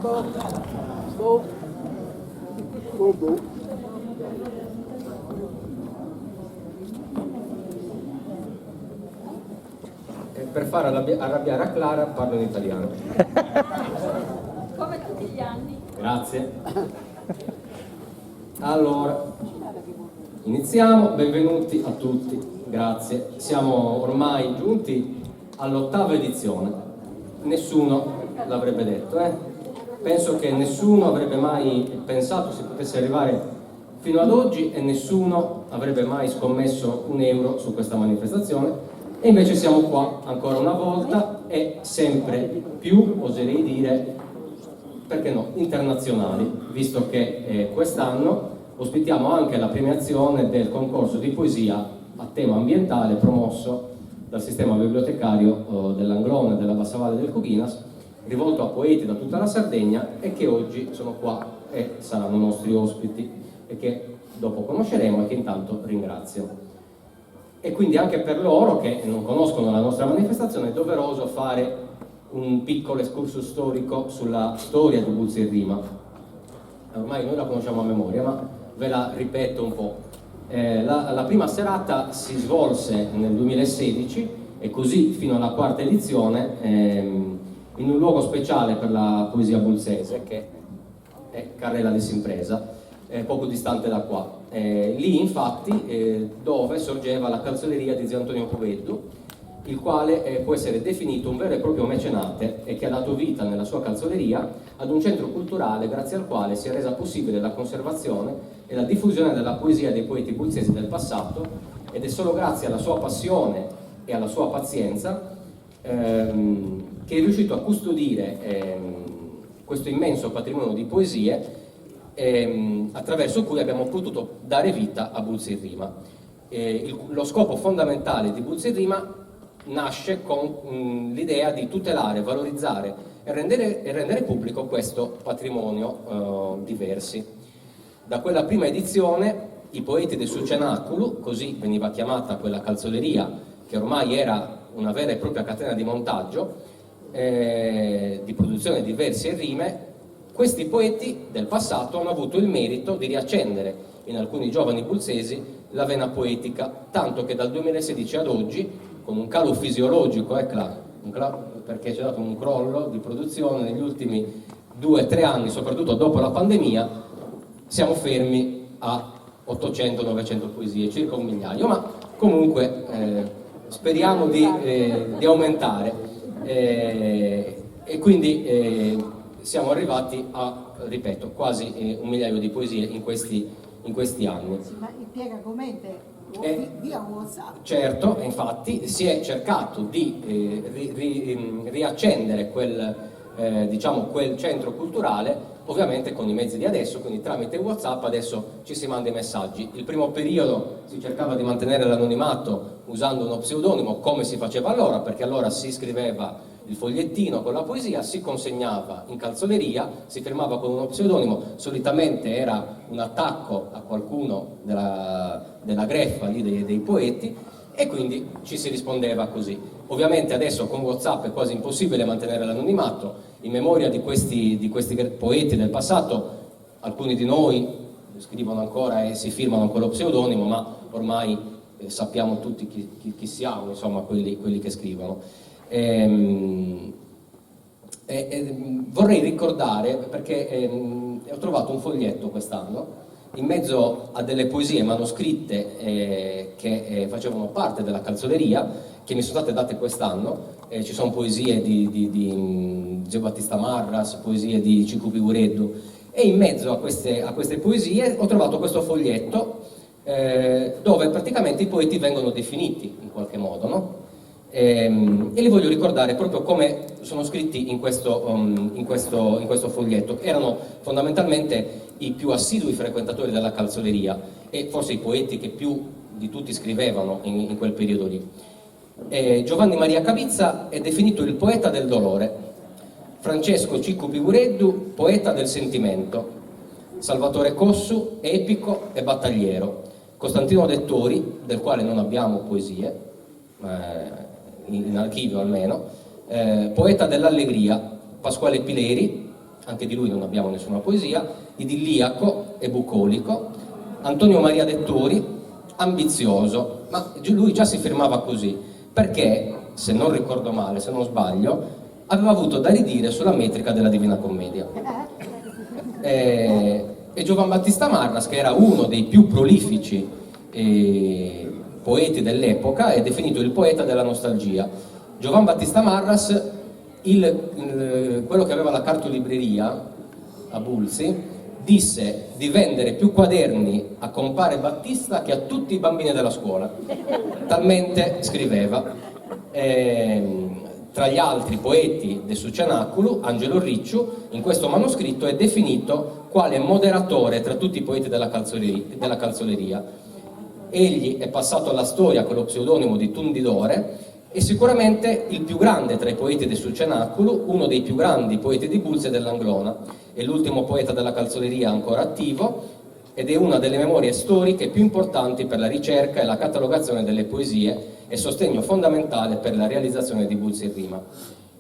Boh. Boh. Boh boh. E per far arrabbiare a Clara parlo in italiano. Come tutti gli anni. Grazie. Allora, iniziamo, benvenuti a tutti, grazie. Siamo ormai giunti all'ottava edizione. Nessuno l'avrebbe detto, eh? Penso che nessuno avrebbe mai pensato si potesse arrivare fino ad oggi e nessuno avrebbe mai scommesso un euro su questa manifestazione e invece siamo qua ancora una volta e sempre più, oserei dire, perché no, internazionali, visto che eh, quest'anno ospitiamo anche la premiazione del concorso di poesia a tema ambientale promosso dal sistema bibliotecario eh, dell'Anglona e della Bassa Valle del Coghinas, rivolto a poeti da tutta la Sardegna e che oggi sono qua e saranno nostri ospiti e che dopo conosceremo e che intanto ringrazio. E quindi anche per loro che non conoscono la nostra manifestazione è doveroso fare un piccolo excursus storico sulla storia di Bultzi in Rima. Ormai noi la conosciamo a memoria, ma ve la ripeto un po'. Eh, la, la prima serata si svolse nel 2016 e così fino alla quarta edizione ehm, in un luogo speciale per la poesia bulzese che è Carrela de s'Impresa, eh, poco distante da qua. Eh, lì infatti eh, dove sorgeva la calzoleria di zio Antonio Cubeddu, il quale eh, può essere definito un vero e proprio mecenate e che ha dato vita nella sua calzoleria ad un centro culturale grazie al quale si è resa possibile la conservazione e la diffusione della poesia dei poeti bulzesi del passato ed è solo grazie alla sua passione e alla sua pazienza ehm, che è riuscito a custodire ehm, questo immenso patrimonio di poesie ehm, attraverso cui abbiamo potuto dare vita a Bultzi in Rima. Eh, il, lo scopo fondamentale di Bultzi in Rima nasce con mh, l'idea di tutelare, valorizzare e rendere, e rendere pubblico questo patrimonio eh, di versi. Da quella prima edizione i poeti del Su Cenaculu, così veniva chiamata quella calzoleria che ormai era una vera e propria catena di montaggio, eh, di produzione di versi e rime, questi poeti del passato hanno avuto il merito di riaccendere in alcuni giovani bulzesi la vena poetica, tanto che dal 2016 ad oggi, con un calo fisiologico, eh, un calo, perché c'è stato un crollo di produzione negli ultimi 2-3 anni, soprattutto dopo la pandemia, siamo fermi a 800-900 poesie, circa un migliaio, ma comunque eh, speriamo di, eh, di aumentare. Eh, e quindi eh, siamo arrivati a, ripeto, quasi eh, un migliaio di poesie in questi, in questi anni. Sì, ma impiega comente eh, via WhatsApp. Certo, infatti si è cercato di eh, ri, ri, mm, riaccendere quel, eh, diciamo, quel centro culturale ovviamente con i mezzi di adesso, quindi tramite WhatsApp adesso ci si manda i messaggi. Il primo periodo si cercava di mantenere l'anonimato usando uno pseudonimo come si faceva allora, perché allora si scriveva il fogliettino con la poesia, si consegnava in calzoleria, si firmava con uno pseudonimo, solitamente era un attacco a qualcuno della, della greffa lì dei, dei poeti e quindi ci si rispondeva così. Ovviamente adesso con WhatsApp è quasi impossibile mantenere l'anonimato, in memoria di questi, di questi poeti del passato, alcuni di noi scrivono ancora e si firmano con lo pseudonimo, ma ormai eh, sappiamo tutti chi, chi, chi siamo, insomma, quelli, quelli che scrivono. Ehm, e, e, vorrei ricordare, perché ehm, ho trovato un foglietto quest'anno, in mezzo a delle poesie manoscritte eh, che eh, facevano parte della calzoleria, che mi sono state date quest'anno, eh, ci sono poesie di, di, di mm, Gio Battista Marras, poesie di Cicu Pigureddu, e in mezzo a queste, a queste poesie ho trovato questo foglietto eh, dove praticamente i poeti vengono definiti in qualche modo, no? E, ehm, e li voglio ricordare proprio come sono scritti in questo, um, in questo, in questo foglietto. Erano fondamentalmente i più assidui frequentatori della calzoleria e forse i poeti che più di tutti scrivevano in, in quel periodo lì. Eh, Giovanni Maria Cabizza è definito il poeta del dolore, Francesco Ciccu Pigureddu poeta del sentimento, Salvatore Cossu epico e battagliero, Costantino Dettori, del quale non abbiamo poesie, eh, in archivio almeno, eh, poeta dell'allegria, Pasquale Pileri, anche di lui non abbiamo nessuna poesia, idilliaco e bucolico, Antonio Maria Dettori, ambizioso, ma lui già si firmava così, perché, se non ricordo male, se non sbaglio, aveva avuto da ridire sulla metrica della Divina Commedia. E, e Giovan Battista Marras, che era uno dei più prolifici eh, poeti dell'epoca, è definito il poeta della nostalgia. Giovan Battista Marras, il, il, quello che aveva la cartolibreria a Bulzi, disse di vendere più quaderni a compare Battista che a tutti i bambini della scuola. Talmente scriveva. E, tra gli altri poeti de su Cenaculu, Angelo Ricciu, in questo manoscritto è definito quale moderatore tra tutti i poeti della calzoleria. Della calzoleria. Egli è passato alla storia con lo pseudonimo di Tundidore e sicuramente il più grande tra i poeti de su Cenaculu, uno dei più grandi poeti di Bulzi e dell'Anglona. È l'ultimo poeta della calzoleria ancora attivo ed è una delle memorie storiche più importanti per la ricerca e la catalogazione delle poesie e sostegno fondamentale per la realizzazione di Bulzi in Rima.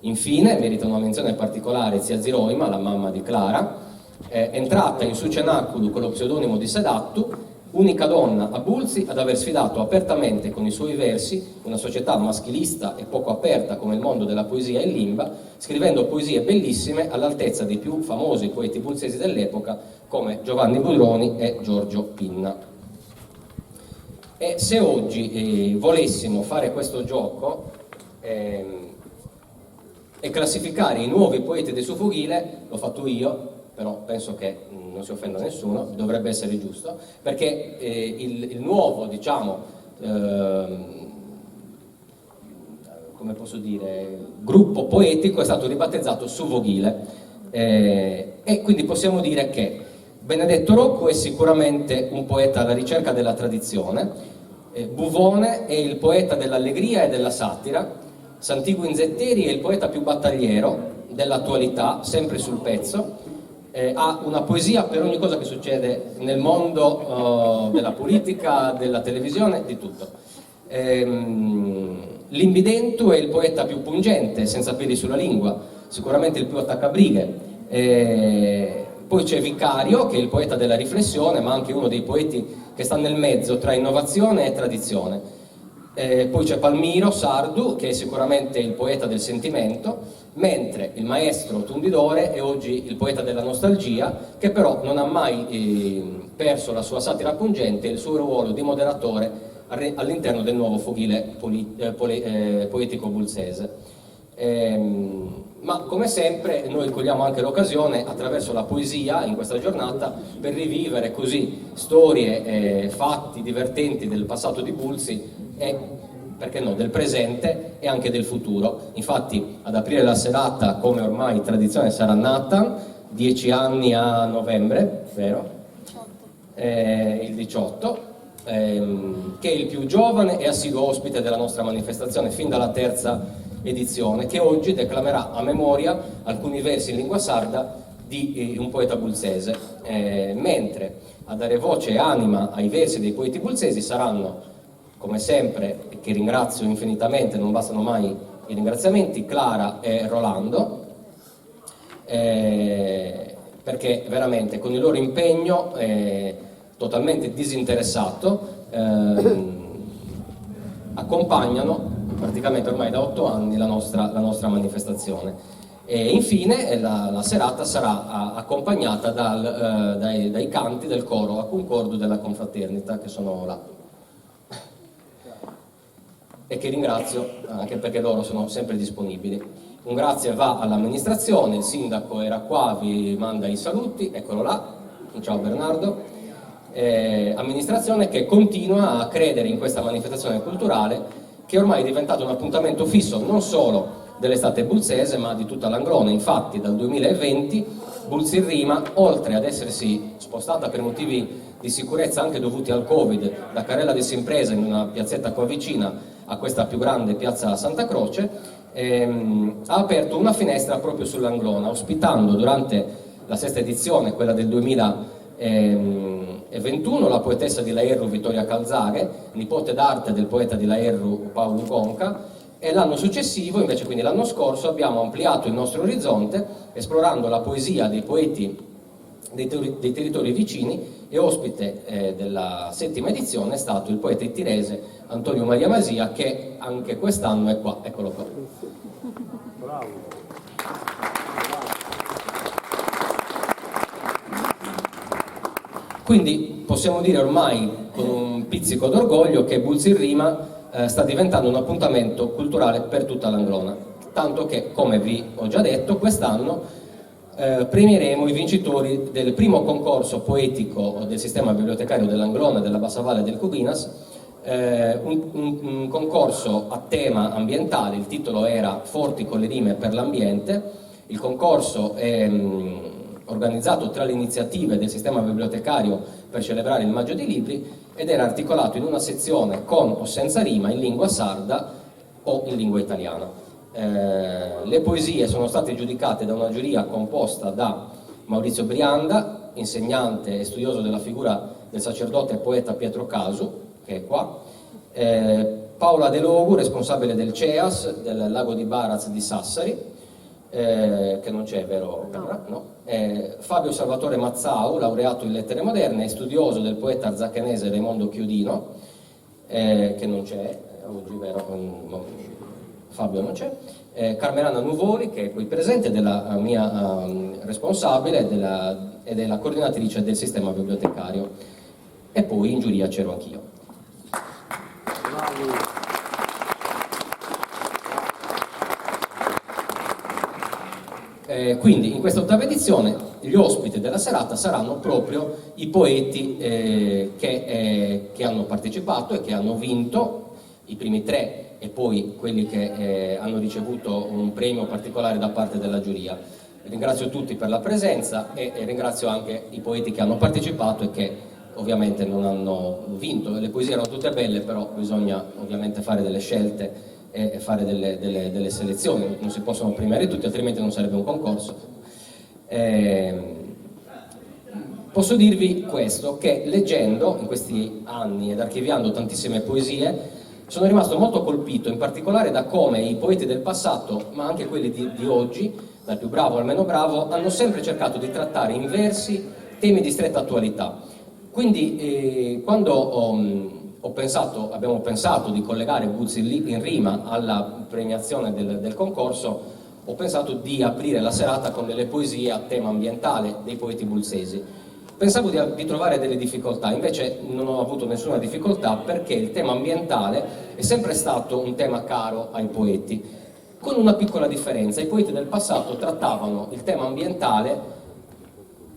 Infine, merita una menzione particolare zia Ziroima, la mamma di Clara, eh, entrata in su Cenaculu con lo pseudonimo di Sedattu, unica donna a Bulzi ad aver sfidato apertamente con i suoi versi una società maschilista e poco aperta come il mondo della poesia in limba, scrivendo poesie bellissime all'altezza dei più famosi poeti bulzesi dell'epoca come Giovanni Budroni e Giorgio Pinna. E se oggi eh, volessimo fare questo gioco ehm, e classificare i nuovi poeti del suo foghile, l'ho fatto io, però penso che non si offenda nessuno, dovrebbe essere giusto, perché eh, il, il nuovo, diciamo, ehm, come posso dire, gruppo poetico è stato ribattezzato Suvoghile eh, e quindi possiamo dire che Benedetto Rocco è sicuramente un poeta alla ricerca della tradizione, eh, Buvone è il poeta dell'allegria e della satira, Santigu Inzetteri è il poeta più battagliero dell'attualità, sempre sul pezzo, eh, ha una poesia per ogni cosa che succede nel mondo eh, della politica, della televisione, di tutto. Ehm, L'Imbidentu è il poeta più pungente, senza peli sulla lingua, sicuramente il più attaccabrighe. Eh, poi c'è Vicario, che è il poeta della riflessione, ma anche uno dei poeti che sta nel mezzo tra innovazione e tradizione. Eh, poi c'è Palmiro Sardu, che è sicuramente il poeta del sentimento, mentre il maestro Tundidore è oggi il poeta della nostalgia, che però non ha mai eh, perso la sua satira pungente e il suo ruolo di moderatore all'interno del nuovo foghile eh, eh, poetico bulzese. Ehm, ma come sempre noi cogliamo anche l'occasione attraverso la poesia in questa giornata per rivivere così storie, eh, fatti divertenti del passato di Bulzi e perché no, del presente e anche del futuro. Infatti ad aprire la serata, come ormai tradizione, sarà Nathan, 10 anni a novembre, vero? 18. Eh, il 18, ehm, che è il più giovane e assiduo ospite della nostra manifestazione fin dalla terza edizione, che oggi declamerà a memoria alcuni versi in lingua sarda di eh, un poeta bulzese, eh, mentre a dare voce e anima ai versi dei poeti bulzesi saranno, come sempre, che ringrazio infinitamente, non bastano mai i ringraziamenti, Clara e Rolando, eh, perché veramente con il loro impegno eh, totalmente disinteressato ehm, accompagnano praticamente ormai da 8 anni la nostra, la nostra manifestazione. E infine la, la serata sarà accompagnata dal, eh, dai, dai canti del coro a concordo della confraternita che sono là e che ringrazio anche perché loro sono sempre disponibili. Un grazie va all'amministrazione, il sindaco era qua, vi manda i saluti, eccolo là, ciao Bernardo. Eh, amministrazione che continua a credere in questa manifestazione culturale che ormai è diventato un appuntamento fisso non solo dell'estate bulzese ma di tutta l'Anglona. Infatti dal 2020 Bulzi in Rima, oltre ad essersi spostata per motivi di sicurezza anche dovuti al Covid da Carella di Simpresa in una piazzetta qua vicina a questa più grande piazza Santa Croce, ehm, ha aperto una finestra proprio sull'Anglona, ospitando durante la sesta edizione, quella del 2021, la poetessa di Laerru Vittoria Calzaghe, nipote d'arte del poeta di Laerru Paolo Conca, E l'anno successivo, invece, quindi l'anno scorso, abbiamo ampliato il nostro orizzonte esplorando la poesia dei poeti dei, dei territori vicini e ospite eh, della settima edizione è stato il poeta ittirese Antonio Maria Masia che anche quest'anno è qua, eccolo qua. Bravo. Quindi possiamo dire ormai con un pizzico d'orgoglio che Bulzi in Rima eh, sta diventando un appuntamento culturale per tutta l'Anglona, tanto che, come vi ho già detto, quest'anno eh, premieremo i vincitori del primo concorso poetico del sistema bibliotecario dell'Anglona, della Bassa Valle del Coghinas, eh, un, un, un concorso a tema ambientale, il titolo era Forti con le rime per l'ambiente, il concorso è mh, mm, organizzato tra le iniziative del sistema bibliotecario per celebrare il Maggio dei Libri ed era articolato in una sezione con o senza rima in lingua sarda o in lingua italiana. Eh, le poesie sono state giudicate da una giuria composta da Maurizio Brianda, insegnante e studioso della figura del sacerdote e poeta Pietro Casu, che è qua, eh, Paola De Logu, responsabile del CEAS del lago di Baratz di Sassari, eh, che non c'è, vero? No. no. Eh, Fabio Salvatore Mazzau, laureato in lettere moderne e studioso del poeta arzachenese Raimondo Chiodino, eh, che non c'è oggi, vero? Mm, Fabio non c'è. Eh, Carmelana Nuvoli, che è qui presente, della eh, mia um, responsabile della, e della coordinatrice del sistema bibliotecario. E poi in giuria c'ero anch'io. Eh, quindi in questa ottava edizione gli ospiti della serata saranno proprio i poeti eh, che, eh, che, hanno partecipato e che hanno vinto, i primi tre e poi quelli che eh, hanno ricevuto un premio particolare da parte della giuria. Ringrazio tutti per la presenza e, e ringrazio anche i poeti che hanno partecipato e che ovviamente non hanno vinto. Le poesie erano tutte belle, però bisogna ovviamente fare delle scelte e fare delle, delle, delle selezioni, non si possono premiare tutti, altrimenti non sarebbe un concorso. Eh, posso dirvi questo, che leggendo in questi anni ed archiviando tantissime poesie, sono rimasto molto colpito, in particolare da come i poeti del passato, ma anche quelli di, di oggi, dal più bravo al meno bravo, hanno sempre cercato di trattare in versi temi di stretta attualità. Quindi eh, quando ho, ho pensato, abbiamo pensato di collegare Buzzi in rima alla premiazione del, del concorso, ho pensato di aprire la serata con delle poesie a tema ambientale dei poeti bulzesi. Pensavo di, di trovare delle difficoltà, invece non ho avuto nessuna difficoltà perché il tema ambientale è sempre stato un tema caro ai poeti, con una piccola differenza. I poeti del passato trattavano il tema ambientale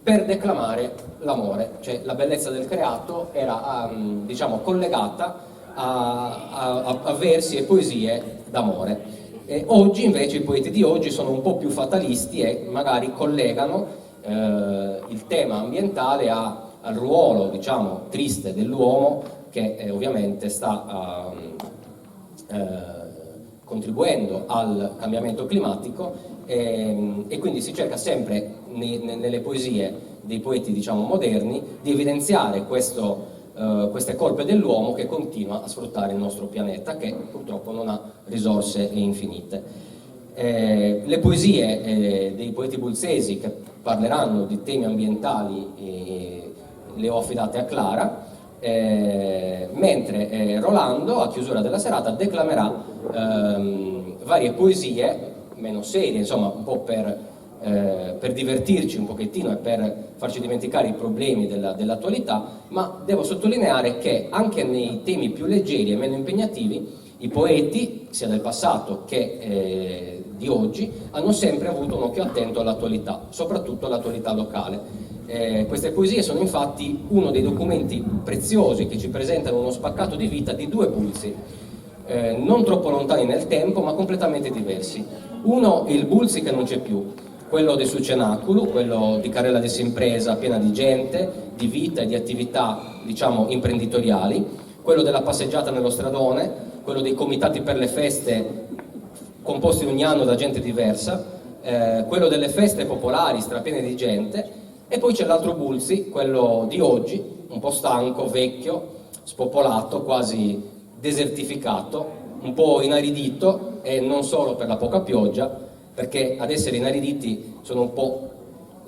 per declamare l'amore, cioè la bellezza del creato era um, diciamo, collegata a, a, a versi e poesie d'amore. E oggi invece i poeti di oggi sono un po' più fatalisti e magari collegano eh, il tema ambientale a, al ruolo, diciamo, triste dell'uomo che eh, ovviamente sta eh, contribuendo al cambiamento climatico e, e quindi si cerca sempre nei, nelle poesie dei poeti diciamo, moderni di evidenziare questo, eh, queste colpe dell'uomo che continua a sfruttare il nostro pianeta che purtroppo non ha risorse infinite. Eh, le poesie eh, dei poeti bulzesi che parleranno di temi ambientali eh, le ho affidate a Clara, eh, mentre eh, Rolando a chiusura della serata declamerà ehm, varie poesie meno serie, insomma un po' per, eh, per divertirci un pochettino e per farci dimenticare i problemi della, dell'attualità, ma devo sottolineare che anche nei temi più leggeri e meno impegnativi i poeti, sia del passato che eh, di oggi, hanno sempre avuto un occhio attento all'attualità, soprattutto all'attualità locale. Eh, queste poesie sono infatti uno dei documenti preziosi che ci presentano uno spaccato di vita di due Bulzi, eh, non troppo lontani nel tempo, ma completamente diversi. Uno, il Bulzi che non c'è più, quello del Sucenaculu, quello di Carrella de Simpresa, piena di gente, di vita e di attività, diciamo, imprenditoriali, quello della passeggiata nello stradone, quello dei comitati per le feste composti ogni anno da gente diversa, eh, quello delle feste popolari strapiene di gente, e poi c'è l'altro Bulzi, quello di oggi, un po' stanco, vecchio, spopolato, quasi desertificato, un po' inaridito. e non solo per la poca pioggia, perché ad essere inariditi sono un po'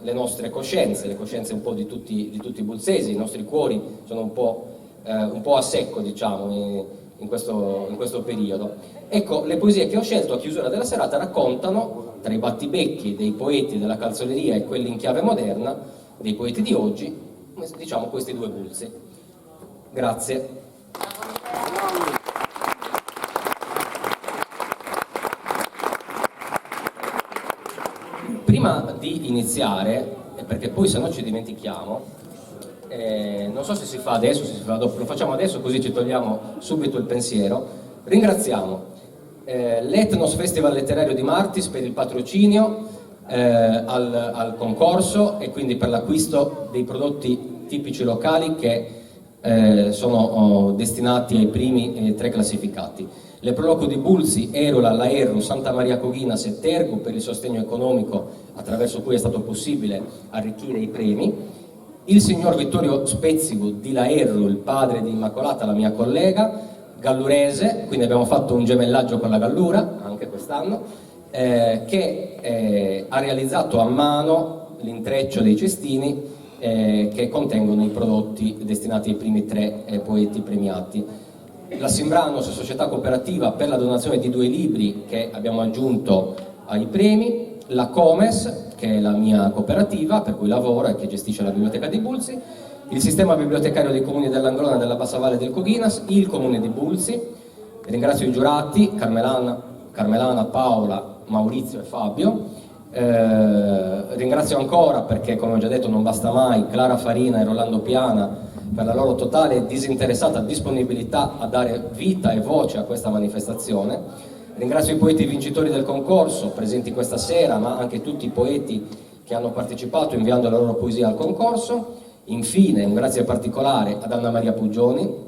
le nostre coscienze, le coscienze un po' di tutti, di tutti i bulzesi, i nostri cuori sono un po', eh, un po' a secco, diciamo, in, in, questo, in questo periodo. Ecco, le poesie che ho scelto a chiusura della serata raccontano, tra i battibecchi dei poeti della calzoleria e quelli in chiave moderna, dei poeti di oggi, diciamo questi due Bulzi. Grazie. Prima di iniziare, perché poi se no ci dimentichiamo, eh, non so se si fa adesso, se si fa dopo, lo facciamo adesso così ci togliamo subito il pensiero, ringraziamo eh, l'Etnos Festival Letterario di Martis per il patrocinio eh, al, al concorso e quindi per l'acquisto dei prodotti tipici locali che eh, sono oh, destinati ai primi eh, tre classificati. Le Proloco di Bulzi, Erula, Laerru, Santa Maria Coghinas e Tergu per il sostegno economico attraverso cui è stato possibile arricchire i premi. Il signor Vittorio Spezzigu di Laerru, il padre di Immacolata, la mia collega, gallurese, quindi abbiamo fatto un gemellaggio con la Gallura anche quest'anno, eh, che eh, ha realizzato a mano l'intreccio dei cestini eh, che contengono i prodotti destinati ai primi tre eh, poeti premiati. La Simbranos, società cooperativa, per la donazione di due libri che abbiamo aggiunto ai premi, la Comes, che è la mia cooperativa per cui lavoro e che gestisce la biblioteca di Bulzi, il sistema bibliotecario dei comuni dell'Angrona e della Bassa Valle del Coghinas, il comune di Bulzi. Ringrazio i giurati, Carmelana, Carmelana Paola, Maurizio e Fabio. Eh, ringrazio ancora perché, come ho già detto, non basta mai Clara Farina e Rolando Piana per la loro totale e disinteressata disponibilità a dare vita e voce a questa manifestazione. Ringrazio i poeti vincitori del concorso presenti questa sera, ma anche tutti i poeti che hanno partecipato inviando la loro poesia al concorso. Infine, un grazie particolare ad Anna Maria Puggioni.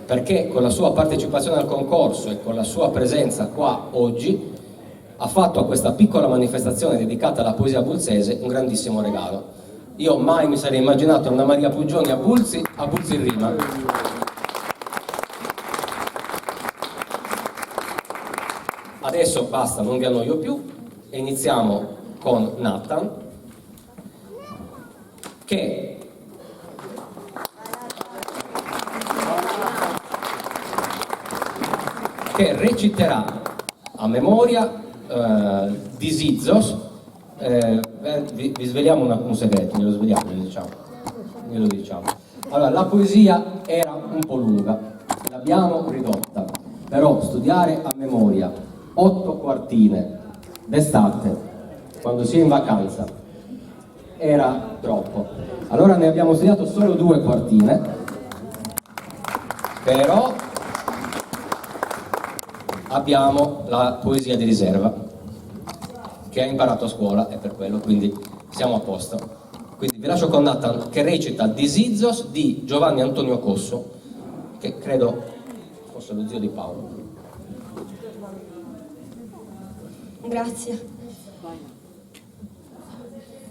Perché con la sua partecipazione al concorso e con la sua presenza qua oggi ha fatto a questa piccola manifestazione dedicata alla poesia bulzese un grandissimo regalo. Io mai mi sarei immaginato Anna Maria Puggioni a Bulzi, a Bulzi in rima. Adesso basta, non vi annoio più e iniziamo con Nathan che che reciterà a memoria eh, Disizos. Eh, vi, vi sveliamo una, un segreto, glielo sveliamo, glielo diciamo. Glielo diciamo. Allora, la poesia era un po' lunga, l'abbiamo ridotta, però studiare a memoria otto quartine d'estate, quando si è in vacanza, era troppo. Allora ne abbiamo studiato solo due quartine, però abbiamo la poesia di riserva che ha imparato a scuola e per quello quindi siamo a posto. Quindi vi lascio con Nathan che recita Disizos di Giovanni Antonio Cossu, che credo fosse lo zio di Paolo. Grazie.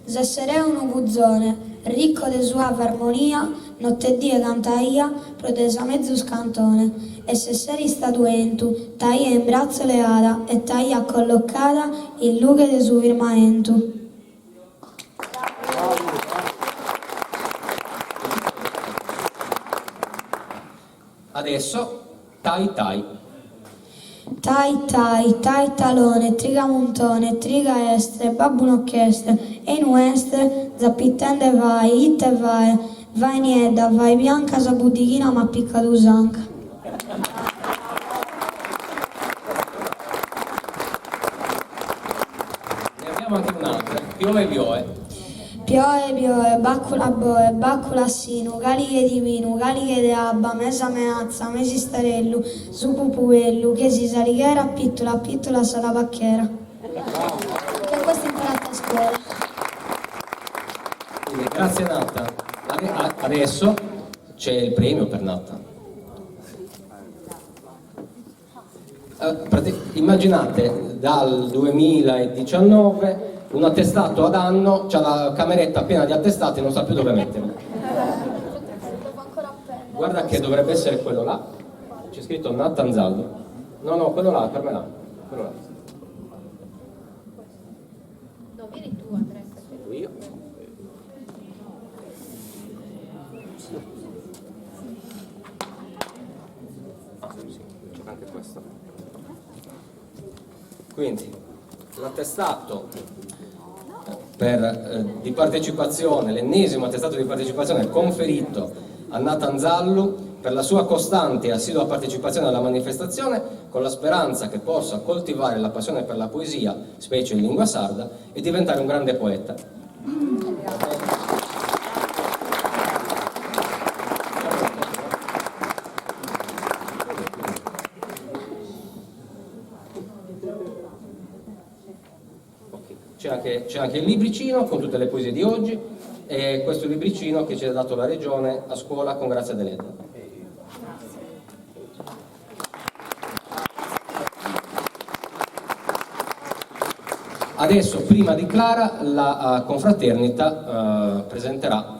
S'esseret unu puzone, riccu de suave armonia, notte e die cantaia pro te sa mezus cantone, e s'esseret istadu 'entu, t'aia in bratzos leada e t'aia collocada in lughe de su firmamentu. Adesso Tai Tai. Tai tai, tai talone, triga muntone, triga est, babbu no ch'est, e inue est, zappitende fae, ite fae, fae niedda, fae bianca sa puddighina m'at picadu s'anca. Ne abbiamo anche un'altra, Pioe pioe. Pioe pioe, bàcula boe, bàcula a sinu, càlighe de binu, càlighe de abba, mesa meatza, mes'istarellu, su pupu bellu, chesi s'alighera, a pìtula a pìtula sa tabachera. Che questo imparate a scuola. Quindi, grazie Nathan. Adesso c'è il premio per Nathan. Eh, immaginate dal 2019. Un attestato ad anno, c'ha la cameretta piena di attestati e non sa più dove metterli. Guarda che dovrebbe essere quello là. C'è scritto Nathan Zallo. No, no, quello là, per me là. Quello là. No, vieni tu Andrea. Io. Ah, sì, c'è anche questo. Quindi, l'attestato per, di partecipazione, l'ennesimo attestato di partecipazione conferito a Nathan Zallu per la sua costante e assidua partecipazione alla manifestazione, con la speranza che possa coltivare la passione per la poesia, specie in lingua sarda, e diventare un grande poeta. C'è anche, c'è anche il libricino con tutte le poesie di oggi e questo libricino che ci ha dato la regione a scuola con Grazia Deledda. Adesso, prima di Clara, la confraternita presenterà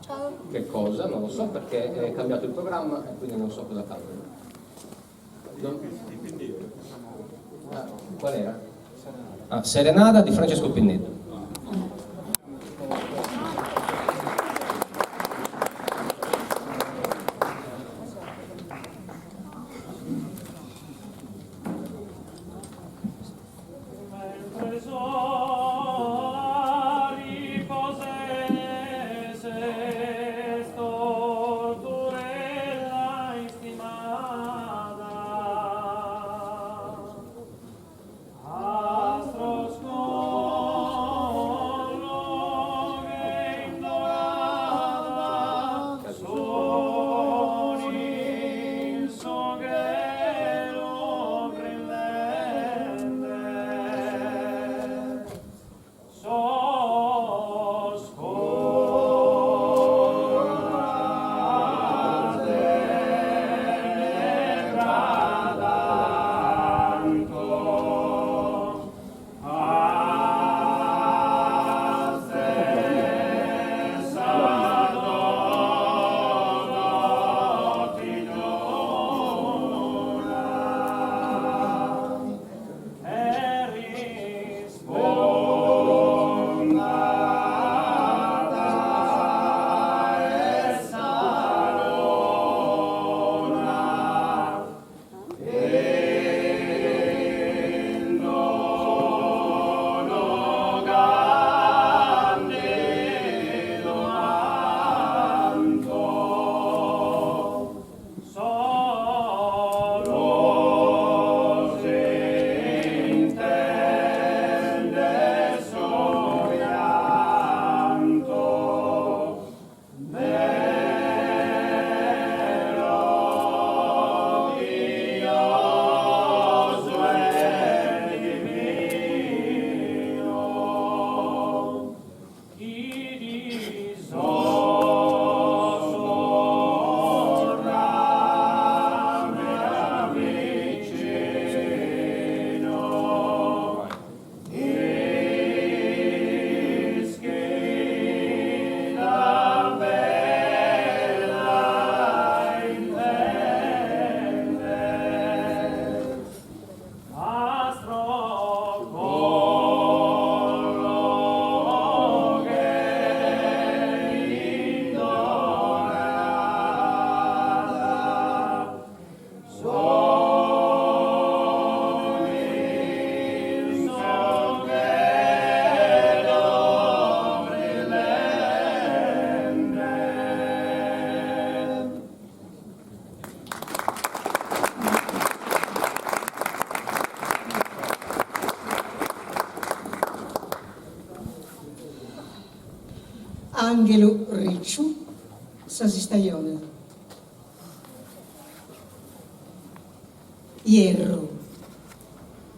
Ciao. che cosa? Non lo so perché è cambiato il programma e quindi non so cosa cambia. Non... Ah, qual era? Ah, Serenada di Francesco Pinnetto. Mentre sola riposese storturella istimata astros con lughe indorada son in su chelu brillende sos cor tenebra tanto a stessa dono ti dona e risponda essa luna in dono candido manto solo s'intende su pianto melodioso e divino chi di sorra me avvicino ischida bella intende astro con lughe indorada son in su chelu brillende. Anghelu Ricciu, Sas istajones. Ierru,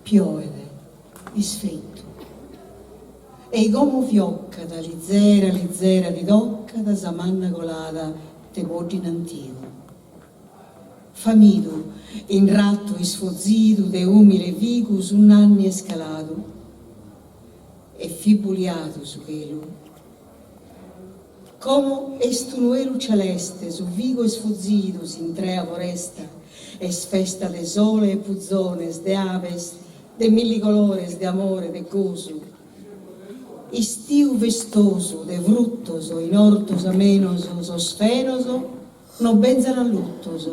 pioet, isfrittu. Ei como fioccat, lizera lizera ti toccat sa manna colada de poddine antigu. Famidu, in rattu isfozidu de umile figu su nanni est caladu. E fit buliadu su chelu. Como est unu 'elu celeste, su figu est fozidu, s'intrea foresta est festa de sole e puzones, de abes de milli colores, de amore, de gosu. Istiu festosu de fruttos in ortos amenos sos fenos no benzan alluttos.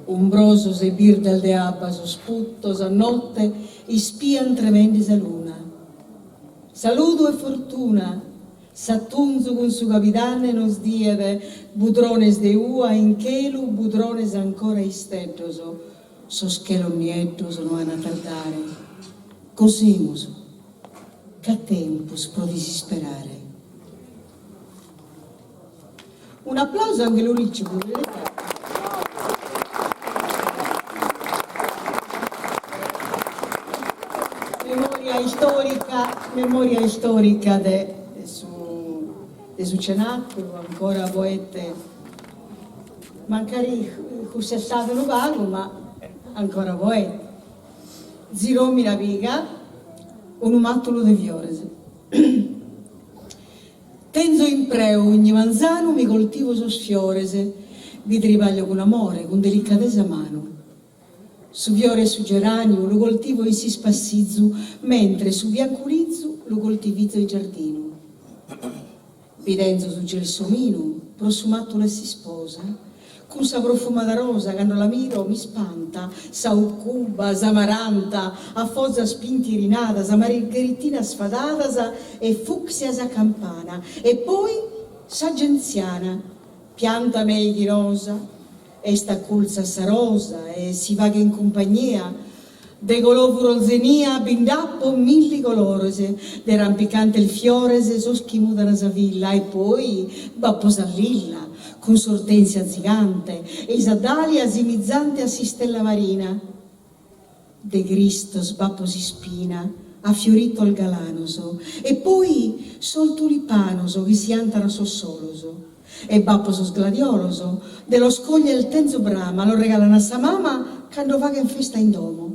Umbrosos e birdes de abba sos puttos a notte ispian tremende sa luna. Saludu e fortuna, s'atunzu cun su cabidanne nos diet budrones de ua in chelu budrones ancora isteddos, sos chelos nieddos no an a tardare. Gosemus, ch'at tempus pro disisperare. Un applauso a Anghelu Ricci puru. Memoria istorica, memoria istorica de su de su cenaculu, ancora poete, mancari cussessadu unu pagu, ma ancora poete. Ziromina Piga, unu matulu de fiores. Tenzo impreu ogni manzanu mi coltivo sos fiores, bi tribaglio cun amore, cun delicadesa manu. Su fiore 'e su geraniu lu coltivo in s'ispassizu, mentre su biancu lizu lu coltivizo in giardinu. Bi tenzo su gelsominu pro su matulu 'e s'isposa, Cun sa profumada rosa cando la miro m'ispanta sa ucuba, sa maranta a fozas pintirinadas, margheritinas fadadas e fucsias a campana e poi sa genziana, pianta meighinosa, est aculza a sa rosa e si faghet cumpagnia De golovuros zenia bi nd'apo milli colores, de rampicantes fiores sos chi mudan sa villa e poi b'apo sa lilla cun s'ortensia zigante e-i sa dalia simizante a s'istella marina. De Cristos b'apo s'ispina a fioritos galanos e poi sos tulipanos chi si 'antan sos solos e b'apo sos gladiolos, de los coglier tenzo brama, los regalan a sa mama cando faghen festa in domo.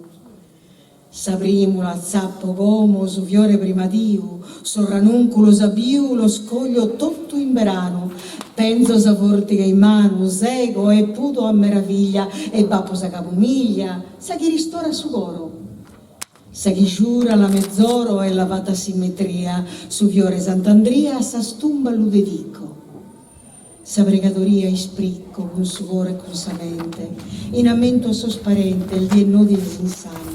Sa primula zappo como, su fiore primadiu, sos ranunculos a biu los coglio totu in beranu, tenzo sa fortiga in manu, sego e pudo a meraviglia e b'apo sa camumiglia, sa chi ristorat su coro. Sa chi giura la mezoro e la fatto a simmetria, su fiore 'e Sant'Andria a sas tumbas lu dedico. Sa pregadoria ispricco cun su coro e cun sa mente, in ammentu a sos parentes dies nodidas in s'annu.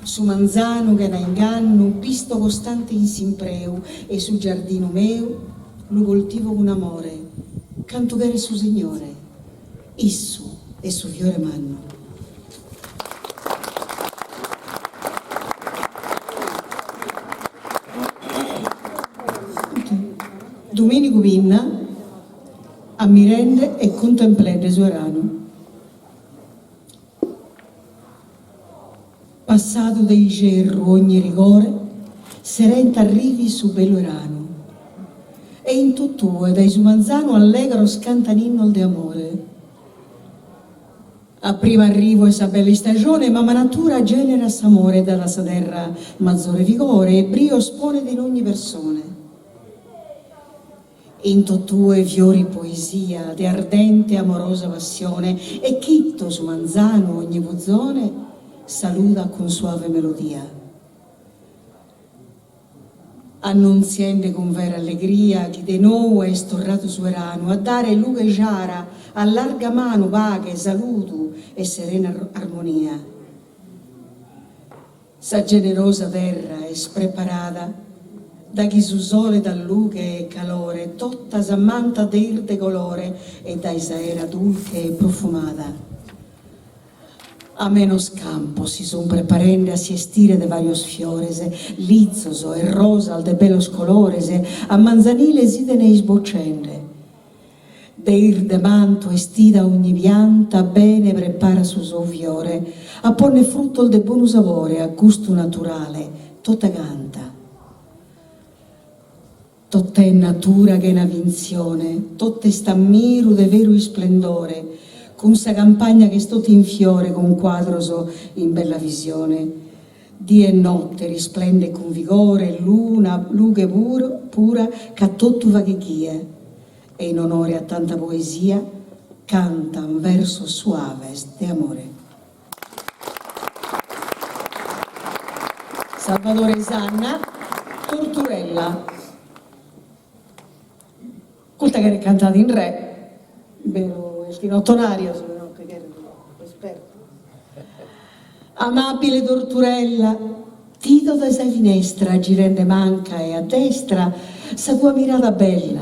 Su manzanu chena ingannu bisto costante in s'impreu e su giardinu meu lu coltivo cun amore, cantu cheret su Segnore. Issu est su fiore mannu. Domìnigu Pinna ammirende e cuntemplende su 'eranu. Passadu de ijerru ogni rigore, serente arrivit su bellu 'eranu. E in totue dae su manzanu allegros cantan innos de amore. A primu arrivu 'e sa bella istajone mama natura generat s'amore dat a sa terra mazore vigore e brios ponet in ogni persone. In totue fiorit poesia de ardente amorosa passione e chitto su manzanu ogni puzone saludat cun suave melodia. Annuntziende cun vera allegria chi de nou est torradu su 'eranu a dare lughe giara a larga manu paghe, saludu e serena armonia. Sa generosa terra est preparada, da chi su sole dat lughe e calore, tota s'ammantat de 'irde colore e dae s'aera dulche e profumada. Amenos campos si sun preparende a si 'estire de varios fiores, lizos e rosas de bellos colores, a manzanile s'iden isbocende. De 'irde mantu 'estida ogni pianta bene preparat su sou fiore, a ponner fruttos de bonu sabore a gustu naturale tota canta. Tot'est natura chena fintzione, tot'est ammiru de veru isplendore, cun sa campagna ch'est totu in fiore cun quadros in bella visione. Die e notte risplendet cun vigore luna lughe pura ch'a totu faghet ghia e in onore a tanta poesia cantan versos suaves de amore. Salvadore Sanna, Turturella. Custa cheret cantada in re, beru est in otonarios, però che cheret espertu. Amabile Torturella, t'ido dae sa finestra girende manca e a destra sa tua mirada bella.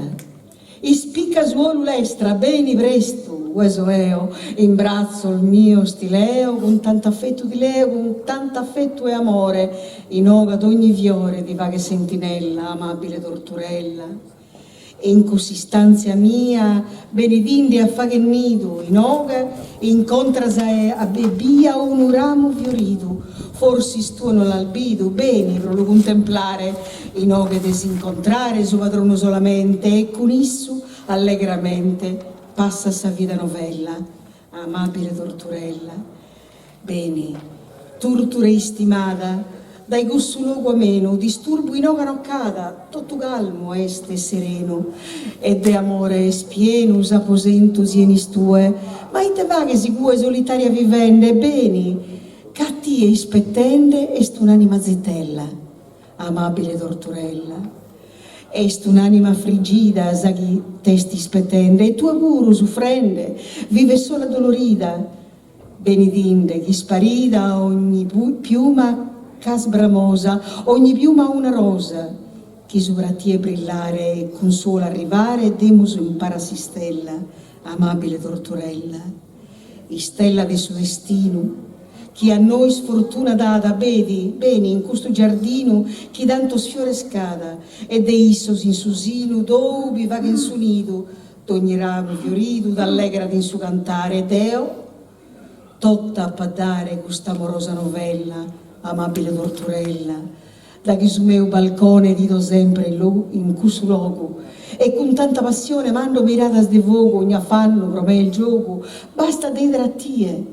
Ispicca su 'olu lestra, beni prestu, ue so eo, in bratzos mios ti leo, cun tant'affettu ti leo, cun tant'affettu e amore, inoghe ad ogni fiore ti faghet sentinella, amabile Torturella. In cuss'istantzia mia benidinde a fagher nidu, inoghe incontras ebbia unu ramu fioridu, forsis tue no l'as bidu, beni pro lu cuntemplare, inoghe des incontrare su padronu solamente e cun issu allegramente passa sa vida novella, amabile Torturella. Beni, turture istimada, dae cussu logu amenu, disturbu inoghe no ch'at, totu calmu est e serenu, e de amore est pienu s'aposentu si 'enis tue, ma ite faghes igue solitaria vivende, beni, ca a tie ispettende est un'anima zitella, amabile Torturella. Est un'anima afrigida sa chi t'est ispettende e tue puru sufrende vives sola addolorida, Benidinde ch'isparida ogni piuma ch'as bramosa, ogni piuma una rosa, chi subra a tie brillare e cun su 'olu arrivare demus impare a s'istella, amabile Torturella. Istella de su destinu, chi a nois fortuna dada, bedi, beni in custu giardinu chi tantos fiores ch'at, e de issos in su sinu tou bi faghen su nidu, Dogni ramu fioridu t'allegrat in su cantare e deo tota ap'a dare custa amorosa novella, amabile Torturella, da chi su meu balcone t'ido sempre in cussu logu e cun tanta passione mando miradas de fogu ogni afannu pro me est giogu, bastat de 'idere a tie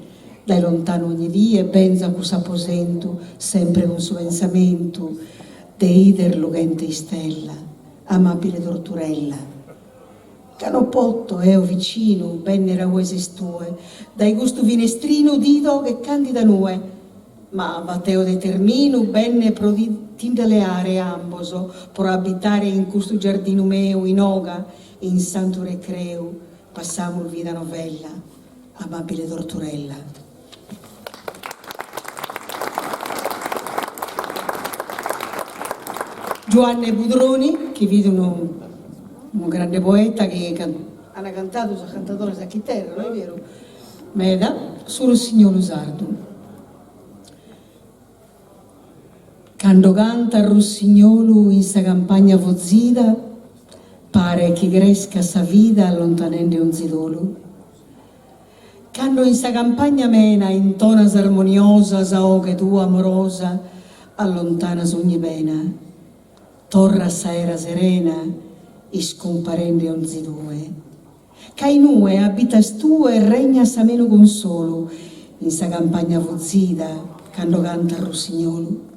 dae lontanu ogni die benzo a cuss'aposentu sempre cun su pensamentu de 'ider lughente istella, amabile Torturella. Ca no poto eo vicinu bennere a ue ses tue, dae custu finestrinu t'ido che candida nue, ma fat'eo determinu bennere pro ti nde leare ambos pro abitare in custu giardinu meu inoghe in santu recreu passamus vida novella, amabile Torturella. Giuanne Budroni, chi fit unu unu grande poeta chi an cantadu sos cantadores a chiterra, no est beru? Meda, su Rossignolu sardu. Cando cantat Rossignolu in sa campagna fozida, paret chi crescat sa vida allontanende onzi dolu. Cando in sa campagna amena intonas armoniosa sa 'oghe tua amorosa allontanas ogni pena, torrat s'aera serena iscumparende onzi tue. Ca inue abitas tue regnat s'amenu consolu in sa campagna fozida cando cantat Rossignolu.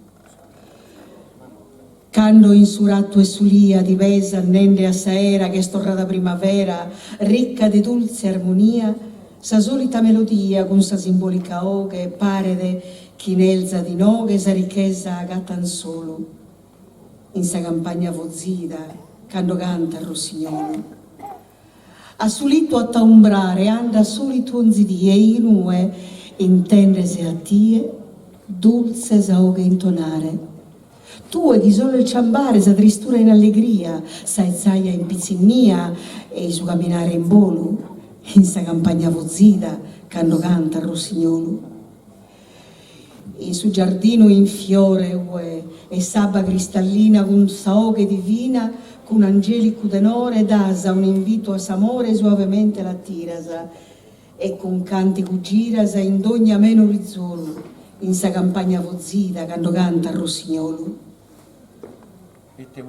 Cando in su rattu 'e s'ulia ti pesas nende a s'aera ch'est torrada primavera, ricca de dulze armonia, sa solita melodia cun sa simbolica 'oghe paret chi nelzat inoghe sa ricchesa agatan solu in sa campagna fozida cando cantat Rossignolu. A su litu a t'aumbrare andas solitu onzi die inue intendes a tie dulze sa 'oghe intonare. Tue chi soles ciambare sa tristura in allegria, sa 'etzaia in pitzinnia e-i su caminare in bolu, in sa campagna fozida cando cantat Rossignolu. In su giardinu in fiore ue est s'abba cristallina cun sa 'oghe divina cun angelicu tenore das un'invitu a s'amore suavemente l'attiras e cun cantigu giras in dogni amenu rizolu in sa campagna fozida cando cantat Rossignolu.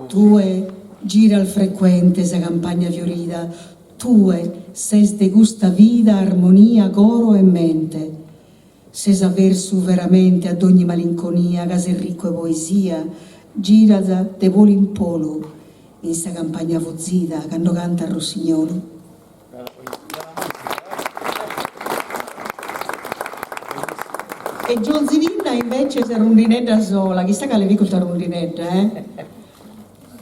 Tue giras frecuente sa campagna fiorida tue ses de custa vida armonia coro e mente. Ses aversu veramente a dogni malinconia ca ses riccu 'e poesia, giras de polu in polu in sa campagna fozida cando cantat rossignolu. E Giolzi Pinna invece sa rundinedda sola, chissà cale fit custa rundinedda eh.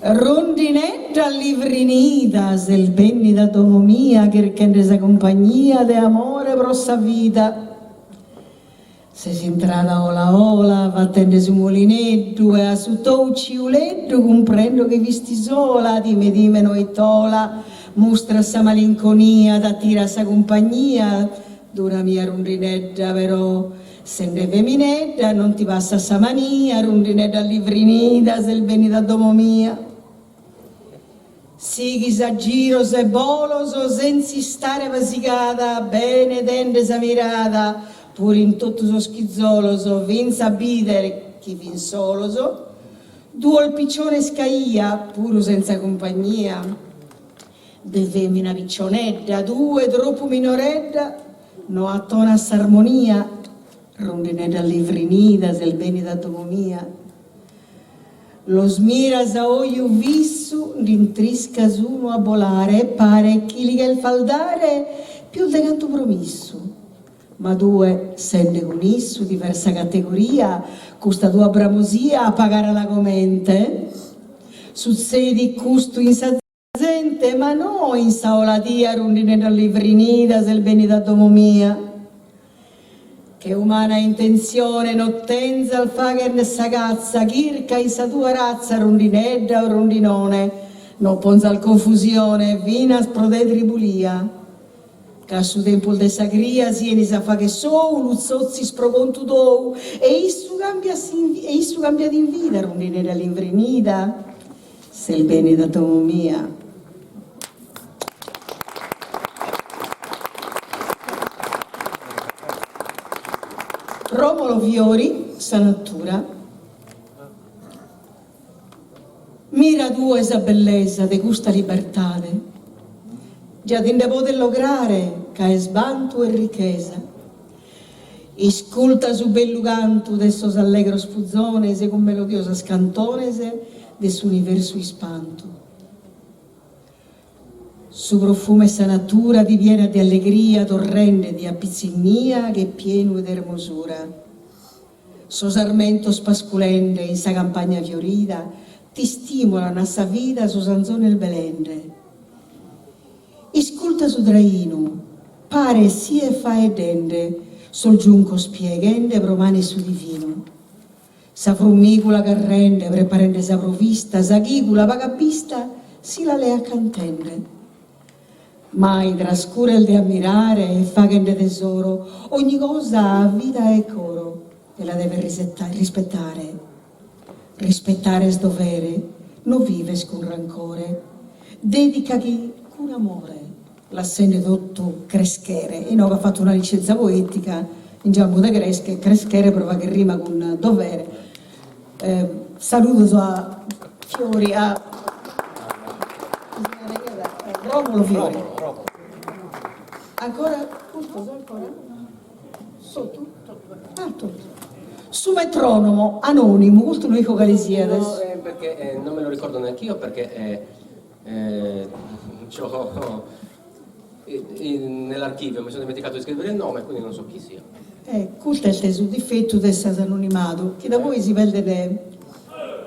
Rundinedda allivrinida ses bennida a domo mia chirchende sa cumpagnia de amore pro sa vida. Ses intrada 'ola 'ola fatende su molineddu e a su tou ciuleddu cumprendo chi fisti sola, time time noitola, mustras sa malinconia, t'atirat sa cumpagnia d'una mia rundinedda però Sende feminedda non ti passat sa mania, rundinedda allivrinida ses bennida a domo mia. Sighis a giros e bolos senz'istare pasigada, bene dende sa mirada puru in totu sos chizolos, finz'a bider chi fin solos duos picciones ch'aia puru senza cumpagnia. De femina piccionedda, tue tropu minoredda, no atonat s'armonia, rundinedda allivrinida ses bennida a domo mia. Los miras a oju fissu, nd'intriscas unu a bolare e paret chi li chelfas dare pius de cantu promissu. Ma tue, sende cun issu diversa categoria, custa tua bramosia a pagarela comente? Sutzedit custu in sa Zente, ma no in sa 'oladia rundinedda allivrinida ses bennida a domo mia. Che umana intentzione no tenzas fagher sa catza, chirca in sa tua ratza rundinedda o rundinone, no ponzas confusione finas pro te tribulia. Ca a su tempus de sa cria si 'enis a fagher s'ou lu tzotzis pro contu tou e issu e issu cambiat in vida rundinedda allivrinida. Ses bennida a domo mia. Romolo Fiori, sa natura. Mira tue sa bellesa de custa libertade, già ti nde podes lograre ca est bantu e richesa. Isculta su bellu cantu de sos allegros puzones cun melodiosas cantones de s'universu ispantu. Su profumu 'e sa natura ti pienat de allegria torrendeti a pitzinnia che pienu de ermosura. Sos armentos pasculende in sa campagna fiorida t'istimolan a sa vida sos anzones belende. Isculta su trainu, paret siet faeddende, sos giuncos pieghende pro manu 'e su divinu. Sa frummìgula carrende, preparende sa provista, sa chìgula pagu abbista si la leat cantende. Mai trascures de ammirare e faghende tesoro, ogni cosa at vida e coro e la deves rispettare. Rispettare est dovere, no vives cun rancore, dedica-ti cun amore, lassende totu creschere. Inoghe at fatu una licenza poetica in giambu de cresche, creschere pro fagher rima cun dovere. Saludos a Fiori, a Romolo Fiori. Ancora custos ancora? Totu? Ah, totu. Su metrònomo anònimu, custu no isco cale siat. No, eh, perché eh, non me lo ricordo neanch'io perché eh, eh, c'ho nell'archivio mi sono dimenticato di scrivere il nome, quindi non so chi sia. Eh, custu est su difetu de s'anonimadu, chi da poi si perdet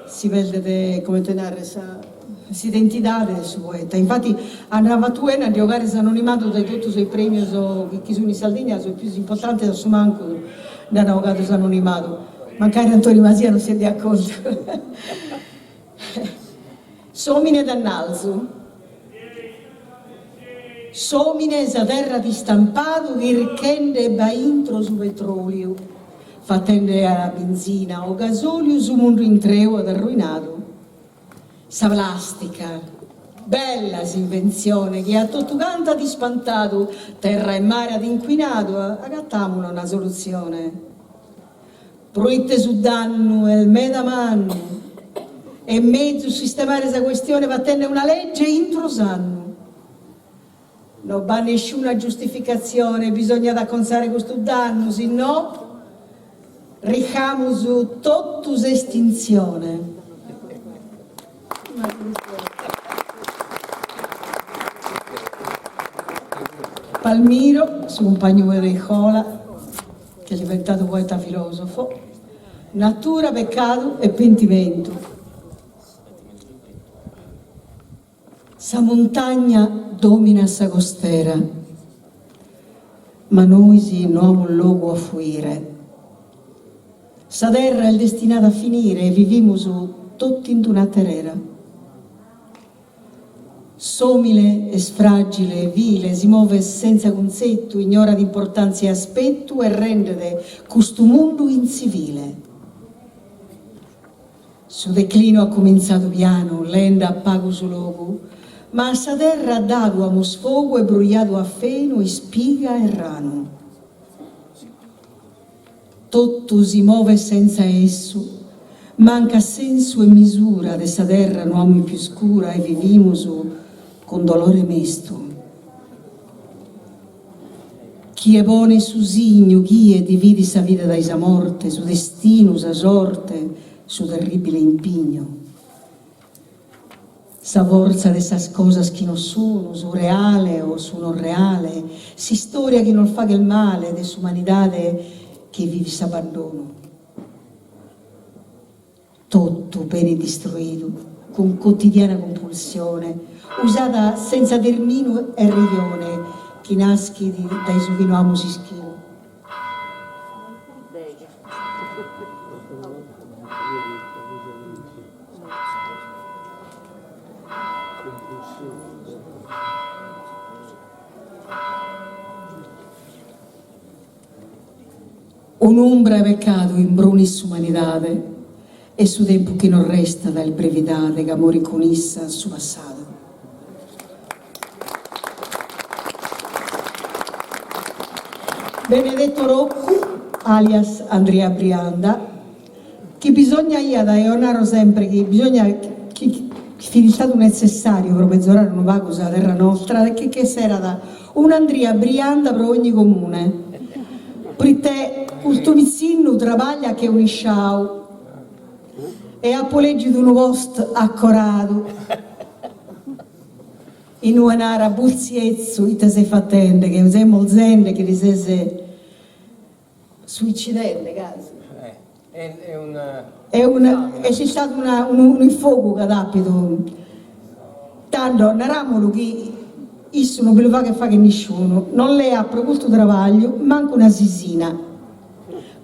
si perdet, comente narrer, sa s'identidade de su poeta. Infati andat fatu 'ene a nde 'ogare s'anonimadu dae totu sos premios chi sun in Sardigna, sos pius importantes a su mancu nd'an 'ogadu s'anonimadu, mancari Antoni Masia non siat de acordu. S'omine dannalzu. S'omine sa terra at istampadu chirchende ba intro su petroliu, fatende a benzina o gasoliu su mundu intreu at arruinadu. Sa plastica, bella s'inventzione chi a totu cantu at ispantadu, terra e mare at incuinadu, agatamus una solutzione. Proite su dannu est meda mannu, est mezus sistemare sa questione fatende una legge intro s'annu. No b'at nisciuna giustificatzione, bisogna acontzare custu dannu, si no. Ricamus totu s'estintzione. Palmiro, su cumpagnu meu de iscola, chi est diventadu poeta filosofo, Natura, pecadu e pentimentu. Sa muntagna dominat sa costera, ma nois no amus logu a fuire. Sa terra est destinada a finire e vivimus totu in d'un'ater'era. S'omine est fragile e vile, si movet senza cuntzetu, ignorat importantzia e aspetu e rendet custu mundu intzivile. Su declinu at cumintzadu pianu, leende a pagu su logu, ma a sa terra dadu amus fogu e brujadu at fenu, ispiga e ranu. Totu si movet sentza 'essu, mancat sensu e misura de sa terra no amus pius cura e vivimus cun dolore mestu. Chie ponet su signu, chie dividit sa vida dae sa morte, su destinu, sa sorte, su terribile impignu. Sa fortza de sas cosas chi no sun, su reale o su non reale, s'istoria chi nos faghet male de s'umanidade chi vivit s'abbandonu. Totu benit distruidu cun cotidiana compulsione, usada senza terminu e rejone chi naschit dae su chi no amus ischidu. Un'umbra 'e pecadu imbrunit s'umanidade e su tempus chi nos restat est brevidade ca morit cun issa su passadu. Benedetto Roccu, alias Andria Brianda, chi bisognaiat, eo naro sempre chi bisogna chi fit istadu netzessariu pro mezorare unu pagu sa terra nostra chi ch'esserat un'Andria Brianda pro ogni comune, prite custu pitzinnu trabagliat che un'isciau e apo leggidu unu post accoradu inue narat Butzi 'etzu ite ses fatende che ses molzende chi ti ses suicidende casi. È un est istadu una unu isfogu ch'at apidu. Tando naramulu chi issu non bi lu faghet fagher nisciunu, non leat pro custu trabagliu mancu una sisina.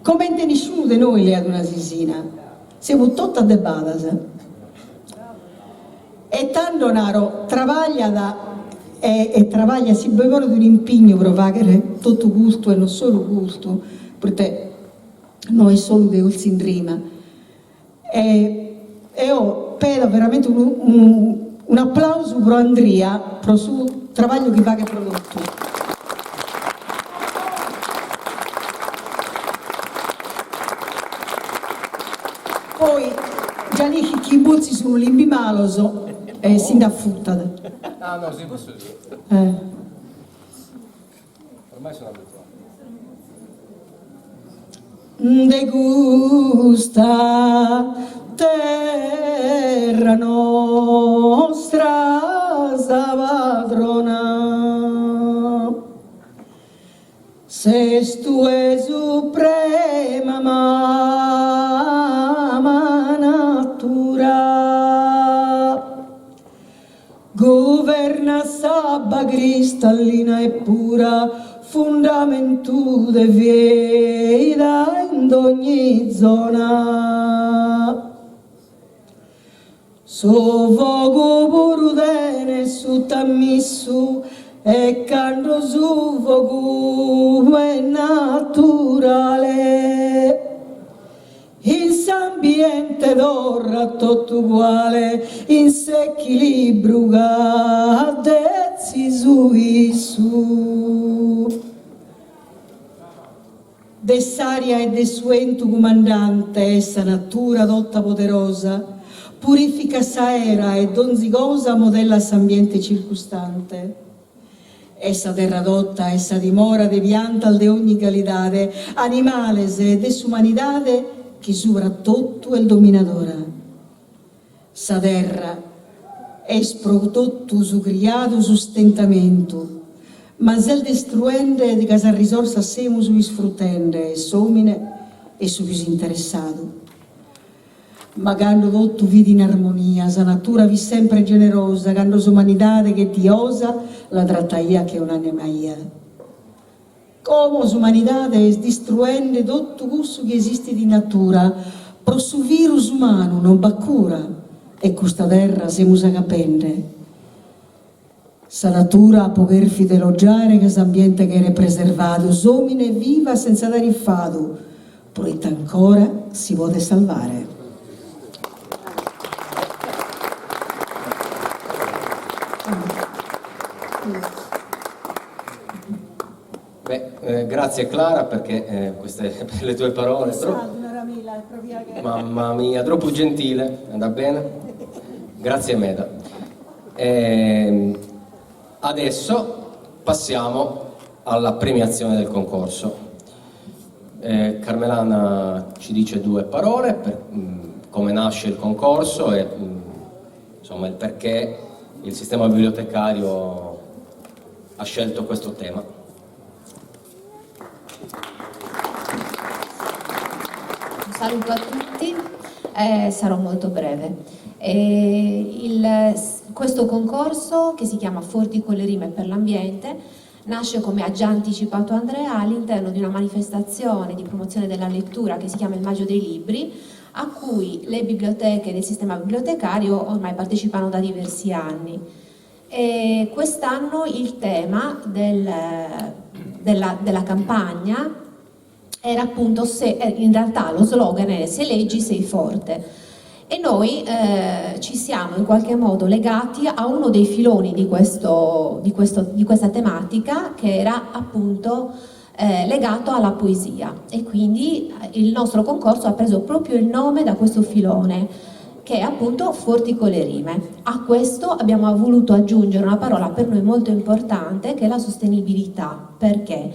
Comente nisciunu de nois leat una sisina. Semus totu a debadas. E tando naro, trabagliat e e trabagliat si bi ponet un'impignu pro fagher totu custu e non solu custu, proite no est solu de in rima. E eo pedo veramente unu unu un'aplausu pro Andria pro su trabagliu chi faghet pro totu. Poi già l'ischit chi in Bultzi sun limbi malos e si nd'afutat. Ah no, si cussu si. Ormai sono abituato. De custa terra nostra sa padrona Ses tue suprema mama natura Guvernas s'abba cristallina e pura, fundamentu de vida in dogni zona. Su fogu puru tenes sutamissu e cando su fogu est naturale. In s'ambiente torrat totu uguale, in s'echilibru ch'at detzisu issu. De s'aria e de su 'entu cumandante est sa natura tota poderosa, purificat s'aera e donzi cosa modellat s'ambiente circustante. Est sa terra tota est sa dimora de piantas de ogni calidade, animales e de s'umanidade chi subra totu est dominadora. Sa terra est pro totu su criadu sustentamentu, ma s'est destruende ca sas risorsas semus isfrutende e s'omine est su pius interessadu. Ma cando totu fit in armonia, sa natura fit sempre generosa, cando s'umanidade che diosa la trataiat che un'anima 'ia. Como s'umanidade est distruende totu cussu chi esistit in natura, pro su virus umanu non b'at cura e custa terra semus agabende. Sa natura apo cherfidu elogiare ca s'ambiente cheret preservadu, s'omine vivat senza dare ifadu, proite ancora si podet salvare. Beh, eh, grazie Clara perché eh, queste per le tue parole. Mamma mia, troppo gentile, andà bene? Grazie meda. Eh, adesso passiamo alla premiazione del concorso. Eh, Carmelana ci dice due parole per mh, mm, come nasce il concorso e mh, mm, insomma il perché il sistema bibliotecario ha scelto questo tema. Un saluto a tutti, eh, sarò molto breve. Eh, il, questo concorso, che si chiama Forti con le rime per l'ambiente, nasce, come ha già anticipato Andrea, all'interno di una manifestazione di promozione della lettura che si chiama il Maggio dei Libri, a cui le biblioteche del sistema bibliotecario ormai partecipano da diversi anni. E quest'anno il tema del, della, della campagna era appunto se, eh, in realtà lo slogan è se leggi sei forte. E noi eh, ci siamo in qualche modo legati a uno dei filoni di, questo, di, questo, di questa tematica che era appunto eh, legato alla poesia e quindi eh, il nostro concorso ha preso proprio il nome da questo filone che è appunto Forti con le rime. A questo abbiamo voluto aggiungere una parola per noi molto importante che è la sostenibilità. Perché?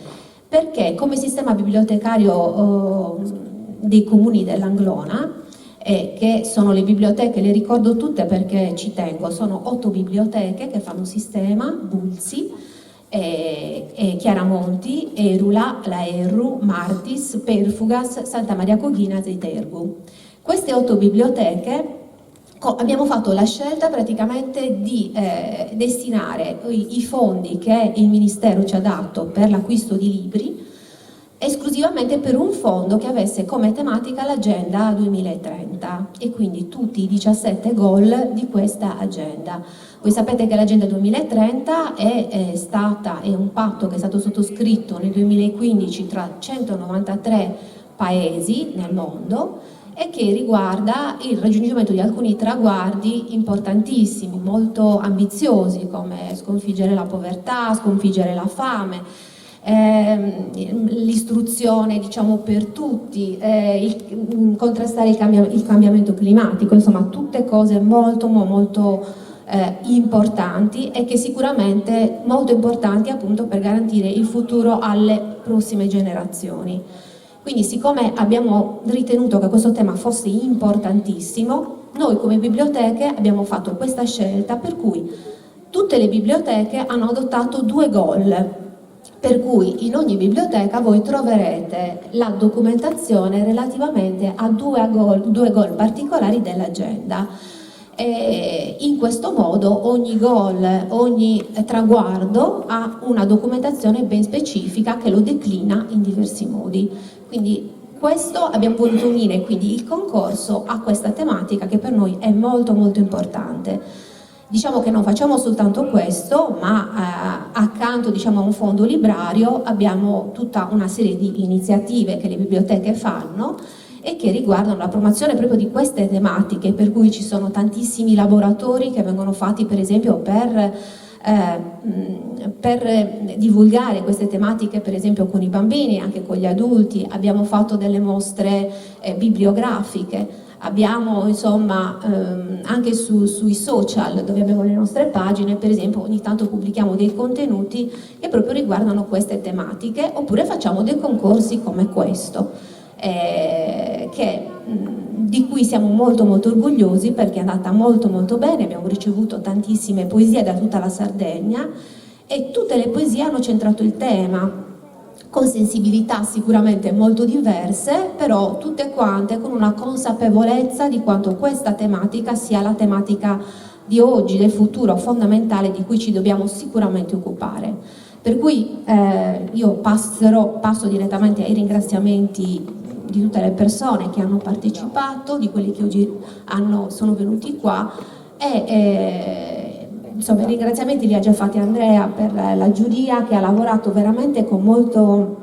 Perché come sistema bibliotecario eh, dei comuni dell'Anglona, eh, che sono le biblioteche, le ricordo tutte perché ci tengo, sono otto biblioteche che fanno sistema, Bulzi, e, e Chiaramonti, Erula, Laerru, Martis, Perfugas, Santa Maria Coghinas e Tergu. Queste otto biblioteche abbiamo fatto la scelta praticamente di eh, destinare i, i fondi che il Ministero ci ha dato per l'acquisto di libri esclusivamente per un fondo che avesse come tematica l'Agenda 2030 e quindi tutti i 17 goal di questa agenda. Voi sapete che l'Agenda 2030 è, è stata, è un patto che è stato sottoscritto nel 2015 tra 193 paesi nel mondo e che riguarda il raggiungimento di alcuni traguardi importantissimi, molto ambiziosi, come sconfiggere la povertà, sconfiggere la fame, ehm, l'istruzione diciamo, per tutti, eh, il, mm, contrastare il, cambia, il cambiamento climatico, insomma tutte cose molto molto eh, importanti e che sicuramente molto importanti appunto per garantire il futuro alle prossime generazioni. Quindi siccome abbiamo ritenuto che questo tema fosse importantissimo, noi come biblioteche abbiamo fatto questa scelta per cui tutte le biblioteche hanno adottato due goal, per cui in ogni biblioteca voi troverete la documentazione relativamente a due goal, due goal particolari dell'agenda. E in questo modo ogni goal, ogni traguardo ha una documentazione ben specifica che lo declina in diversi modi. Quindi questo abbiamo voluto unire quindi il concorso a questa tematica che per noi è molto molto importante. Diciamo che non facciamo soltanto questo, ma eh, accanto diciamo, a un fondo librario abbiamo tutta una serie di iniziative che le biblioteche fanno e che riguardano la promozione proprio di queste tematiche, per cui ci sono tantissimi laboratori che vengono fatti per esempio per, eh, per divulgare queste tematiche per esempio con i bambini, anche con gli adulti, abbiamo fatto delle mostre eh, bibliografiche. Abbiamo insomma ehm, anche su, sui social dove abbiamo le nostre pagine, per esempio ogni tanto pubblichiamo dei contenuti che proprio riguardano queste tematiche oppure facciamo dei concorsi come questo, eh, che, di cui siamo molto molto orgogliosi perché è andata molto molto bene, abbiamo ricevuto tantissime poesie da tutta la Sardegna e tutte le poesie hanno centrato il tema con sensibilità sicuramente molto diverse, però tutte quante con una consapevolezza di quanto questa tematica sia la tematica di oggi, del futuro fondamentale di cui ci dobbiamo sicuramente occupare. Per cui eh, io passerò, passo direttamente ai ringraziamenti di tutte le persone che hanno partecipato, di quelli che oggi hanno, sono venuti qua e eh, insomma i ringraziamenti li ha già fatti Andrea per la giuria che ha lavorato veramente con, molto,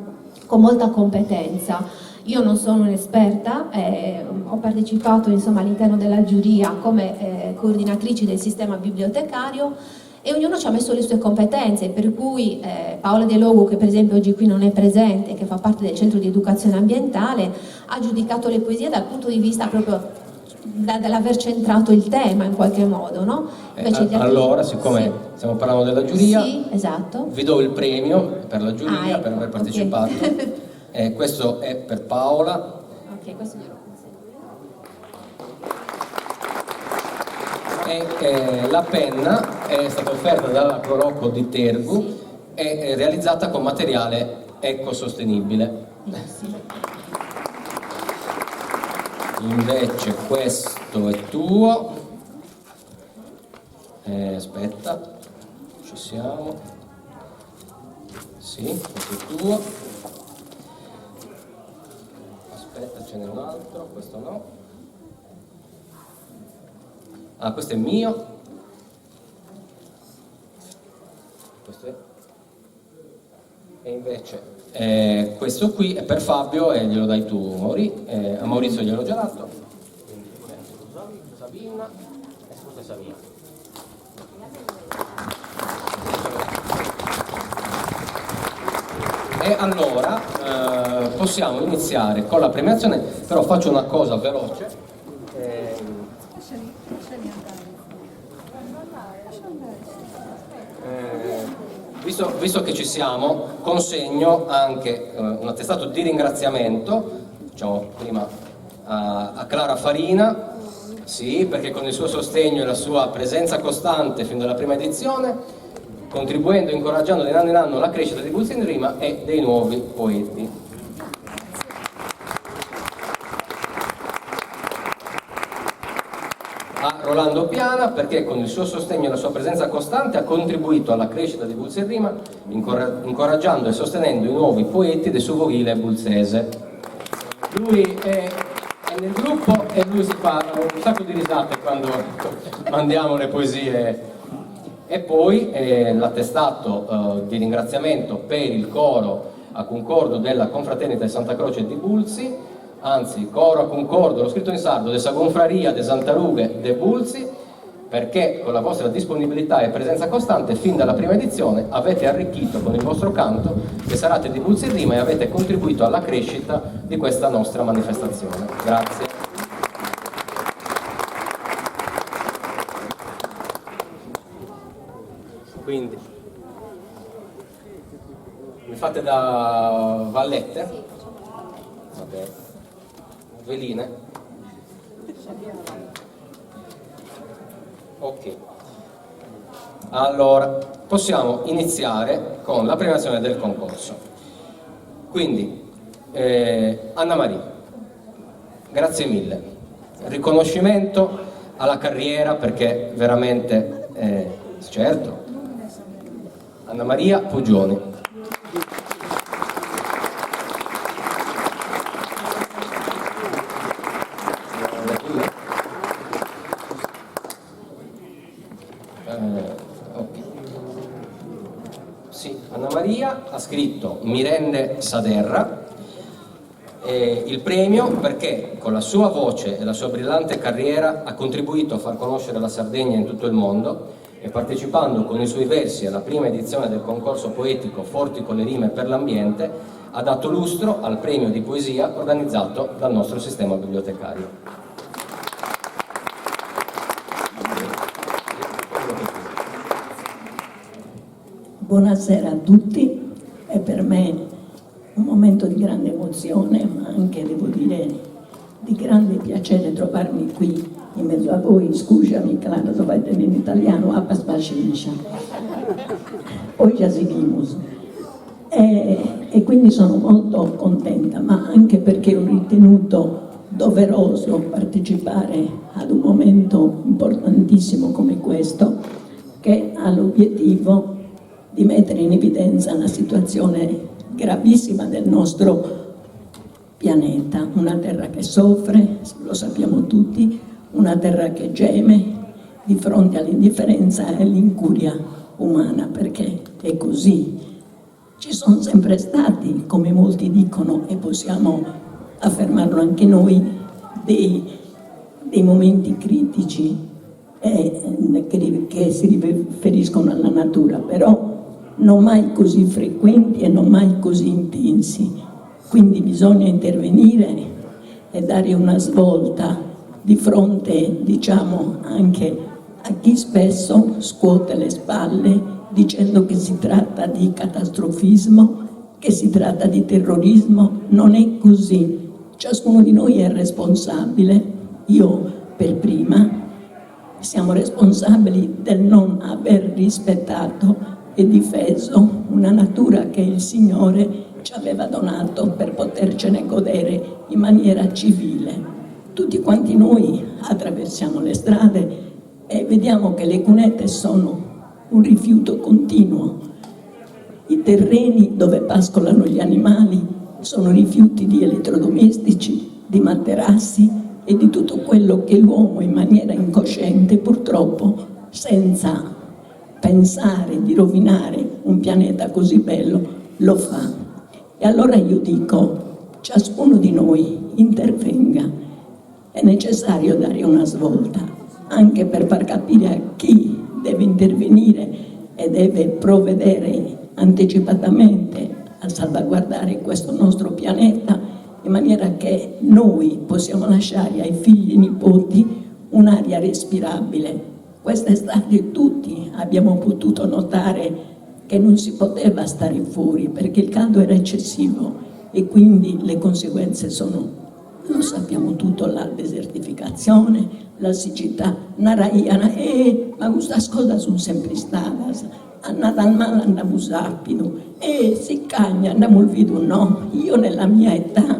con molta competenza. Io non sono un'esperta, eh, ho partecipato insomma, all'interno della giuria come eh, coordinatrice del sistema bibliotecario e ognuno ci ha messo le sue competenze, per cui eh, Paola De Logu, che per esempio oggi qui non è presente, che fa parte del centro di educazione ambientale, ha giudicato le poesie dal punto di vista proprio dall'aver centrato il tema in qualche modo, no? Eh, allora, siccome sì. stiamo parlando della giuria, sì, esatto. vi do il premio per la giuria, ah, ecco, per aver partecipato. Okay. eh, questo è per Paola. Ok, questo glielo consegno. E eh, la penna è stata offerta dalla Proloco di Tergu sì. e è realizzata con materiale ecosostenibile. Benissimo. Invece questo è tuo. Eh, aspetta, ci siamo. Sì, questo è tuo. Aspetta, ce n'è un altro, questo no. Ah, questo è mio. Questo è. E invece eh, questo qui è per Fabio e glielo dai tu, Mauri. Eh, a Maurizio gliel'ho già dato. Quindi, Sabina e scusa Sabina. E allora eh, possiamo iniziare con la premiazione, però faccio una cosa veloce. Eh, eh, visto, visto, che ci siamo, consegno anche eh, un attestato di ringraziamento, diciamo prima a, a Clara Farina, sì, perché con il suo sostegno e la sua presenza costante fin dalla prima edizione, contribuendo e incoraggiando di anno in anno la crescita di Bulzi in Rima e dei nuovi poeti. A Rolando Piana perché con il suo sostegno e la sua presenza costante ha contribuito alla crescita di Bulzi in Rima, incoraggiando e sostenendo i nuovi poeti del suo voghile bulzese. Lui è, è nel gruppo e lui si fa un sacco di risate quando mandiamo le poesie. E poi eh, l'attestato eh, di ringraziamento per il coro a concordo della Confraternita di Santa Croce di Bulzi, anzi coro a concordo, l'ho scritto in sardo, de sa Confraria de Santa Rughe de Bulzi, perché con la vostra disponibilità e presenza costante fin dalla prima edizione avete arricchito con il vostro canto le serate di Bulzi in Rima e avete contribuito alla crescita di questa nostra manifestazione. Grazie. Quindi, mi fate da vallette? Sì, facciamo la valletta. Vabbè. Veline? Ok. Allora, possiamo iniziare con la premiazione del concorso. Quindi, eh, Anna Maria, grazie mille. Riconoscimento alla carriera perché veramente, eh, certo, Anna Maria Puggioni. Eh, ok. Sì, Anna Maria ha scritto Mirende Saderra eh, il premio perché con la sua voce e la sua brillante carriera ha contribuito a far conoscere la Sardegna in tutto il mondo e partecipando con i suoi versi alla prima edizione del concorso poetico Forti con le rime per l'ambiente ha dato lustro al premio di poesia organizzato dal nostro sistema bibliotecario. Buonasera a tutti, è per me un momento di grande emozione, ma anche, devo dire, di grande piacere trovarmi qui in mezzo a voi. Scusami Clara, so faeddende in italiano, apas pascenscia. Poi già sighimus. E, e quindi sono molto contenta, ma anche perché ho ritenuto doveroso partecipare ad un momento importantissimo come questo, che ha l'obiettivo di mettere in evidenza la situazione gravissima del nostro pianeta, una terra che soffre, lo sappiamo tutti, una terra che geme di fronte all'indifferenza e all'incuria umana, perché è così. Ci sono sempre stati, come molti dicono, e possiamo affermarlo anche noi, dei, dei momenti critici eh, che, che si riferiscono alla natura, però non mai così frequenti e non mai così intensi. Quindi bisogna intervenire e dare una svolta di fronte, diciamo, anche a chi spesso scuote le spalle dicendo che si tratta di catastrofismo, che si tratta di terrorismo. Non è così. Ciascuno di noi è responsabile, io per prima, siamo responsabili del non aver rispettato e difeso una natura che il Signore ci aveva donato per potercene godere in maniera civile. Tutti quanti noi attraversiamo le strade e vediamo che le cunette sono un rifiuto continuo. I terreni dove pascolano gli animali sono rifiuti di elettrodomestici, di materassi e di tutto quello che l'uomo in maniera incosciente, purtroppo, senza pensare di rovinare un pianeta così bello, lo fa. E allora io dico, ciascuno di noi intervenga. È necessario dare una svolta, anche per far capire a chi deve intervenire e deve provvedere anticipatamente a salvaguardare questo nostro pianeta in maniera che noi possiamo lasciare ai figli e nipoti un'aria respirabile. Quest'estate tutti abbiamo potuto notare che non si poteva stare fuori perché il caldo era eccessivo e quindi le conseguenze sono, lo sappiamo tutto, la desertificazione, la siccità, naraian, eh, ma custas cosas sunt sempre istadas, annada mala nd'amus àpidu, e sicagna nd'amus bidu no, io nella mia età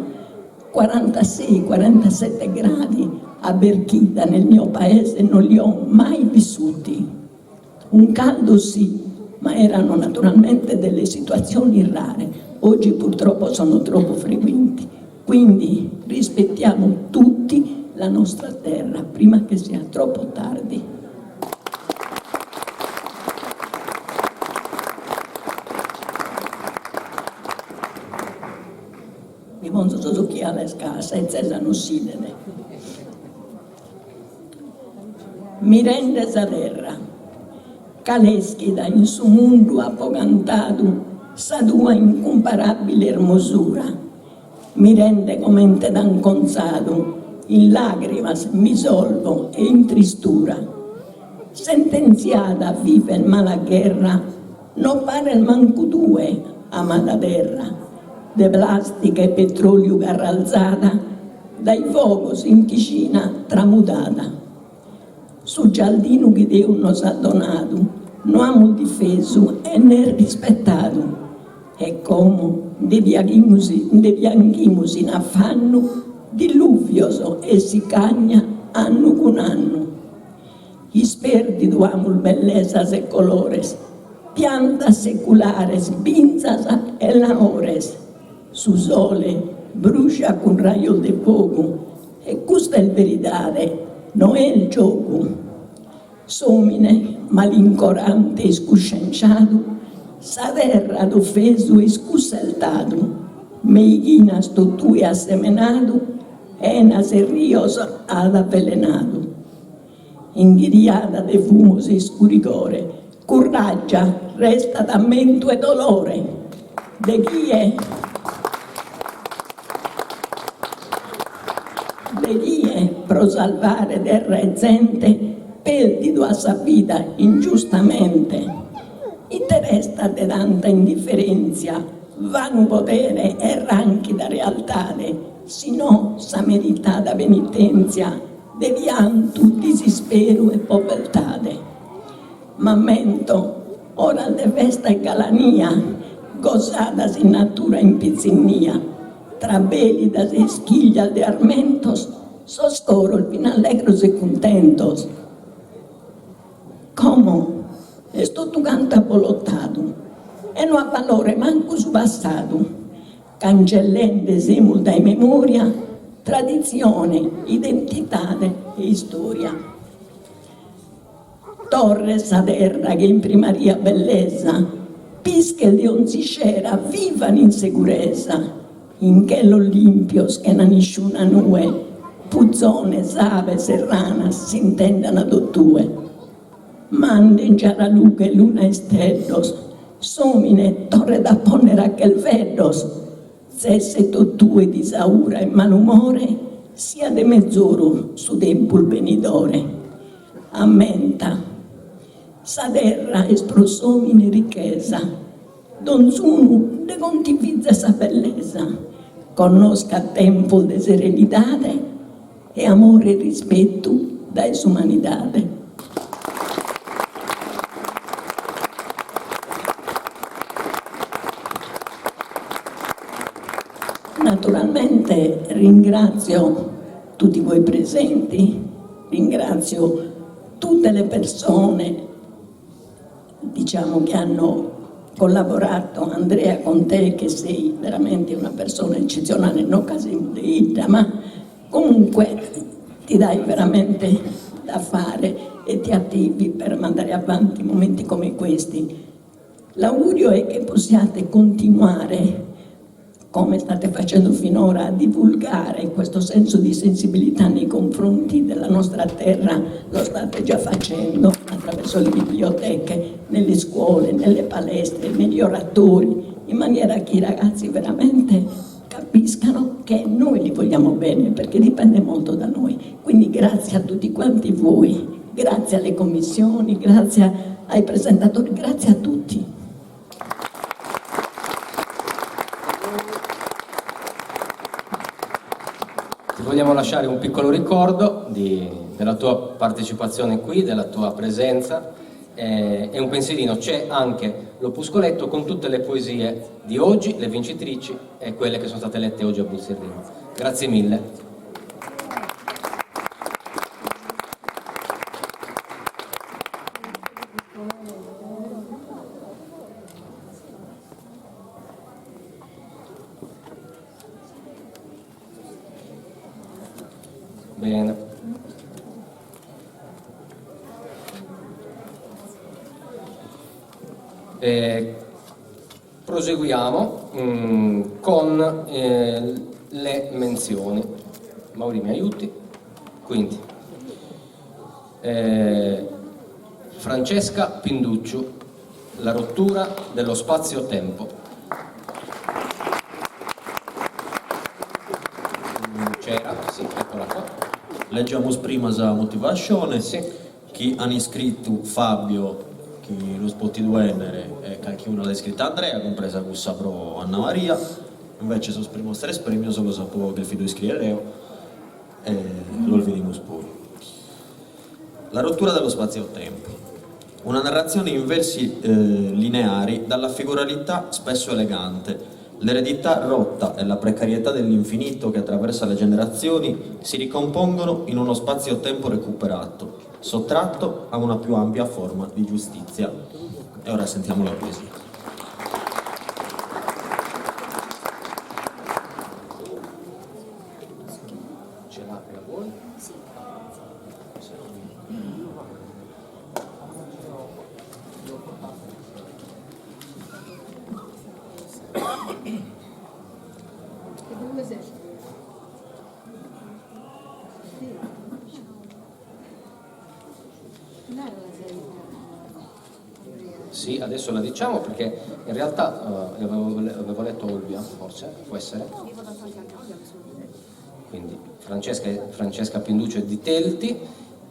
46, 47 gradi a Berchidda nel mio paese non li ho mai vissuti. Un caldo sì, ma erano naturalmente delle situazioni rare. Oggi purtroppo sono troppo frequenti. Quindi rispettiamo tutti la nostra terra prima che sia troppo tardi. Mi ponzo sos ochiales ca sa 'etzesa non s'idet. Mirende sa terra, cal'eschida in su mundu apo cantadu sa tua incumparabile ermosura, mirende comente t'an contzadu in lagrimas mi solvo e in tristura. Sententziada a viver mala gherra No pares mancu tue, amada terra, de plastica e petroliu carralzada, dai fogos in chixina tramudada. Su giardinu chi Deus nos at donadu no amus difesu e ne rispettadu, e como nde piaghimus nde pianghimus in affannu dilluvios e sicagna annu cun annu. Ispèrdidu amus bellesas e colores, piantas seculares, binzas e laores. Su sole brusciat cun rajos de fogu e custa est veridade, no est giogu. S'òmine malincorante e iscuscensciadu sa terra at ofesu e iscusseltadu, meighinas totue at semenadu, enas e rios at avvelenadu. Inghiriada de fumos e iscurigore, cun raggia restat ammentu e dolore de chie de chie pro salvare terra e zente perdidu at sa vida ingiustamente. Ite restat? Festa de tanta indifferentzia, vanu podere e ranchida realtade, si no sa meritada penitentzia de piantu, disisperu e povertade. M'ammento oras de festa e galania, gosadas in natura in pitzinnia, tra bèlidas e ischìglias de armentos, sos coros fin allegros e cuntentos. Como est totu cantu abolotadu e no at valore mancu su passadu, cancellende semus dae memoria traditzione, identidade e istoria. Torret sa terra che in primaria bellesa, pisches de onzi iscera vivan in seguresa, in chelos limpios chena nisciuna nue, puzones, abes e ranas s'intendan totue. Manden giara lughe luna e isteddos, s'omine torret a ponner a chelveddos, tzesset totue disaura e malumore, siat de mezoru su tempus benidore. Ammenta, sa terra est pro s'omine richesa, Donzunu nde contivizet sa bellesa, connoscat tempos de serenidade e amore e rispetu dae s'umanidade. Naturalmente ringrazio tutti voi presenti, ringrazio tutte le persone diciamo che hanno collaborato, Andrea con te che sei veramente una persona eccezionale, no ca semus de 'idda, ma comunque ti dai veramente da fare e ti attivi per mandare avanti momenti come questi. L'augurio è che possiate continuare come state facendo finora, a divulgare questo senso di sensibilità nei confronti della nostra terra, lo state già facendo attraverso le biblioteche, nelle scuole, nelle palestre, negli oratori, in maniera che i ragazzi veramente capiscano che noi li vogliamo bene, perché dipende molto da noi. Quindi grazie a tutti quanti voi, grazie alle commissioni, grazie ai presentatori, grazie a tutti. Ti vogliamo lasciare un piccolo ricordo di, della tua partecipazione qui, della tua presenza eh, e un pensierino. C'è anche l'opuscoletto con tutte le poesie di oggi, le vincitrici e quelle che sono state lette oggi a Buzzerrino. Grazie mille. Bene. Eh, proseguiamo mm, con eh, le menzioni. Mauri mi aiuti? Quindi, eh, Francesca Pinducciu, La rottura dello spazio-tempo. C'era, sì, eccola qua. Leggiamus prima sa motivascione. Sì. Chi an iscritu Fabio, chi no est potidu 'ennere, e calchi una l'at iscrita Andrea, cumpresa cussa pro Anna Maria. Invece sos primos tres premios los apo cherfidu iscriere eo e los bidimus puru. La rottura dello spazio-tempo. Una narrazione in versi lineari dalla figuralità spesso elegante. L'eredità rotta e la precarietà dell'infinito che attraversa le generazioni si ricompongono in uno spazio-tempo recuperato, sottratto a una più ampia forma di giustizia. E ora sentiamo la poesia. Ce l'ha la vuoi? Sì. Sì, adesso la diciamo perché in realtà eh, avevo, avevo letto Olbia, forse, può essere? Quindi Francesca, Francesca Pinduccio è di Telti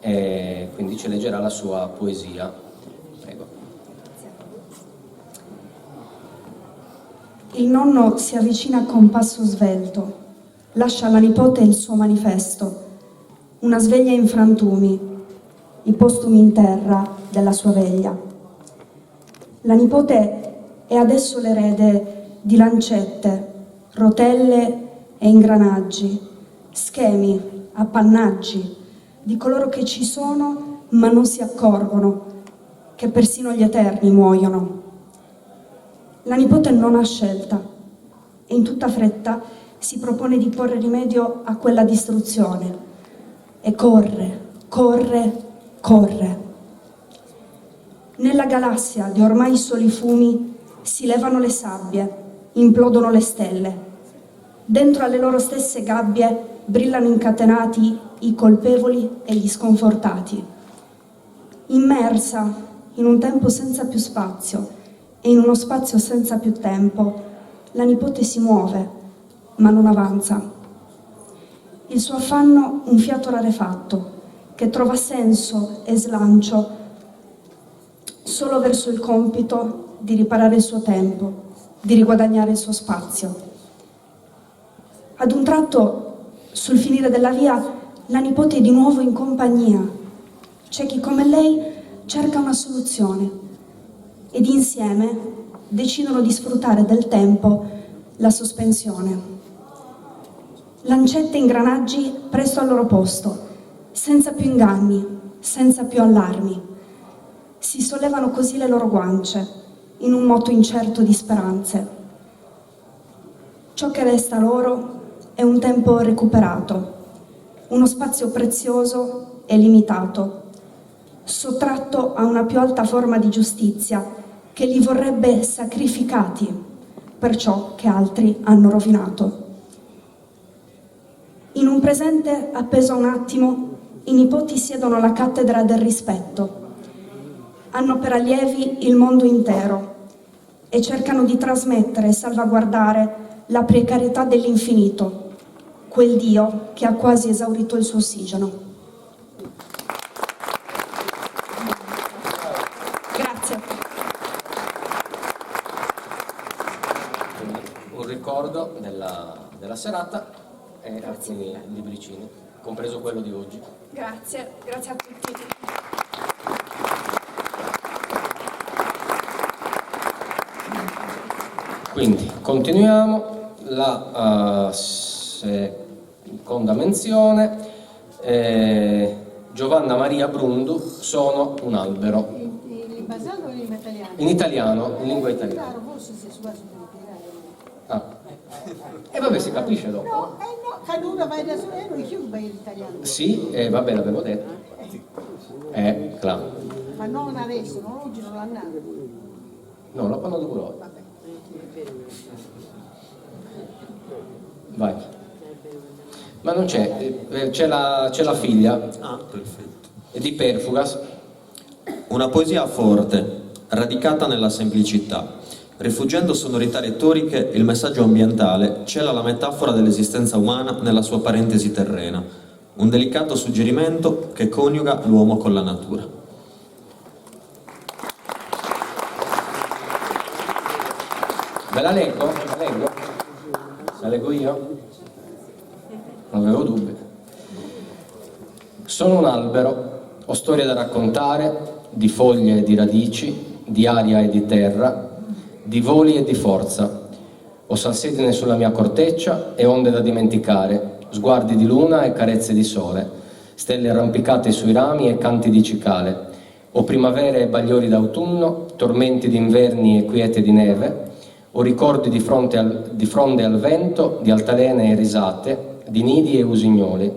e quindi ci leggerà la sua poesia. Prego. Il nonno si avvicina con passo svelto, lascia alla nipote il suo manifesto, una sveglia in frantumi, i postumi in terra della sua veglia. La nipote è adesso l'erede di lancette, rotelle e ingranaggi, schemi, appannaggi di coloro che ci sono ma non si accorgono che persino gli eterni muoiono. La nipote non ha scelta e in tutta fretta si propone di porre rimedio a quella distruzione e corre, corre, corre. Nella galassia di ormai soli fumi si levano le sabbie, implodono le stelle. Dentro alle loro stesse gabbie brillano incatenati i colpevoli e gli sconfortati. Immersa in un tempo senza più spazio e in uno spazio senza più tempo, la nipote si muove, ma non avanza. Il suo affanno un fiato rarefatto, che trova senso e slancio solo verso il compito di riparare il suo tempo, di riguadagnare il suo spazio. Ad un tratto, sul finire della via, la nipote è di nuovo in compagnia. C'è chi come lei cerca una soluzione ed insieme decidono di sfruttare del tempo la sospensione. Lancette e ingranaggi presto al loro posto, senza più inganni, senza più allarmi. Si sollevano così le loro guance, in un moto incerto di speranze. Ciò che resta loro è un tempo recuperato, uno spazio prezioso e limitato, sottratto a una più alta forma di giustizia che li vorrebbe sacrificati per ciò che altri hanno rovinato. In un presente appeso a un attimo, i nipoti siedono alla cattedra del rispetto. Hanno per allievi il mondo intero e cercano di trasmettere e salvaguardare la precarietà dell'infinito, quel Dio che ha quasi esaurito il suo ossigeno. Grazie. Un ricordo della, della serata e alcuni libricini, compreso quello di oggi. Grazie, grazie a tutti. Quindi continuiamo la uh, seconda menzione. Eh, Giovanna Maria Brundu, Sono un albero. In, in limba sarda o in lingua italiana? In italiano, in lingua italiana. Ah. E vabbè, si capisce dopo. No, eh no, Canuna vai da solo, non chiudo in italiano. Sì, e vabbè, l'avevo detto. Claro. Ma non adesso, non oggi, non l'hanno. No, lo fanno dopo. Vabbè. Vai. Ma non c'è, eh, c'è la, c'è la figlia. Ah, perfetto. È di Perfugas. Una poesia forte, radicata nella semplicità. Rifuggendo sonorità retoriche, il messaggio ambientale cela la metafora dell'esistenza umana nella sua parentesi terrena, un delicato suggerimento che coniuga l'uomo con la natura. Ve la leggo? La leggo? La leggo io? Non avevo dubbi. Sono un albero, ho storie da raccontare, di foglie e di radici, di aria e di terra, di voli e di forza. Ho salsedine sulla mia corteccia e onde da dimenticare, sguardi di luna e carezze di sole, stelle arrampicate sui rami e canti di cicale. Ho primavere e bagliori d'autunno, tormenti d'inverni e quiete di neve, ho ricordi di, fronte al, di fronde al vento, di altalene e risate, di nidi e usignoli,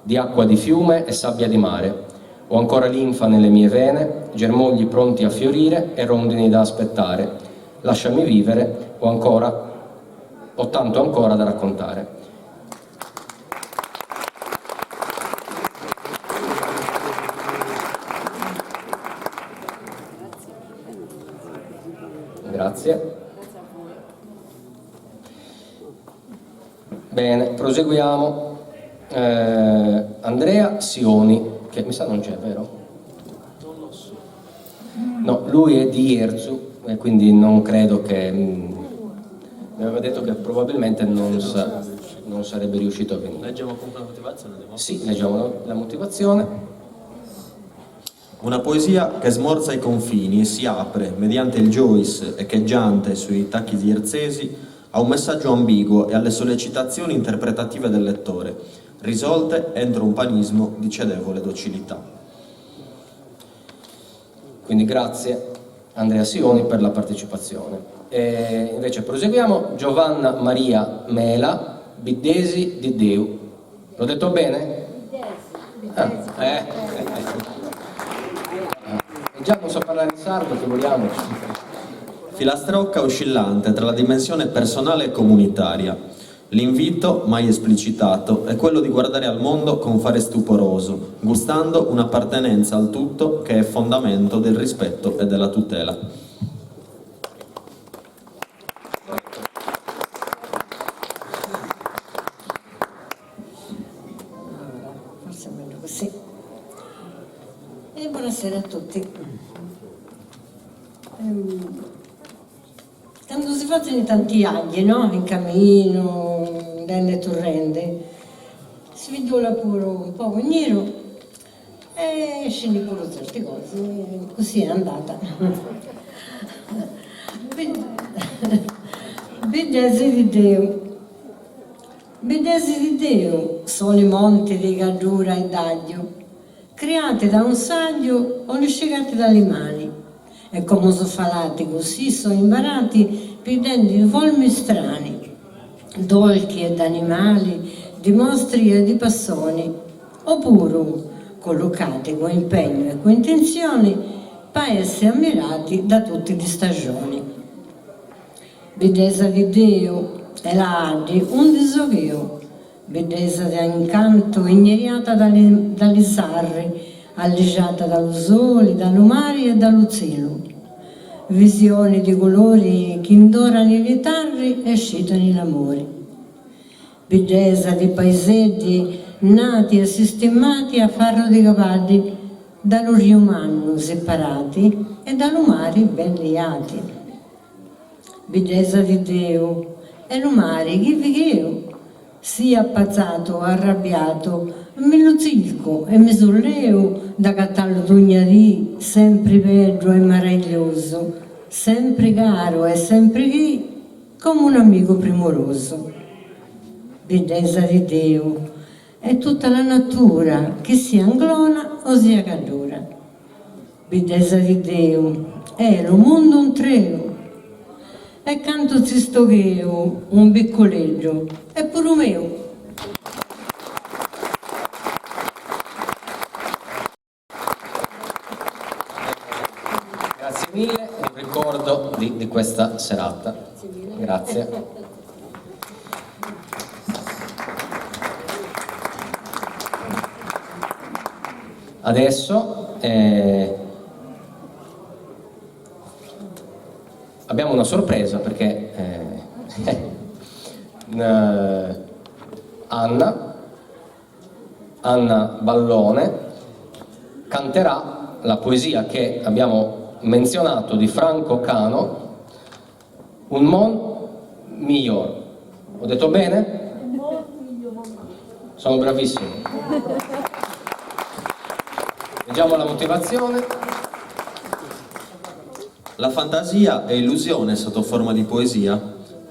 di acqua di fiume e sabbia di mare. Ho ancora linfa nelle mie vene, germogli pronti a fiorire e rondini da aspettare. Lasciami vivere, ho ancora, ho tanto ancora da raccontare. Grazie. Bene, proseguiamo. Eh, Andrea Sioni, che mi sa non c'è, vero? No, lui è di Jerzu e quindi non credo che... Mm. Mi aveva detto che probabilmente non, sa, non sarebbe riuscito a venire. Leggiamo comunque la motivazione? Sì, leggiamo la motivazione. Una poesia che smorza i confini e si apre, mediante il Joyce echeggiante sui tacchi jersesi, a un messaggio ambiguo e alle sollecitazioni interpretative del lettore, risolte entro un panismo di cedevole docilità. Quindi grazie Andrea Sioni per la partecipazione. E invece proseguiamo, Giovanna Maria Mela, Biddesi di Deu. L'ho detto bene? Ah, eh. E già non so parlare in sardo, figuriamoci. Filastrocca oscillante tra la dimensione personale e comunitaria. L'invito, mai esplicitato, è quello di guardare al mondo con fare stuporoso, gustando un'appartenenza al tutto che è fondamento del rispetto e della tutela. Allora, forse è meglio così. E buonasera a tutti. Ehm, quando si fanno tanti agli, no? In cammino, andende e torrende, si vedola pure un po' in giro e scendi pure certe cose, così è andata. Biddesi di Deu. Biddesi di Deu sono i monti di Gaddura e d'Aglio, creati da un saggio o liscicati dalle mani, e come sono falati così sono imbarati perdendo forme strani, dolci ed animali, di mostri e di passoni, oppure collocati con impegno e con intenzioni per essere ammirati da tutte le stagioni. Bellezza di Dio e la Addi un disoghio, bellezza di incanto igneriata dalle, dalle sarre, alleggiata dallo sole, dallo mare e dallo cielo. Visioni di colori che indorano i ritardi e scitano l'amore. Bellezza di paesetti nati e sistemati a farro di cavalli, dallo Rio Manno separati e dallo mare belliati. Bellezza di Dio e lo mare che vigheo, sia appazzato, arrabbiato, me lo zilco e mi solleo da cattallo d'ugnadì, sempre peggio e meraviglioso, sempre caro e sempre chi, come un amico primoroso. Bellezza di Dio è tutta la natura, che sia anglona o sia caddura. Bellezza di Dio è lo mondo un treo, e canto zistogheo, un piccoleggio, è pure mio. Grazie mille, un ricordo di, di questa serata. Grazie. Adesso eh, abbiamo una sorpresa perché eh, eh, Anna, Anna Ballone canterà la poesia che abbiamo menzionato di Franco Cano, Un mon miglior. Ho detto bene? Sono bravissimo. Leggiamo la motivazione. La fantasia è illusione sotto forma di poesia?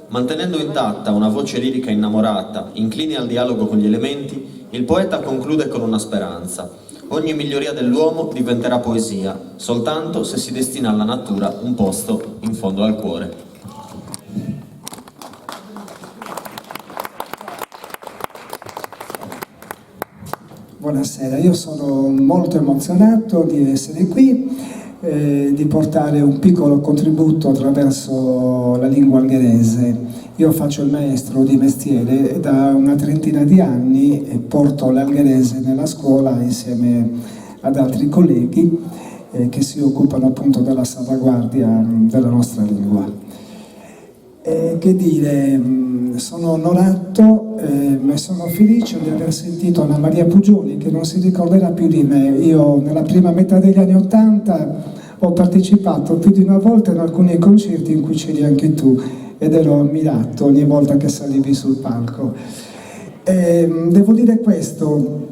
Mantenendo intatta una voce lirica innamorata, incline al dialogo con gli elementi, il poeta conclude con una speranza. Ogni miglioria dell'uomo diventerà poesia, soltanto se si destina alla natura un posto in fondo al cuore. Buonasera, io sono molto emozionato di essere qui, eh, di portare un piccolo contributo attraverso la lingua algherese. Io faccio il maestro di mestiere e da una trentina di anni porto l'algherese nella scuola insieme ad altri colleghi eh, che si occupano appunto della salvaguardia della nostra lingua. Eh, che dire, mm, sono onorato eh, e sono felice di aver sentito Anna Maria Puggioni che non si ricorderà più di me. Io nella prima metà degli anni Ottanta ho partecipato più di una volta in alcuni concerti in cui c'eri anche tu. ed ero ammirato ogni volta che salivi sul palco. E, devo dire questo,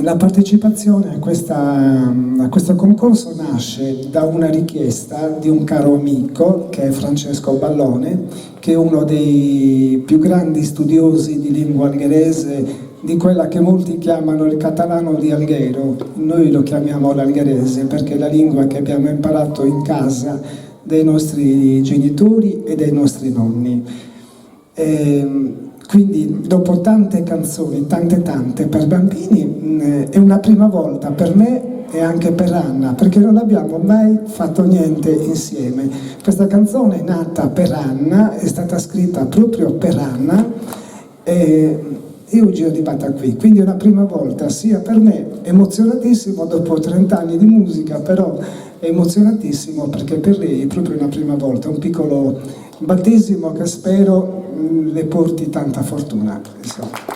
la partecipazione a, questa, a questo concorso nasce da una richiesta di un caro amico che è Francesco Ballone, che è uno dei più grandi studiosi di lingua algherese, di quella che molti chiamano il catalano di Alghero. Noi lo chiamiamo l'algherese perché è la lingua che abbiamo imparato in casa dai nostri genitori e dai nostri nonni. E quindi dopo tante canzoni, tante tante per bambini, è una prima volta per me e anche per Anna, perché non abbiamo mai fatto niente insieme. Questa canzone è nata per Anna, è stata scritta proprio per Anna e, e oggi è arrivata qui. Quindi è una prima volta sia per me, emozionatissimo dopo 30 anni di musica, però emozionatissimo perché per lei è proprio una prima volta, un piccolo battesimo che spero le porti tanta fortuna. Insomma.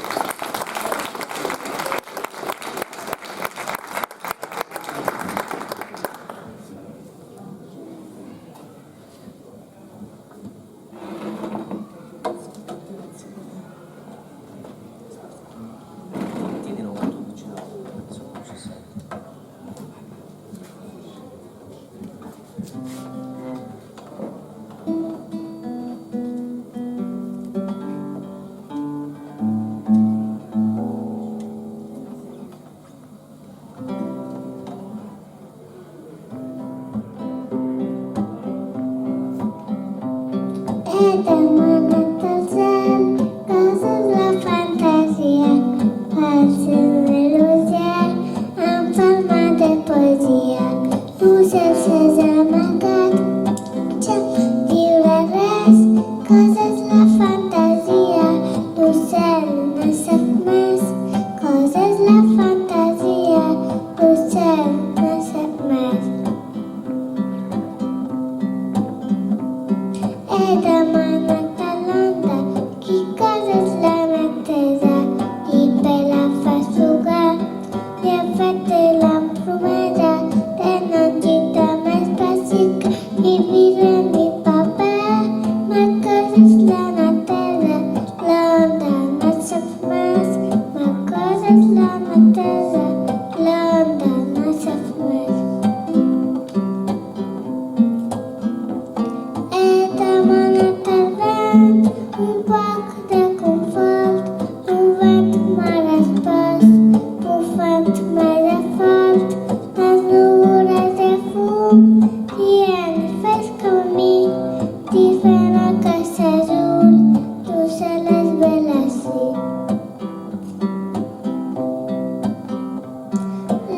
He demanat al cel cosa és la fantasia. Falsa melodia en forma de poesia. L'ocel s'és amagat, ja diure res. Cosa és la fantasia? L'ocel no sap més. Cosa és la fantasia? L'ocel no sap més. He demanat a l'onda qui cosa és la neteja i per la fa sugar li he fet la promesa de no gitar més pessic ni vidre ni paper. Ma cosa és la neteja? L'onda no sap més. Ma cosa és la neteja? L'onda no sap més. He demanat al vent un poc de confort, el vent m'ha respost, bufant més fort, les núvoles de fum, dient fes camí, dient a casa azul, l'ocel és bel ací.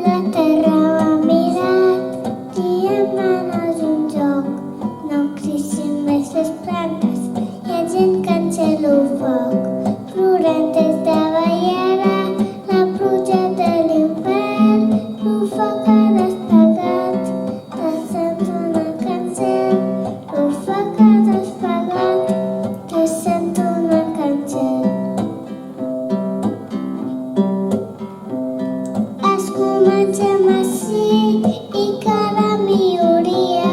La terra m'ha mirat, dient no és un joc, no creixin més les plantes, hi ha gent que encén el foc. Plorant des de Baiera, la pluja de l'infern, el foc ha despegat, te sento una cançó, el foc ha despegat, te sento una cançó. Es comencem així i cada milloria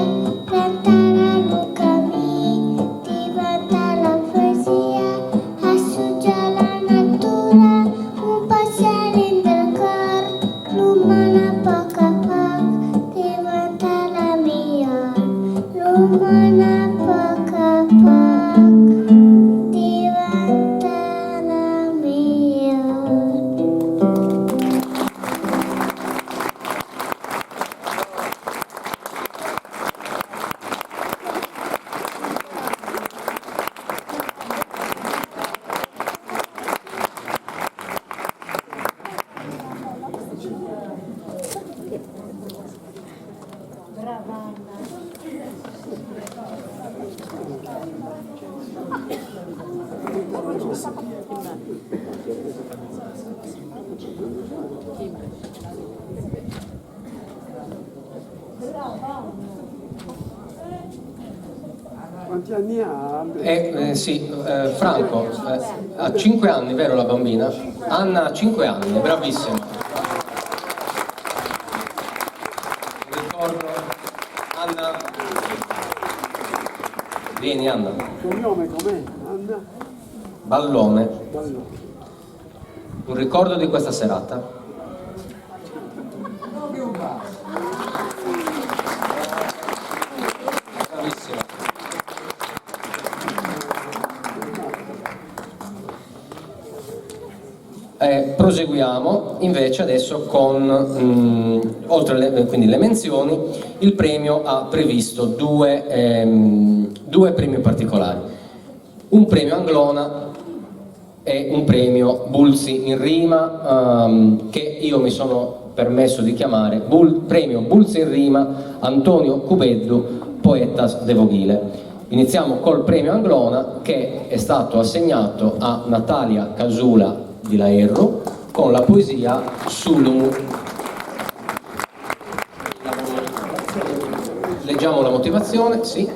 plantarà el camí, d'inventar la poesia, assetjar la natura, un passerín del cor, l'humana a poc a poc, d'inventar la millor, l'humana a poc a poc, d'inventar la millor. Brava Anna. Brava Anna. Quanti anni ha? Andrea? Sì, Franco, ha 5 anni, vero la bambina? Anna ha 5 anni, bravissima. Ricordo, Anna. Vieni Anna. Cognome com'è? Anna? Ballone. Ballone. Un ricordo di questa serata? Bravissima. Eh, proseguiamo invece adesso con, mh, oltre le, quindi le menzioni, il premio ha previsto due, ehm, due premi particolari. Un premio Anglona e un premio Bulzi in rima ehm, che io mi sono permesso di chiamare Bul- premio Bulzi in rima Antonio Cubeddu, poetas de Voghile. Iniziamo col premio Anglona che è stato assegnato a Natalia Casula di Laerru con la poesia Sulumu. Leggiamo la motivazione, sì.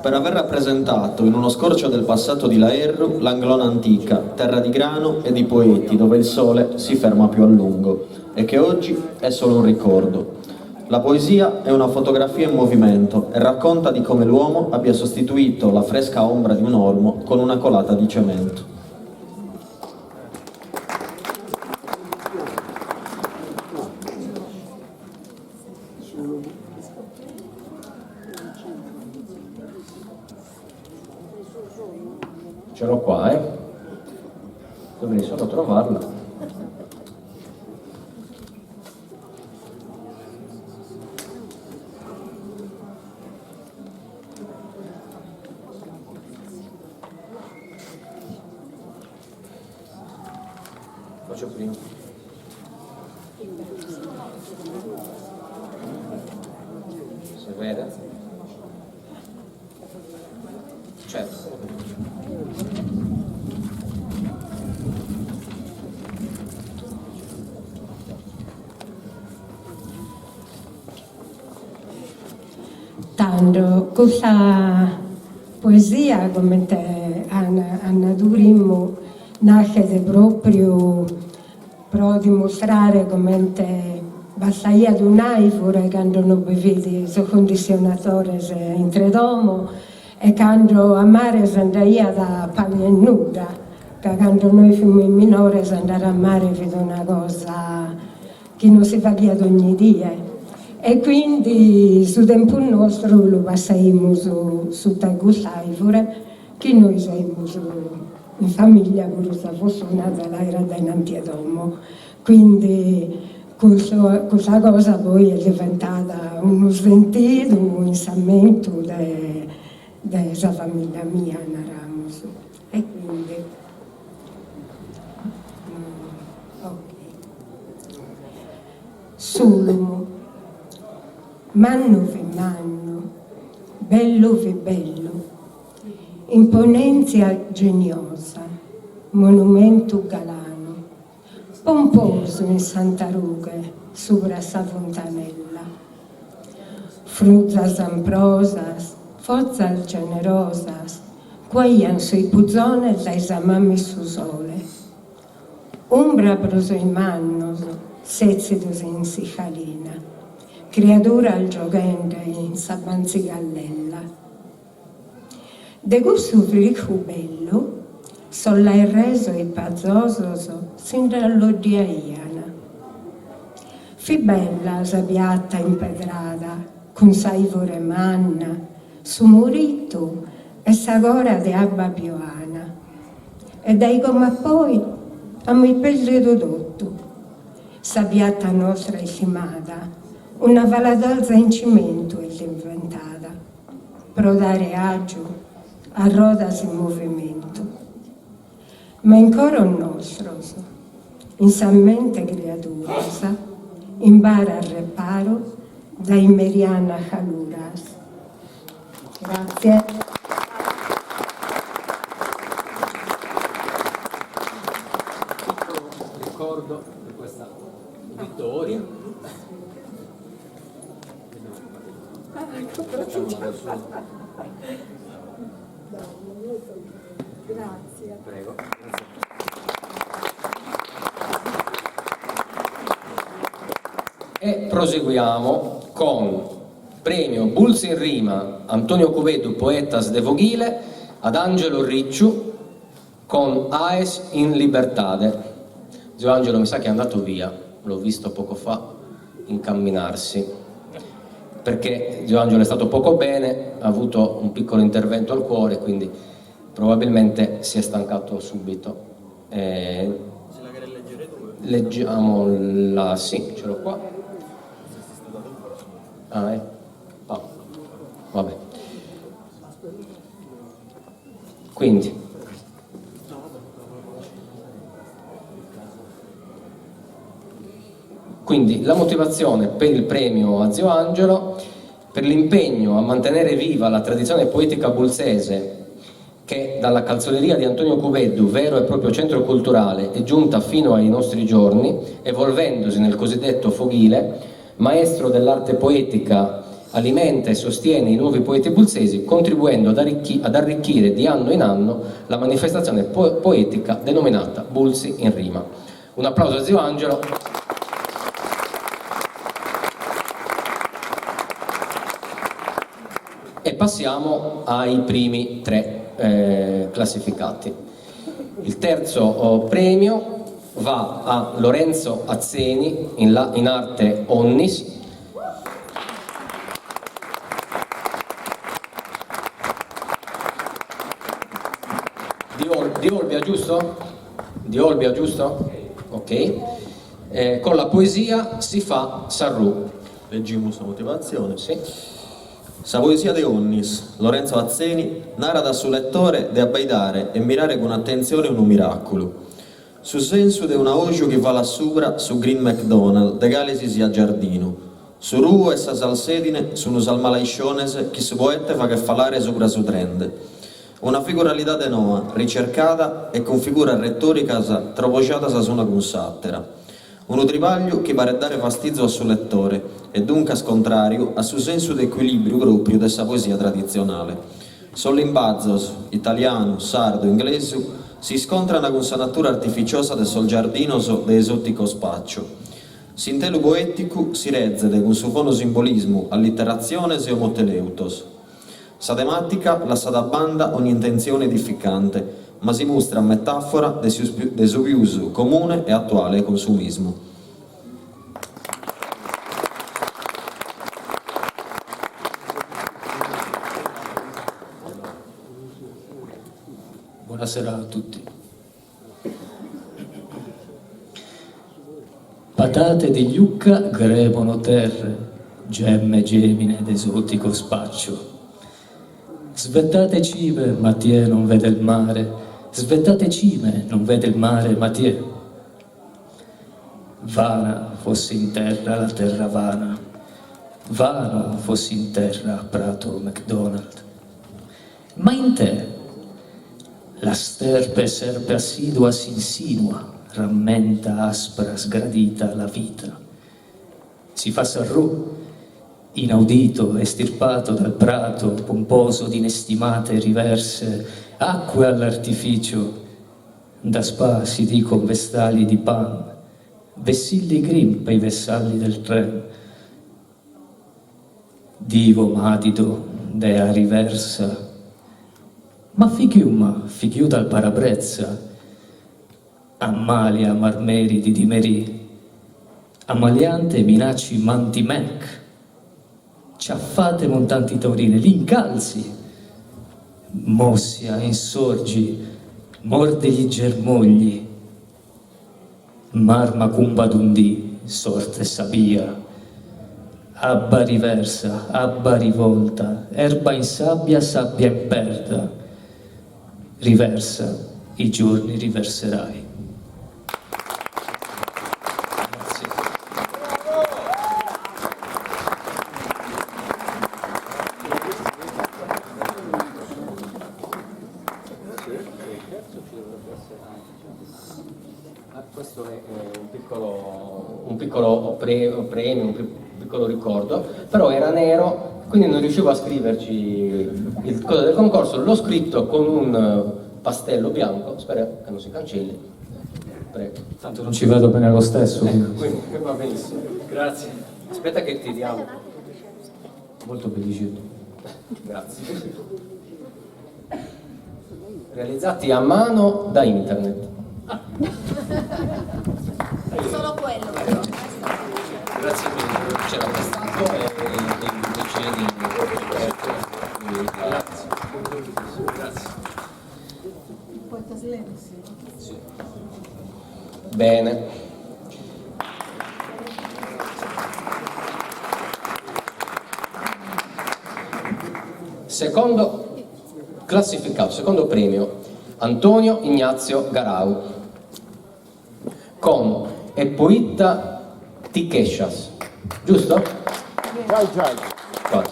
Per aver rappresentato in uno scorcio del passato di Laerru l'Anglona antica, terra di grano e di poeti, dove il sole si ferma più a lungo e che oggi è solo un ricordo. La poesia è una fotografia in movimento e racconta di come l'uomo abbia sostituito la fresca ombra di un olmo con una colata di cemento. Ce l'ho qua, eh? Dovrei solo trovarla. Faccio prima. Si vede? Certo. Tando, custa poesia, comente at nadu primu, naschet propriu pro dimustrare comente bastaiat un'àivure cando non bi fit sos cundissionadores intre domo e cando a mare s'andaiat a pagu e nudda, ca cando nois fimus minores andare a mare fit una cosa chi non si faghiat ogni die e quindi su tempus nostru lu passaimus suta 'e cust'àivure chi nois aimus in famiglia puru sa fortuna de l'aer dainanti 'e domo, quindi custa cosa poi est diventada unu sentidu in s'ammentu de de sa famiglia mia, naramus, e quindi ok. S'ùlumu, mannu fit mannu, bellu fit bellu, Imponèntzia geniosa, monumentu galanu, pomposu in Santa Rughe subra sa funtanella. Fruzas amprosas, fozas generosas, cuaian sos puzones dae sa mama 'e su sole. Umbra pro sos mannos, sètzidos in s'iscalina, criaduras gioghende in sa bantzigallella. De cussu fricu bellu sos laerresos ipazosos si nd'alloddiaian. Fit bella sa piata impedrada cun s'àivure manna, su muritu e sa cora de abba pioana. E dae como a poi amus pèrdidu totu. Sa piata nostra istimada, una faladorza in cimentu est diventada. Pro dare àgiu a rodas in movimentu. Ma in coros nostros, in sa mente 'e criaduras, imbarat reparu dae merianas caluras. Grazie. Piccolo ricordo di questa vittoria. Grazie. Prego. E proseguiamo con. Premio Bultzi in Rima Antonio Cubeddu Poetas de Foghile ad Angelo Ricciu con Aes in Libertade. Zio Angelo mi sa che è andato via, l'ho visto poco fa incamminarsi, perché zio Angelo è stato poco bene, ha avuto un piccolo intervento al cuore, quindi probabilmente si è stancato subito. Eh, leggiamo la... sì, ce l'ho qua. Ah, eh. Ah, vabbè. Quindi. Quindi la motivazione per il premio a Zio Angelo, per l'impegno a mantenere viva la tradizione poetica bulzese che dalla calzoleria di Antonio Cubeddu, vero e proprio centro culturale, è giunta fino ai nostri giorni, evolvendosi nel cosiddetto foghile, maestro dell'arte poetica, alimenta e sostiene i nuovi poeti bulzesi, contribuendo ad, arricchi- ad arricchire di anno in anno la manifestazione po- poetica denominata Bulzi in Rima. Un applauso a zio Angelo. E passiamo ai primi tre eh, classificati. Il terzo oh, premio va a Lorenzo Azzeni in, la, in arte Onnis. Di, Ol- di Olbia, giusto? Di Olbia, giusto? Ok. Eh, con la poesia si fa Sarru. Leggimus sa motivatzione. Sì. Sa poesia de Onnis, Lorenzo Atzeni, narat a su letore de abbaidare e mirare cun atentzione unu miràculu. Su sensu de un'oju chi falat subra su Green MacDonald de cale si siat giardinu. Su ruu e sa salsedine sun sas malaisciones chi su poete faghet falare subra su trende. Una figuralidade noa, ricercada e cun figuras retòricas trobojadas s'una cun s'àtera. Unu tribagliu chi paret dare fastizu a su letore e duncas contràriu a su sensu de ecuilìbriu pròpriu de sa poesia traditzionale. Sos limbazos, italianu, sardu, inglesu, si iscontrant cun sa natura artificiosa de sos giardinos de esòtico spaccio. S'intelu poèticu si rezet cun su fonosimbolismu, alliteratziones e omoteleutos. Sa temàtica lassat a banda ogni intentzione edificante, ma si mustrat metàfora de su pius comune e atuale consumismu. Buonasera a tutti. Patate di Lucca grebono terre, gemme gemine d'esotico spaccio. Svettate cime, Mathieu non vede il mare, svettate cime, non vede il mare, Mathieu. Vana fosse in terra la terra vana, vano fosse in terra Prato MacDonald. Ma in te la sterpe serpe assidua s'insinua, rammenta aspra sgradita la vita. Si fa sarrù, inaudito, estirpato dal prato pomposo d'inestimate riverse, acque all'artificio, da spa si dicon vestali di pan, vessilli grimpa i vessalli del tren. Divo madido, dea riversa, ma figliuma, figliu dal parabrezza, ammalia marmeri di dimerì, ammaliante minacci mantimec, ciaffate montanti taurine, l'incalzi, mossia, insorgi, morde gli germogli, marma cumbadundì, sorte sabia, abba riversa, abba rivolta, erba in sabbia, sabbia in perda, riversa, i giorni riverserai. Ah, questo è un piccolo, un piccolo pre- premio, un piccolo ricordo, però era nero, quindi non riuscivo a scriverci il coso del concorso, l'ho scritto con un pastello bianco, spero che non si cancelli. Prego. Tanto non ci vedo bene lo stesso. Ecco, quindi va benissimo. Grazie. Aspetta che ti diamo. Molto bellixeddu. Grazie. Realizzati a mano da internet. Solo quello però. Grazie mille. C'era prestato e invece di... Grazie. Grazie. Sì. Bene. Secondo classificato, secondo premio, Antonio Ignazio Garau con E poita ti chescias, giusto? Giai giai. Quasi.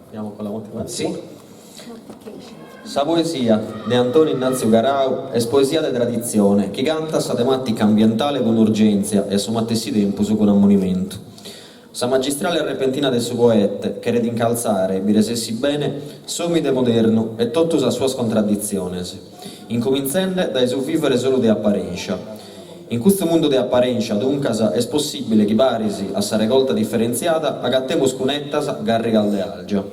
Andiamo con la motivazione. Sì. Sa poesia de Antoni Innàtziu Garau est poesia de traditzione chi cantat sa temàtica ambientale cun urgèntzia e a su matessi tempus cun ammonimentu. Sa magistrale arrepentina de su poete cheret incaltzare, bi resessit bene, s'òmine modernu e totu sas suas contradditziones, incumintzende dae su vìvere solu de aparèntzia. In custu mundu de aparèntzia, duncas, est possìbile chi paris a sa regolta diferentziada agatemus cunetas gàrrigas de àlgia.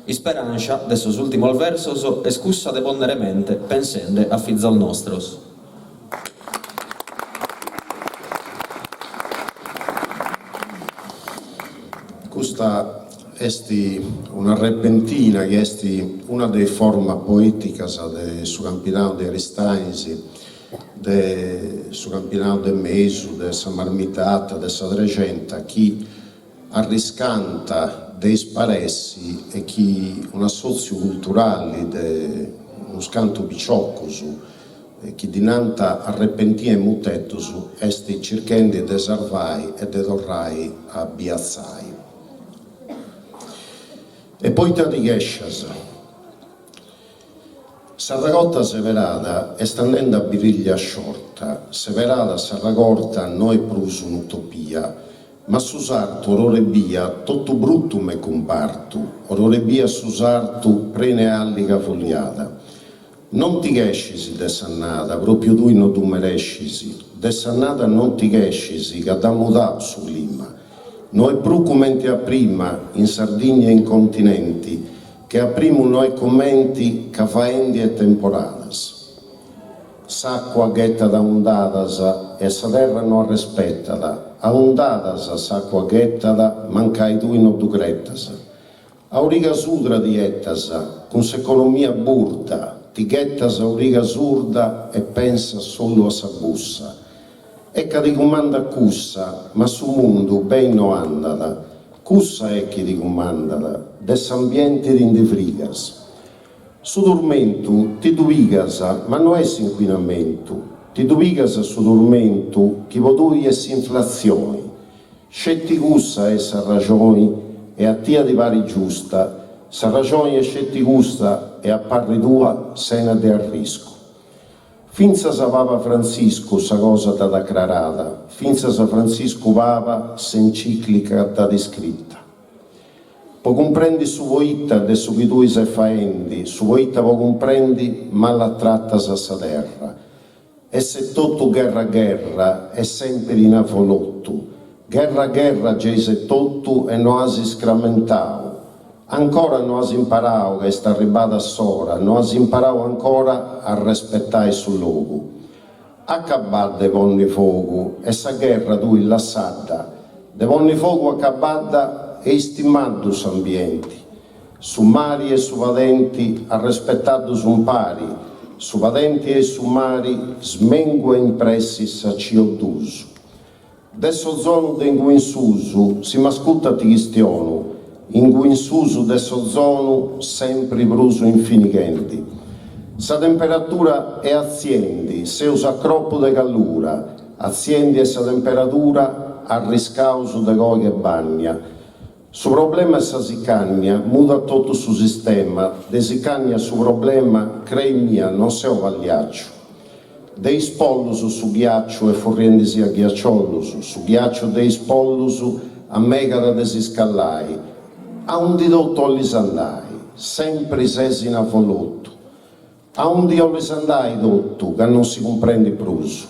Isperàntzia de sos ùltimos versos est cussa de pònnere mente pensende a fizos nostros. Custa est una repentina chi est una de is formas poeticas de su Campidanu de Aristanis, de su Campidanu de Mesu, de sa Marmidda Arta, de sa Trexenta, chi arriscant de isparessi e chi un'assòtziu culturali de unus cantu piciocus chi ddi nant Arrepentina e Mutetus est circhendi de sarvai e de torrai a biatzai. E poita ti chèscias? S'arragorta seberada est andendi a biriglia sciorta, seberada s'arragorta no est prus un'utopia, ma su sartu or'or'e bia totu brutu m'est cumpartu, or'or'e bia su sartu prenu 'e alliga fuliada. Non ti chescis de s'annada, propriu tui no ddu merescis, de s'annada non ti chescis ca dd'at mudau su clima. No est prus cumenti a prima in Sardigna e in continenti, che a primu no est cumenti ca faendi 'e temporadas. S'acua ghetat a undadas e sa terra no arrespetat, a undadas s'acua ghetat mancai tui no ddu cretas. A origa surda ti 'etas, cun s'economia burda, ti ghetas a origa surda e pensas solu a sa bussa. E ca ti cumandat cussa, ma su mundu beni no andat, cussa est chi ti cumandat, de s'ambienti ti ndi frigas. Su turmentu ti ddu pigas, ma no est s'incuinamentu, ti ddu pigas su turmentu chi po tui est s'inflatzioni, Sceti cussa est sa raxoni e a tia ti parit giusta, sa raxoni est sceti custa e a parri tua sena de arriscu. Fintzas Paba Frantziscu sa cosa dd'at acrarada, fintzas Frantziscu Paba s'encìclica dd'at iscrita. Po cumprendi su poita de su chi tui ses faendi, su poita po cumprendi mala tratas a sa terra. Est totu gherra gherra e sempiri in avolotu. Gherra gherra gei ses totu e no as iscramentau. Ancora no as imparau ca est arribada s'ora, no as imparau ancora a respetai su logu. Acabadda de ponni fogu e sa gherra tui lassadda. De ponni fogu acabadda e istimaddu s'ambienti. Su mari e su padenti arrespetaddus umpari, su padenti e su mari smengua in pressi sa CO dus. De s'ozonu de ingui in susu, si m'ascurtas ti chistionu, ingui in susu de s'ozonu sempri prus infinichendi. Sa temperatura est atziendi, seus a cropu de callura, atziendi est sa temperadura, arriscaus de coi che bagna. Su problema 'e sa sicagna mudat totu su sistema, de sicagna su problema, crei-mia, non seo pagliacciu. De is pollus su ghiacciu est furriendisì a ghiacciolus, su ghiacciu de is pollus amegat de si scallai. Aundi totu 'olis andai? Sempri ses in avolotu. Aundi 'olis andai totu ca non si cumprendit prus?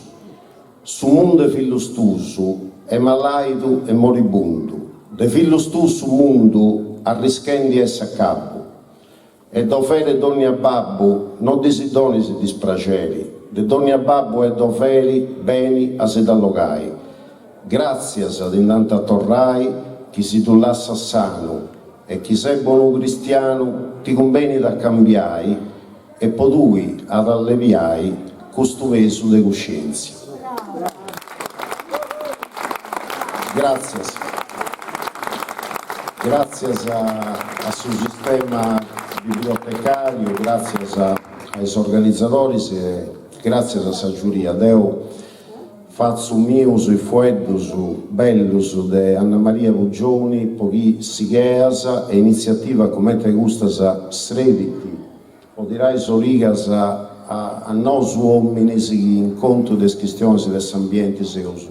Su mundu 'e fillus tuus est malaidu e moribundu. De fillus tuus su mundu arrischendi est s'acabu. E doveri dònnia babbu no ddis donis dispraxeri, de dònnia babbu est doveri beni a si dd'allogai. Gràtzias ti nd'ant a torrai chi si ddu lassas sanu e chi ses bonu cristianu ti cumbenit a cambiai e po tui at a allebiai custu pesu de cuscièntzia. Gràtzias. Gràtzias a su sistema bibliotecàriu, gràtzias a is organizadoris e gràtzias a sa giuria. Deu fatzu mius is fueddus bellus de Anna Maria Puggioni po chi sigheas e initziativas cumenti custas srebint po tirai is origas a nosu ominis chi in contu de is chistionis de s'ambienti seus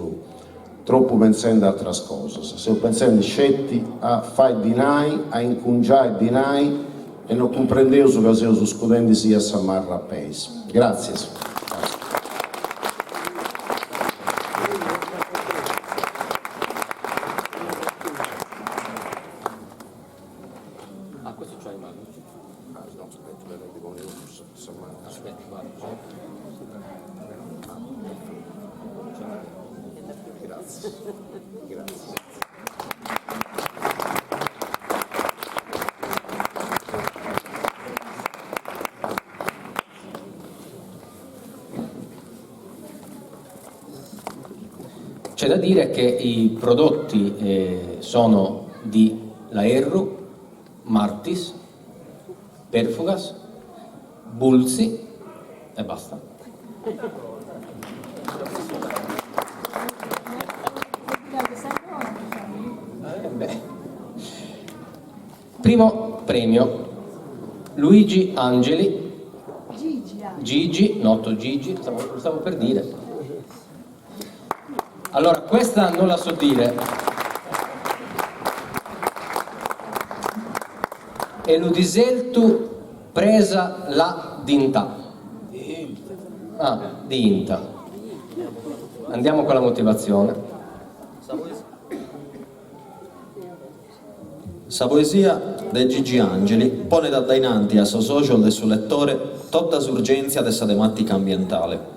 tropu pentzendi a atras cosas, seus pentzendi sceti a fai dinai, a incungiai dinai e no cumprendeus ca seus scudendi·sì a sa marra a peis. Gràtzias. Ah, questo c'hai in mano. Ah, no, aspetta, me lo devo sa mano. Aspetta, guarda. Grazie. Grazie. C'è da dire che i prodotti eh, sono di Laerru, Martis, Perfugas, Bulzi e basta. Eh Primo premio, Luigi Angeli, Gigi, noto Gigi, stavo, lo stavo per dire. Allora, questa non la so dire. E lu diseltu presa la dinta. Ah, di Inta. Andiamo con la motivazione. Sa poesia de Gigi Angeli ponet a dae in anti a sos ojos de su letore tota s'urgèntzia de sa temàtica ambientale.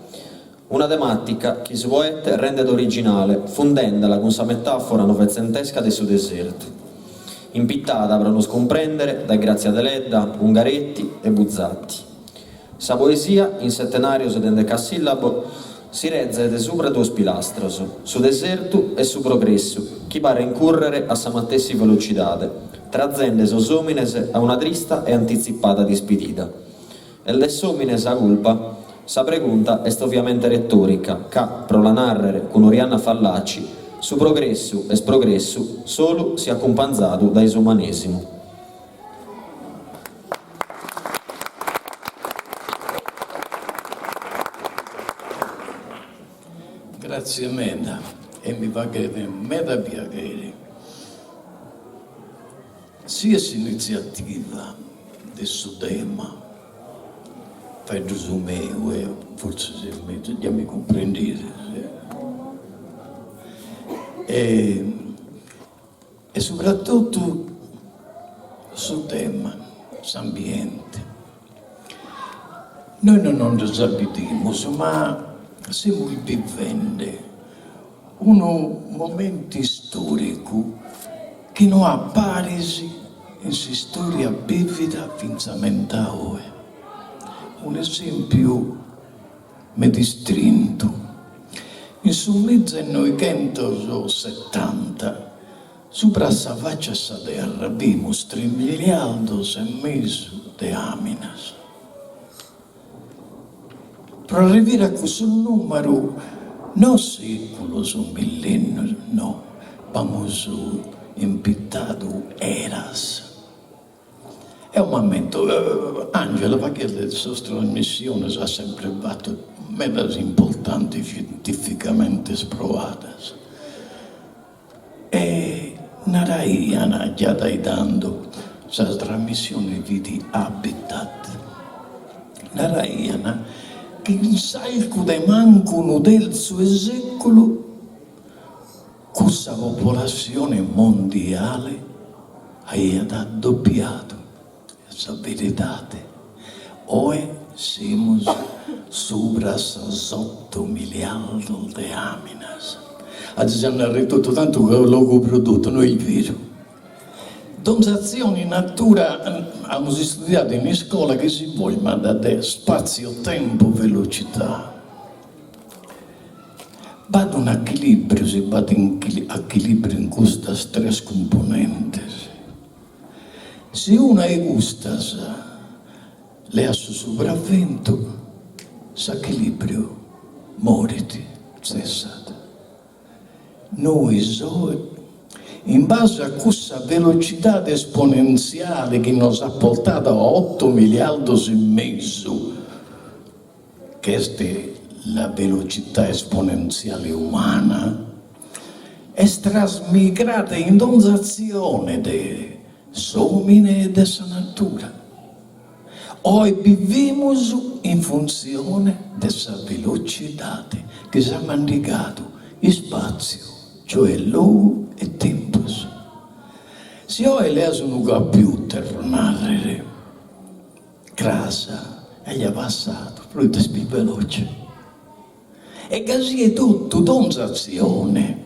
Una temàtica chi su poete rendet originale fundende·la cun sa metàfora novezentesca de su desertu, impitada pro nos cumprèndere dae Grazia Deledda, Ungaretti e Buzzati. Sa poesia, in setenàrios de endecasìllabos, si rezet subra duos pilastros, su desertu e su progressu, chi paren cùrrere a sa matessi velocidade, trazende sos òmines a una trista e antitzipada dispidida. Est de s'òmine sa culpa? Sa pregunta est oviamente retòrica, ca, pro la nàrrere cun Orianna Fallaci, su progressu est progressu solu si acumpanzadu dae s'umanèsimu. Gràtzias meda e mi faghet meda piaghere. Siat s'initziativa de su tema, faeddu su meu e fortzis est mezus, già mi cumprendides, e e subrattotu su tema, s'ambiente. Nois non nos nd'abbidimus ma semus bivende unu momentu istòricu chi no at paris in s'istòria bìvida fintzamente a oe. Un'esèmpiu meda istrintu. In su mizenoighentos setanta subra sa faccia 'e sa terra bimus tres miliardos e mesu de àminas. Pro arrivire a cussu nùmeru no sèculos o millennios, no, b'amus impitadu eras. Eo m'ammento, Angela faghiat sas trasmissiones, at sempre fatu medas importantes scientificamente proadas e naraian già dae tando, sa trasmissione fit Habitat, naraian chi in s'arcu de mancu unu terzu 'e seculu. Cussa popolassione mondiale aiat addopiadu sa veridade. Oe semus subra sos oto miliardos de àminas. Azis a narrer totu tantu logu pro totu, no est beru. Donzi atzione in natura amus istudiadu in iscola chi si format de spazio tempo velocità. B'at un'achilìbriu, si b'at achilìbriu in custas tres cumponentes. Si una 'e custas leat su subraventu, s'achilìbriu morit, tzessat. Nois oe, in base a cussa velocidade esponentziale chi nos at portadu a oto miliardos e mesu, ch'est la velocità esponentziale umana, est trasmigrada in donzi atzione de s'omine e de sa natura. Oe bivimus in funtzione de sa velocidade chi s'at mandigadu ispàtziu, cioè logu e tempus. Si oe leas unu computer, pro nàrrere, cras est già passadu, proite est pius veloce. E gasi etotu donzi atzione.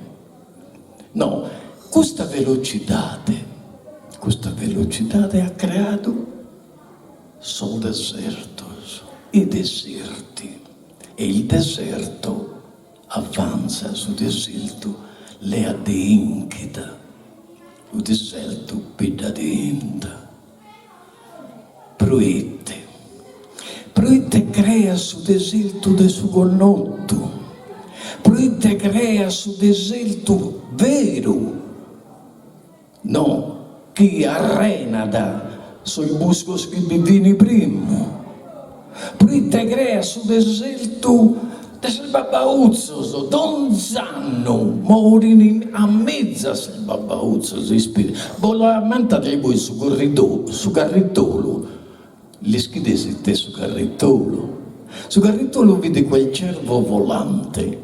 No, custa velocidade, custa velocidade at creadu sos desertos, i deserti, e il deserto avanza, su desertu leat de inchida, lu desertu piddat inta. Proite? Proite creat su desertu de su connotu? Proite creat su desertu veru, no chi arrenat sos buscos chi bi fin primu? Proite creat su desertu de sos babbautzos, donz'annu morin a mizas sos babbautzos, bos l'ammentades bois su corrido su carritolu, l'ischides it'est su carritolu? Su carritolu fit quel cervo volante,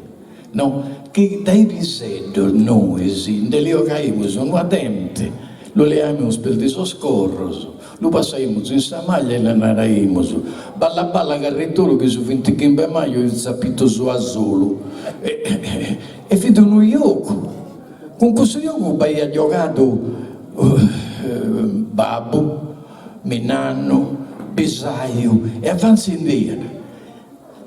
no, chi dae piseddos nois nde li 'ogaimus una dente, lu leaimus per de sos corros, Lu passaimus in sa maglia e li naraimus, Balla balla carritolu chi su vintichimbe 'e maju est zappitu su asolu. E fit unu jocu. Cun cussu jocu b'aiat giogadu babbu, minnannu, bisaju e avantzende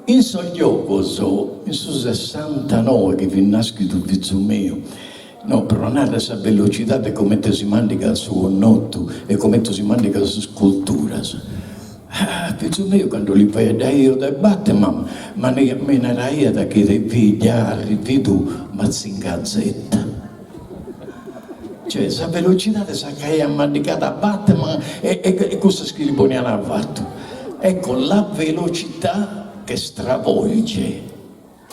In sos giogos, in su sessantanoe chi fit naschidu fizu meu, no, pro narrer sa velocidade comente si mandigat su connotu e comente si mandigat sas culturas, fizu meu cando li faeddaio de Batman mi naraiat chi fit già arrividu Mazinga Zeta. Cioè sa velocidade sa chi aiat mandigadu a Batman e e cussas chi li ponian fatu. Ecco la velocità che stravolge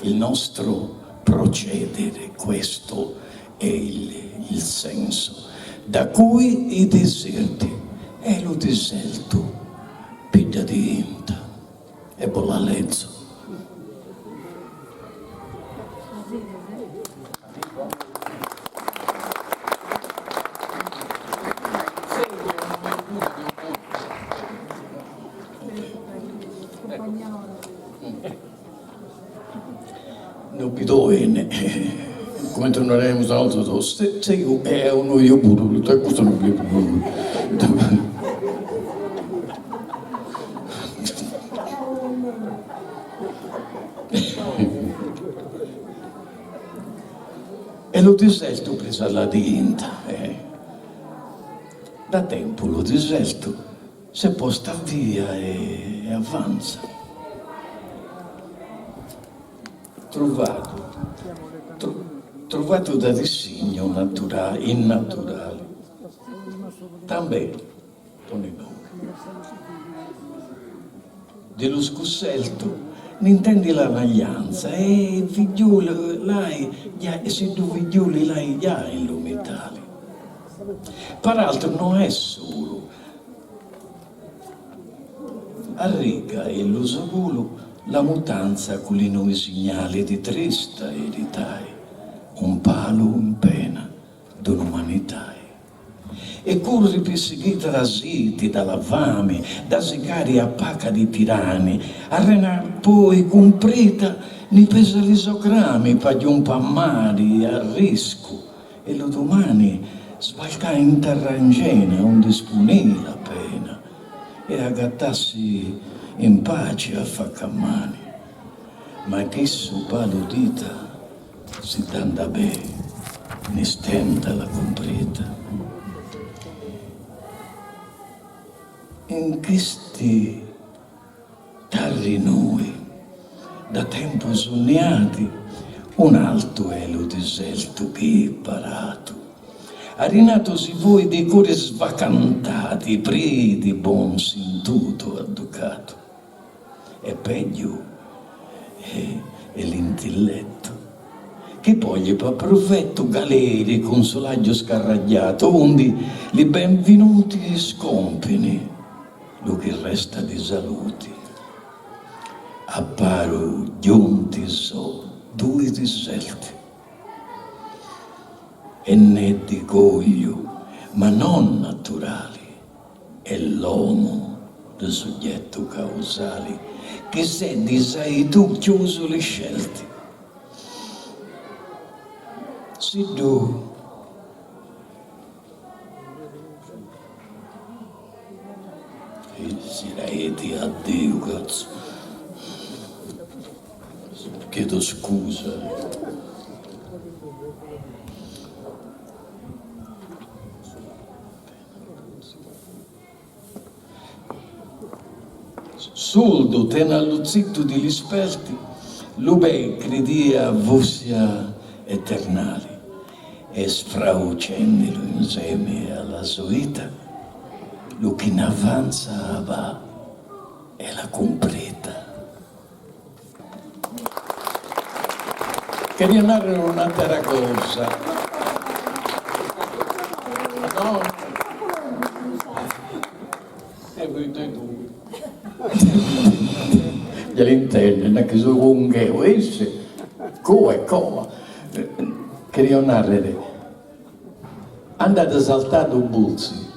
il nostro procedere, questo è il il senso, da cui i deserti, e lu desertu pidda diinta e bos la lezo. No bido 'ene, comente naraimus una 'olta so tzegu e unu oju puru, custu no bido prus. E lu diseltu presa la tinta e da tempo lu diseltu s'est posta via e avanza. Truvadu truvadu da dissignu naturale innaturale tambè pone inoghe. De lu scusseltu n'intendi la naglianza e figliuli l'hai già e si ddu figliuli l'hai già in l'umitali. Peraltro no est solu. Arrica e lu sogulu la mutanza cu li noi signali di trista ereditài. Un palu in pena d'un'umanità. E curri pissighita da siti, da la fami, da sicari a paca di tirani, a rena poi cumprita ni pesa li so crami p'agghiumpa a mari a riscu e lu dumani sbalcà in terra angena undi spunì la pena e agattassi in paci a facc'a mani. Ma chissu palu dita si tanda bè ni stenta la cumprita. In chisti tarri nui da tempu sunniati un altu è lu disertu chi paratu arinatu si voi di cori svacantati pri di bon sintutu adducatu. E peggio è l'intillettu, chi poi gli fa prufettu galeri cun sulaggiu scarragghiatu undi li benvinuti scompini lu chi resta di saluti. A paru junti so dui diserti. E n'è di gogliu, ma non naturali. È l'omu lu suggettu causali chi s'è disaitu chiusu li scelti. Siddu si raeti a Diu, cazzu, chiedo scusa. Surdu tena lu zittu di li sperti, lu bei cridia fussia eternali e sfraucendilu insemi a la so vita, lu chi n'avanza va è la cumprita. Cheria narrer un'atera cosa. No. E poi tu. Gliel'intende, non è che sono un gheo, esse, co e coma. Cheria narrer, andat saltadu Bultzi,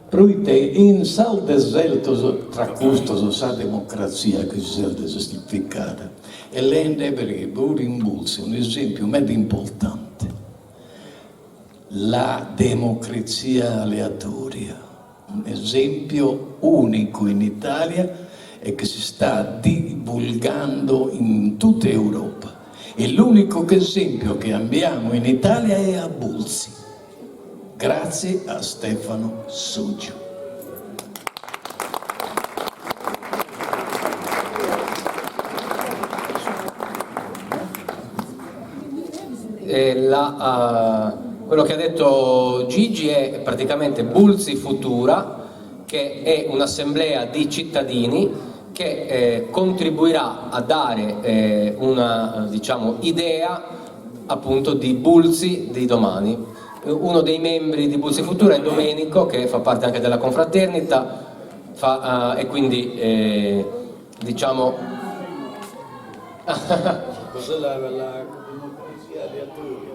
Proite in sos desertos, tra custos sa democratzia chi si est desertificada e leende perché puru in Bultzi un'esempiu meda importante, la democrazia aleatoria, un'esempio unico in Italia e che si sta divulgando in tutta Europa e l'unico esempio che abbiamo in Italia è a Bultzi. Grazie a Stefano Sotgiu. La, uh, quello che ha detto Gigi è praticamente Bultzi Futura, che è un'assemblea di cittadini che eh, contribuirà a dare eh, una diciamo, idea appunto di Bultzi di domani. Uno dei membri di Bultzi Futura è Domenico, che fa parte anche della confraternita, fa, uh, e quindi eh, diciamo... Cos'è la, la democrazia aleatoria?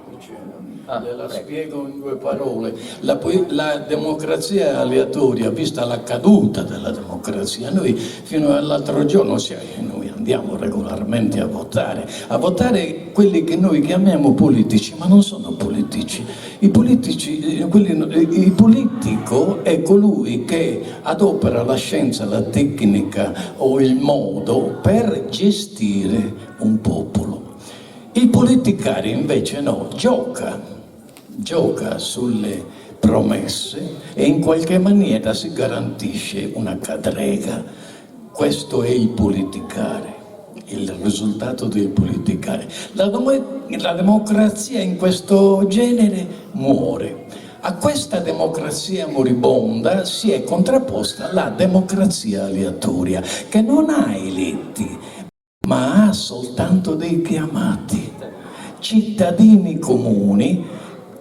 Ah, Gliela spiego in due parole. La, la democrazia aleatoria, vista la caduta della democrazia, noi fino all'altro giorno cioè, noi andiamo regolarmente a votare, a votare quelli che noi chiamiamo politici, ma non sono politici. I politici, quelli, il politico è colui che adopera la scienza, la tecnica o il modo per gestire un popolo. Il politicare invece no, gioca, gioca sulle promesse e in qualche maniera si garantisce una cadrega. Questo è il politicare, il risultato del politicare. La, la democrazia in questo genere muore. A questa democrazia moribonda si è contrapposta la democrazia aleatoria, che non ha eletti, ma ha soltanto dei chiamati, cittadini comuni,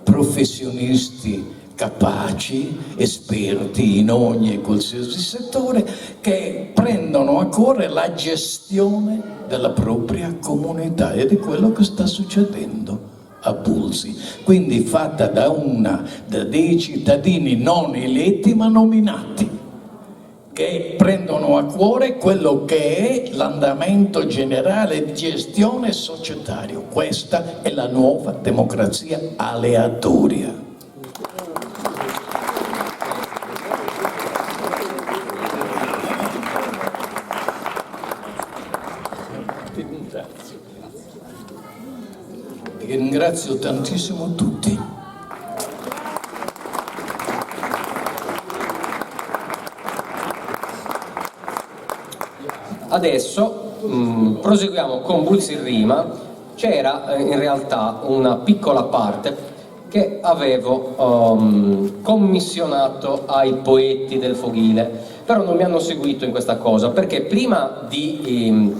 professionisti capaci, esperti in ogni e qualsiasi settore, che prendono a cuore la gestione della propria comunità ed è quello che sta succedendo. a Bulzi, quindi fatta da una da dei cittadini non eletti ma nominati, che prendono a cuore quello che è l'andamento generale di gestione societario. Questa è la nuova democrazia aleatoria. Ti ringrazio. Ti ringrazio tantissimo tutti. Adesso proseguiamo con Bulzi in rima. C'era in realtà una piccola parte che avevo commissionato ai poeti del Foghile, però non mi hanno seguito in questa cosa, perché prima di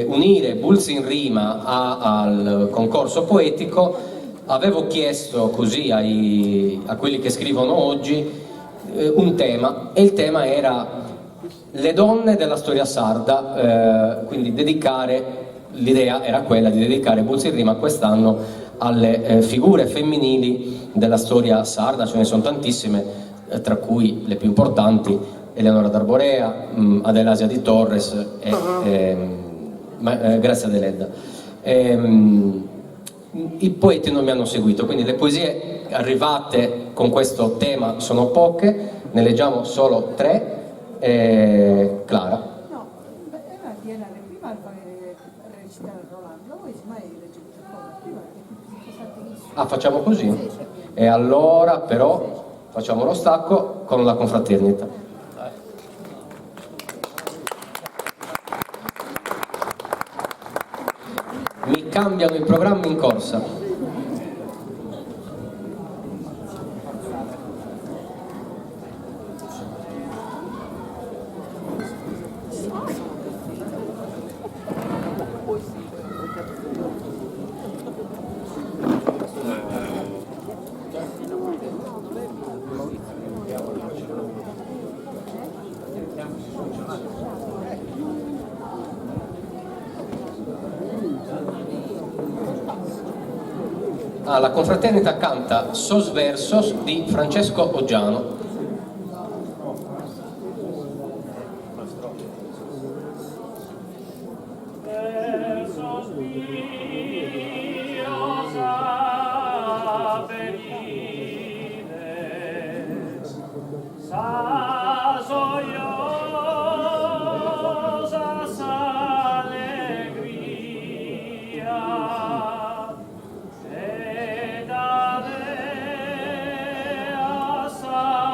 unire Bulzi in rima al concorso poetico avevo chiesto così a quelli che scrivono oggi un tema, e il tema era le donne della storia sarda, quindi l'idea era quella di dedicare Bulzi in rima quest'anno alle figure femminili della storia sarda. Ce ne sono tantissime, tra cui le più importanti Eleonora d'Arborea, Adelasia di Torres e Grazia Deledda. I poeti non mi hanno seguito, quindi le poesie arrivate con questo tema sono poche, ne leggiamo solo tre. Clara. No, era di andare prima a fare recitare Rolando, poi semmai legge qualcosa, prima Ah, facciamo così? E allora però facciamo lo stacco con la confraternita. Mi cambiano i programmi in corsa. Ah, la confraternita canta Sos Versos di Francesco Oggiano. Versos bios aperides, sas oiosas alegria, e dade a sa.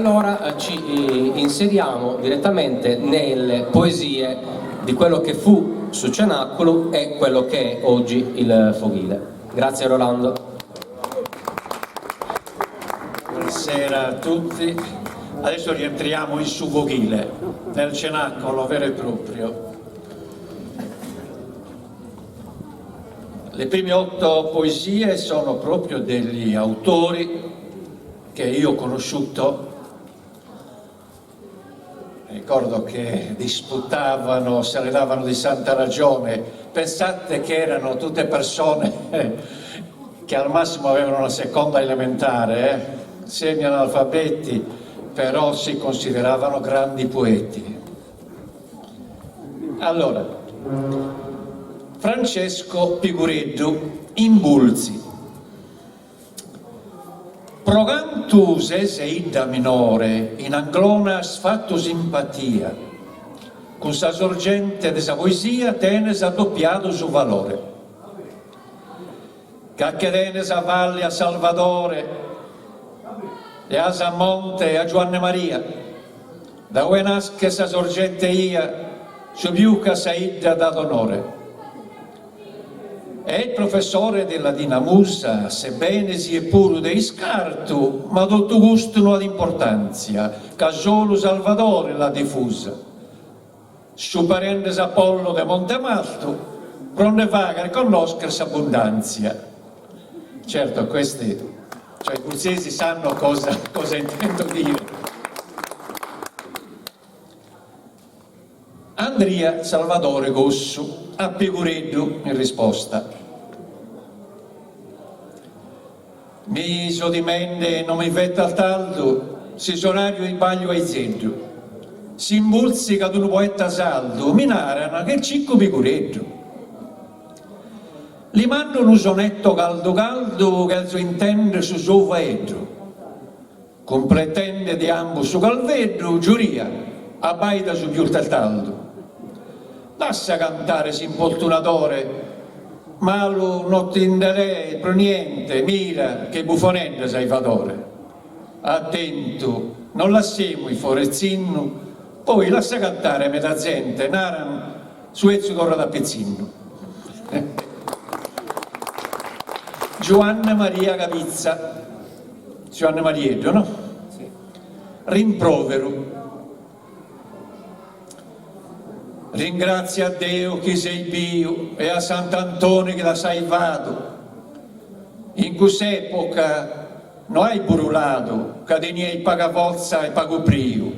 allora ci inseriamo direttamente nelle poesie di quello che fu su Cenaculu e quello che è oggi il Foghile. Grazie Rolando. Buonasera a tutti. Adesso rientriamo in su Foghile, nel cenacolo vero e proprio. Le prime otto poesie sono proprio degli autori che io ho conosciuto. Ricordo che disputavano, se le davano di santa ragione. Pensate che erano tutte persone che al massimo avevano la seconda elementare, eh? semi-analfabeti, però si consideravano grandi poeti. Allora, Francesco Pigureddu, in Bulzi. Pro cantu ses 'idda minore in Anglona as fattu simpatia, cun sa sorgente de sa poesia tenes addoppiadu su valore. Ca che tenes a valle a Salvadore e as a monte a Giuanne Maria, da ue naschet sa sorgente 'ia su pius ch'a sa 'idda dat onore. E il professore de Ladina Musa, sebbene siet puru de iscartu, ma totu custu no at importantzia, ca solu Salvadore l'at difusa. Superende s'Apollo de Monte Maltu, pro nde fagher connoscher s'abbundantzia. Certo, questi, cioè i bulzesi sanno cosa cosa intendo dire. Andria Salvadore Cossu a Pigureddu in risposta. Mi so timende no mi fetat taldu si s'orariu isbaglio aizeddu. Si in Bultzi ch'at unu poeta sardu mi naran ch'est Ciccu Pigureddu. Li mando unu sonetto caldu caldu chelzo intender su sou faeddu. Cumpletende de ambos su calveddu, giuria, abbaida su pius taldu. Lassa cantare s'importunadore, malu no ti nde leet pro niente, mira ch'est bufonende s'aivadore. Atentu, non lassemus fora zinnu, poi lassa cantare meda zente, naran, su 'ezzu torrat a pitzinnu. Giuanne Maria Cabitza. Giuanne Marieddu, no? Rimproveru. Ringratzia a Deu chi ses biu e a Sant'Antoni chi t'at salvadu. In cuss'epoca no as buruladu ca tenias paga fortza e pagu briu.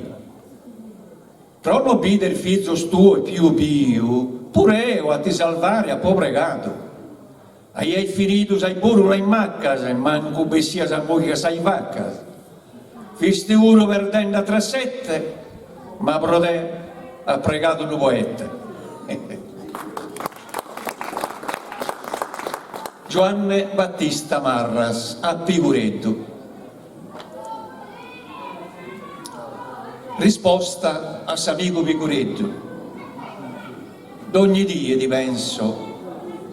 Pro no bider fizos tuos piu biu, puru eo a ti salvare apo pregadu. Aiais finidu sa burula in maccas e mancu bessias a mugher sas vaccas. Fisti puru perdende a tressette, ma pro te at pregadu unu poete. Giuanne Battista Marras a Pigureddu. Risposta a s'amigu Pigureddu. Dogni die ti penso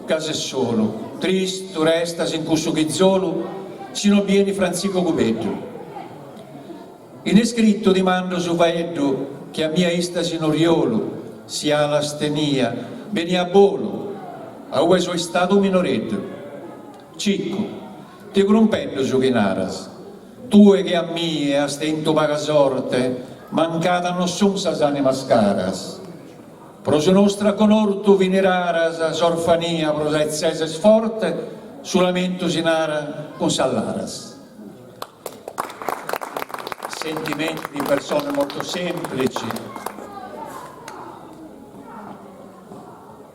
ca ses solu, tristu restas in cussu chizolu si no bi 'enit Frantzicu Cubeddu. In iscrittu ti mando su faeddu chi a mie istas in oriolu, si alas tenia, benia a bolu a ue so istadu minoreddu. Ciccu, ti crumpendo su chi naras, tue che a mie as tentu paga sorte, mancada nos sun sas animas caras. Pro su nostru acunortu fin raras, s'orfania pro sa 'etzesa est forte, su lamentu si narat cun sas laras. Sentimenti di persone molto semplici.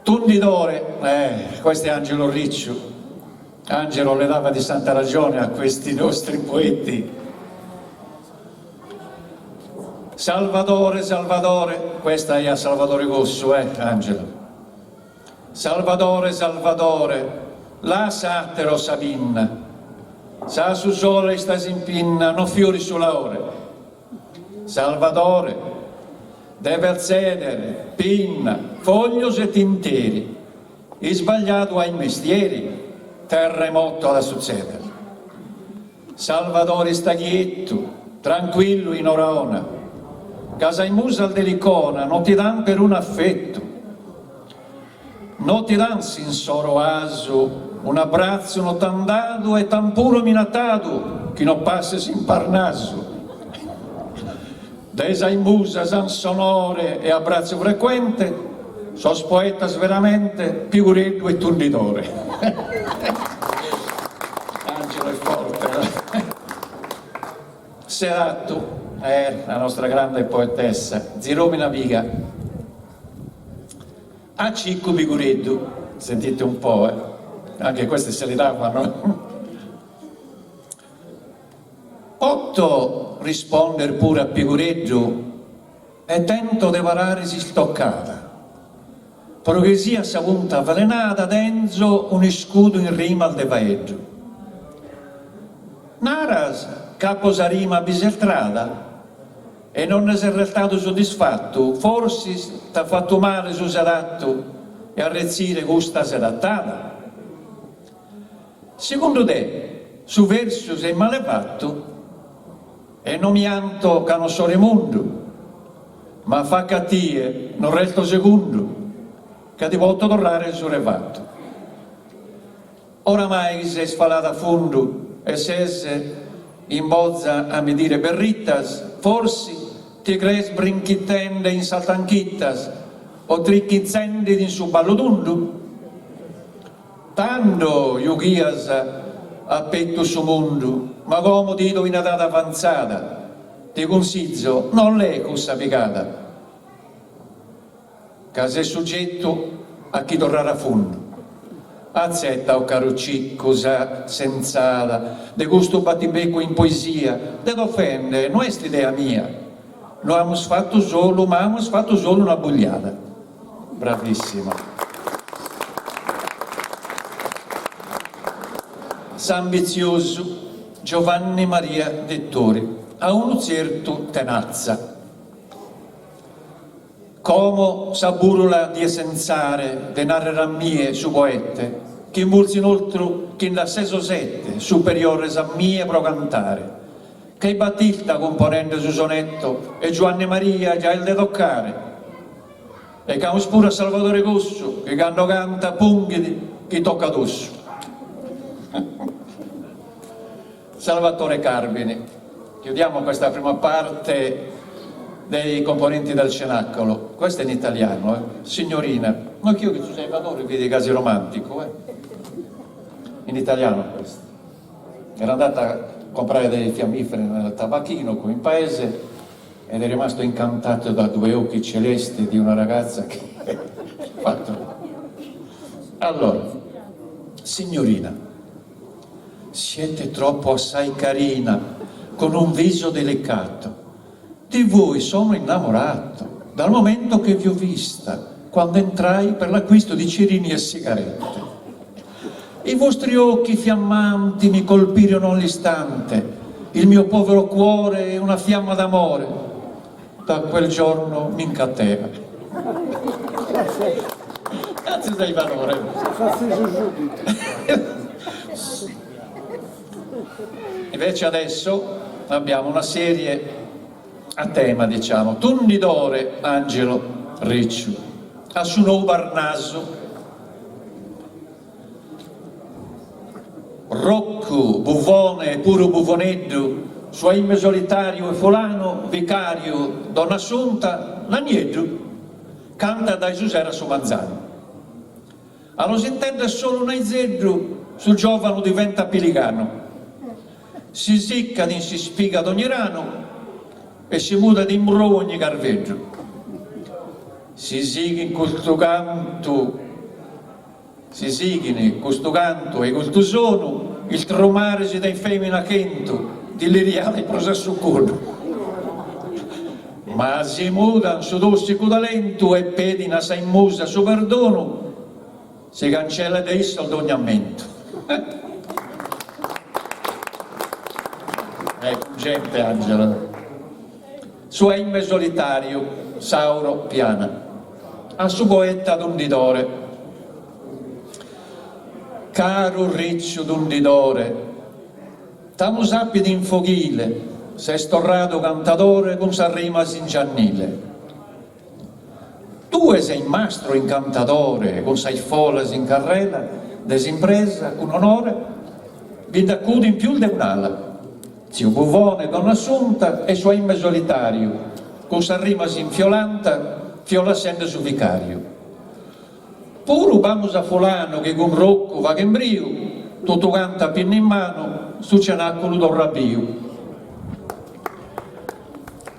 Tundidore, eh, questo è Angelo Ricciu. Angelo le dava di santa ragione a questi nostri poeti. Salvadore, Salvadore, questa è a Salvadore Cossu, eh, Angelo. Salvadore, Salvadore, lassa àteros sa pinna, s'a su sole istas in pinna no fiorit su laore. Salvadore, deves tzèdere pinna, foglios e tinteri, isbagliadu as mestieri, terremoto at a sutzèdere. Salvadore ista chietu. Tranquillu in ora 'ona, ca sas musas d'Elicona no ti dan perunu affettu. No ti dan s'insoro 'asu, un'abbratzu no t'an dadu e t'an puru minattadu chi no passes in Parnasu. De sas musas an s'onore e abbratzu frecuente, sos poetas veramente, Pigureddu e Tundidore. Angelo è forte. Sedattu, eh, la nostra grande poetessa, Ziromina Piga. A Ciccu Pigureddu, sentite un po', eh, anche queste se li davano. Potto risponder puru a Pigureddu e tento de parare s'istoccada, pro chi siat sa punta avvelenada tenzo un'iscudu in rimas de faeddu. Naras ch'apo sa rima biseltrada? E non nde ses restadu soddisfattu, forsis t'at fattu male su sedattu 'e a retzire custa sedattada? Segundu te su versu s'est male fattu e no mi 'anto ca non so Remundu, ma fac'a a tie non resto segundu ca ti poto torrare su refattu. Oramai chi ses falada a fundu e ses in boza a mi dire berrittas, forsi ti crees brinchittende in sas tanchittas o tricchizzendedi in su ballu tundu? Tando jughias a pettus su mundu, ma como t'ido in edade avanzada, ti cunsizo, non lees cussa pigada, ca ses suggettu a chi torrare a fundu. Atzetta, o caru Ciccu, sa sensada de custu battibeccu in poesia, de t'ofende no est idea mia, no amus fattu solu, ma amus fattu solu una bugliada. Bravissima. S'ambitziosu Giovanni Maria Dettori a unu tzertu Tenazza. Como sa bùrula dies sensare de narrer a mie su poete chi imbulzi inoltru chi nd'at ses o sete superiores a mie pro cantare che Battista cumponende su sonetto e Giuanne Maria già est de toccare e ch'amus puru a Salvadore Cossu chi cando cantat punghit chi toccat ossu. Salvatore Carmini. Chiudiamo questa prima parte dei componenti del Cenacolo. Questo è in italiano, eh. Signorina, no ch'io che su Salvatore vidi casi romantico, eh. In italiano questo. Era andata a comprare dei fiammiferi nel tabacchino qui in paese ed è rimasto incantato da due occhi celesti di una ragazza che ha fatto... Allora, signorina, Siete troppo assai carina, con un viso delicato. Di voi sono innamorato, dal momento che vi ho vista, quando entrai per l'acquisto di cerini e sigarette. I vostri occhi fiammanti mi colpirono all'istante, il mio povero cuore è una fiamma d'amore. Da quel giorno mi incatena. Grazie Salvatore. Invece adesso abbiamo una serie a tema, diciamo, Tundidore Angelo Ricciu, a su nou Parnasu, Roccu, Buvone e puru Buvoneddu, su 'Aime solitariu e Fulanu, Vicariu, Donna Assunta, L'Anieddu, cantat dae su sero a su manzanu. A los intender solu un'aizeddu, su giovanu diventat pilicanu. Si siccat in s'ispiga dogni ranu e si mudat in brou ogni carveddu. Si sighin custu cantu Si sighin custu cantu e custu sonu, istrumare si den femina chentu, dilliriada pro s'assuconu. Ma si mudan su tossicu talentu e pedin a sa musa su perdonu, si cancellat de issos dogni ammentu. Ecco, gente Angela. Su 'Aime solitariu, Sauro Piana. A su poeta Tundidore. Caru ricciu Tundidore, t'amus apidu in foghile. Ses torradu cantadore cun sas rimas in giannile. Tue ses mastru incantadore cun sas folas in carrela de s'impresa cun onore bi nd'acudin pius de un'ala. Tziu Buvone, Donna Assunta e su 'Aime solitariu cun sas rimas in fiolanta fiolassende su vicariu. Puru b'amus a fulanu chi cun Roccu faghen briu, totu cantu a pinna in manu, su cenaculu torrat biu.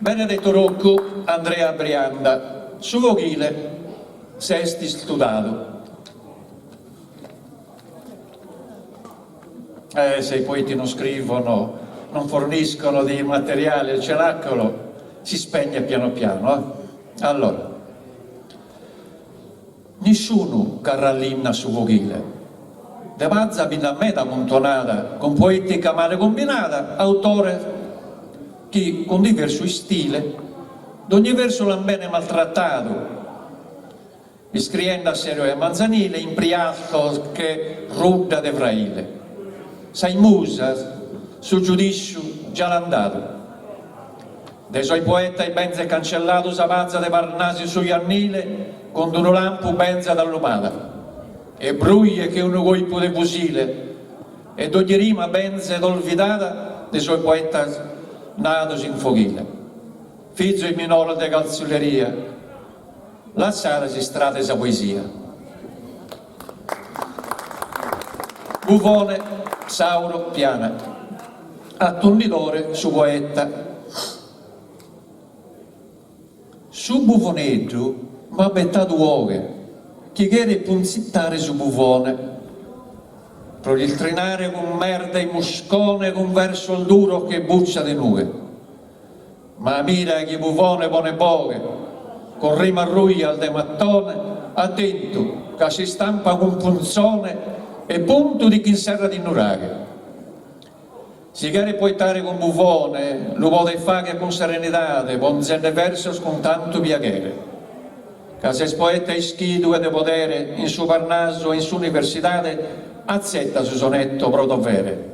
Benedetto Roccu, Andrea Brianda, su foghile s'est istudadu. Eh, se i poeti non scrivono, non forniscono di materiale il cenacolo si spegne piano piano. Eh? Allora. Nisciunu carrat linna a su foghile. De paza bi nd'at meda ammuntonada, cun poetica male cumbinada, autores chi cun diversu istile dogni versu l'an bene maltratadu, iscriende a sero e a manzanile impriatos che rudda de fraile. Sas musas su giudisciu già l'an dadu. De sos poetas benzet cancelladu sa paza de Parnasu in su jannile cun d'unu lampu benzat allumada e brujet che unu coipu de fusile e dogni rima benzet olvidada de sos poetas nados in foghile. Fizos minores de calzuleria lassade s'istrada 'e sa poesia. Buvone, Sauro, Piana. Atundidore su poeta. Su buvoneddu m'at betadu 'oghe chi cheret puntzitare su buvone pro l'iltrinare cun merda e muscone cun versos duros che buccia de nughe. Ma mira chi Buvone ponet boghe, cun rimas rujas de mattone, atentu ca s'istampat cun punzone e puntu ti ch'inserrat in nuraghe. Si cheret poetare cun Buvone lu podet fagher cun serenidade ponzende versos cun tantu piaghere. Ca ses poeta ischidu e de podere in su Parnasu e in s'universidade atzetta su sonetto pro dovere.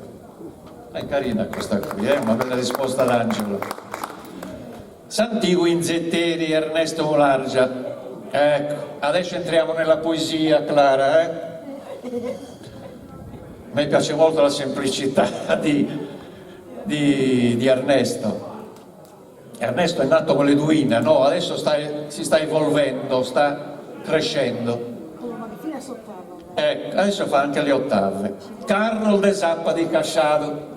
È carina questa qui, eh? Una bella risposta ad Angelo. S'antigu inzetteri Ernesto Mulargia. Ecco, adesso entriamo nella poesia, Clara, eh? A me piace molto la semplicità di, di, di Ernesto. Ernesto è nato con le duine, no? Adesso sta, si sta evolvendo, sta crescendo. Ecco, adesso fa anche le ottave. Carros de sapa di Casciadu.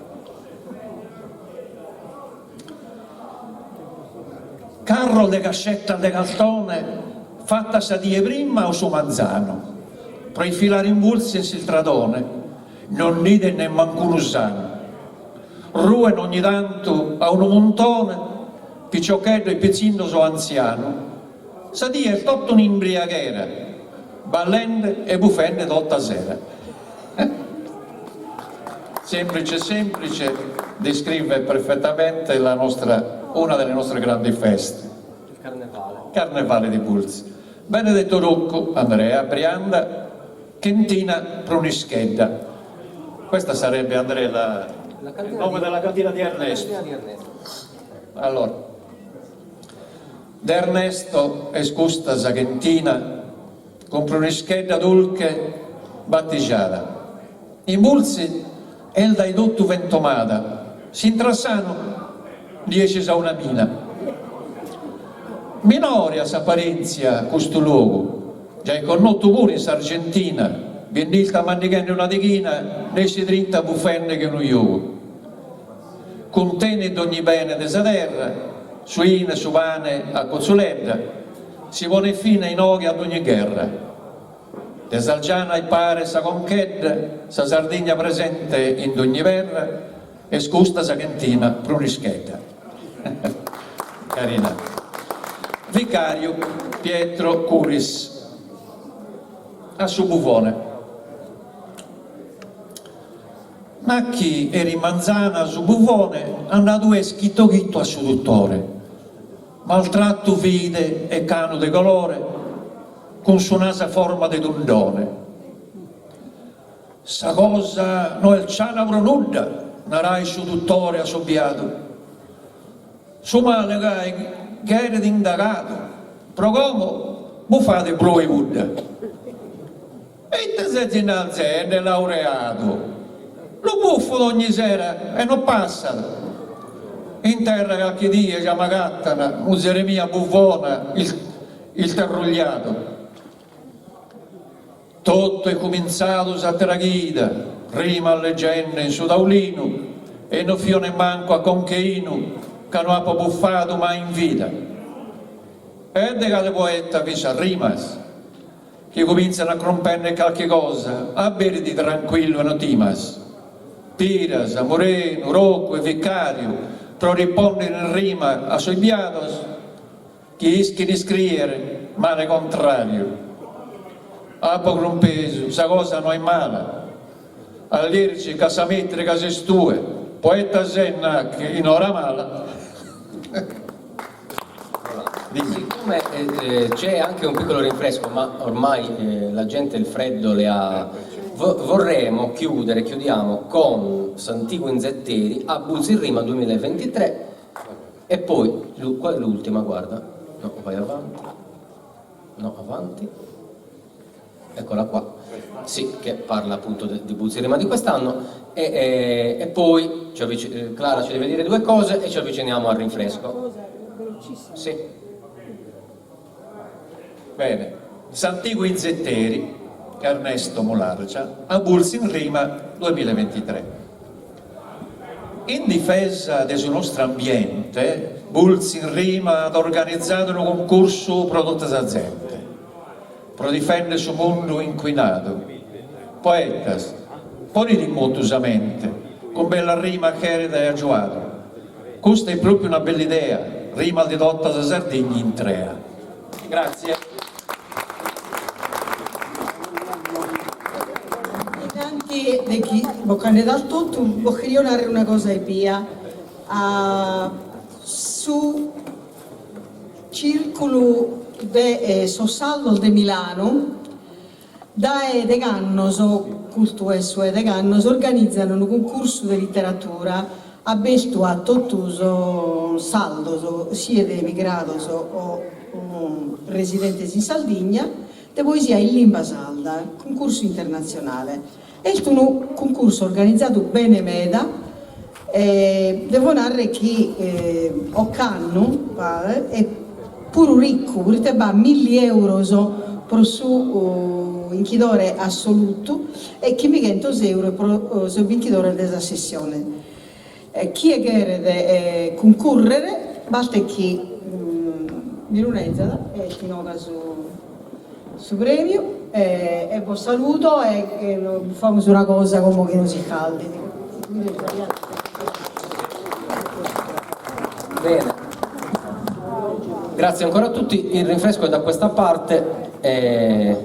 Carros de cascettas de cartone fattas sa die prima o su manzanu, pro ifilare in Bultzi in s'istradone, non nd'ides nemmancunu sanu. Ruen ogni tantu a unu muntone, piciocheddos e pitzinnos o antzianu. Sa die est totu un'imbriaghera, ballende e bufende tota sera. Semplice semplice, descrive perfettamente la nostra, una delle nostre grandi feste. Il carnevale. Carnevale di Bultzi. Benedetto Roccu, Andrea Brianda, Chentina Prunischedda. Questa sarebbe, Andrea, la, La il cantina nome di, della cantina di la Ernesto. cantina di Ernesto. Allora, de Ernesto est custa sa chentina cun prunischedda dulche battijada. In Bultzi est dae totu fentomada, s'intras sanu ndi essis a una mina. Minore a s'aparèntzia custu logu, giai connotu puru in s'Argentina, bi nd'istat mandighende una deghina, nessi trinta bufende che unu giogu. Cuntenit dogni bene de sa terra, su 'inu e su pane a cotzuledda, si ponet fine inoghe a dogni gherra. De Salgiana e pare sa conchedda, sa Sardigna presente in dogni perra, est custa sa chentina Prunischedda. Carina. Vicariu Pietro Curis. A su buvone. Nachi eri manzana su buvone andadu est chito chito a su duttore. Maltrattu fit e canu de colore cun su nasu a forma de tundone. Sa cosa no est ciana pro nudda, narait su duttore assobiadu. Su male gai cheret indagadu, pro como bufade brou 'e pudda. E ite sezis narzende, laureadu? Lu buffo dogni sera e non passat. In terra calchi die già m'agattan, muzere mia buvona, ilterrugliadu. Totu est cumintzadu s'àtera chida, rima legende in su taulinu e no fio nemmancu a conca 'e 'inu ca no apo bufadu mai in vida. E de cale poeta fin sas rimas chi cumintzan a crumpender calchi cosa, aberidi trancuillu e no timas. Piras, Murenu, Roccu e Vicariu pro risponder in rima a sos biados, Chi ischin iscrier male contrariu. Apo crumpesu, sa cosa no est mala. Allergica a sa metrica ses tue, poeta ses nachi in ora mala. Siccome c'è anche un piccolo rinfresco, ma ormai la gente il freddo le ha vorremmo chiudere, chiudiamo con S'antigu Inzetteri a Bultzi in Rima 2023 E poi, qua è l'ultima, guarda, no, vai avanti, no, avanti, eccola qua, sì, che parla appunto di Bultzi in Rima di quest'anno, e, e, e poi ci avvic- Clara ci deve dire due cose e ci avviciniamo al rinfresco. Sì. Bene, S'antigu Inzetteri, Ernesto Mulargia, a Bultzi in Rima duemilaventitrè. In difesa de su nostru ambiente, Bultzi in Rima at organizadu unu cuncursu pro tota sa zente, pro difender su mundu incuinadu. Poetas, ponide in motu sa mente, cun bella rima cheret agiuadu. Custa est propriu una bella idea, rimas de tota sa Sardigna intrea. Grazie. Innanti de chi bocande dal totu, bos cherio narrer una cosa ebbia. Su Circulu de sos Sardos de Milanu Dae degh'annos, custu est su 'e degh'annos, organizan unu cuncursu de literatura abertu a totu sos sardos, siet emigrados o residentes in Sardigna, de poesia in limba sarda, cuncursu internatzionale. Est unu cuncursu organizadu bene meda e devo narrer chi ocannu est puru riccu, proite b'at milli euros pro su binchidore assolutu e chimbighentos euros pro sos binchidores de sa sessione. Chie cheret cuncurrere bastet chi mi lu nezat e est inoghe su premiu e bos saludo e bufamus una cosa como chi nos iscaldit. Bene. Grazie ancora a tutti, il rinfresco è da questa parte e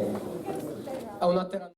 a un'altra.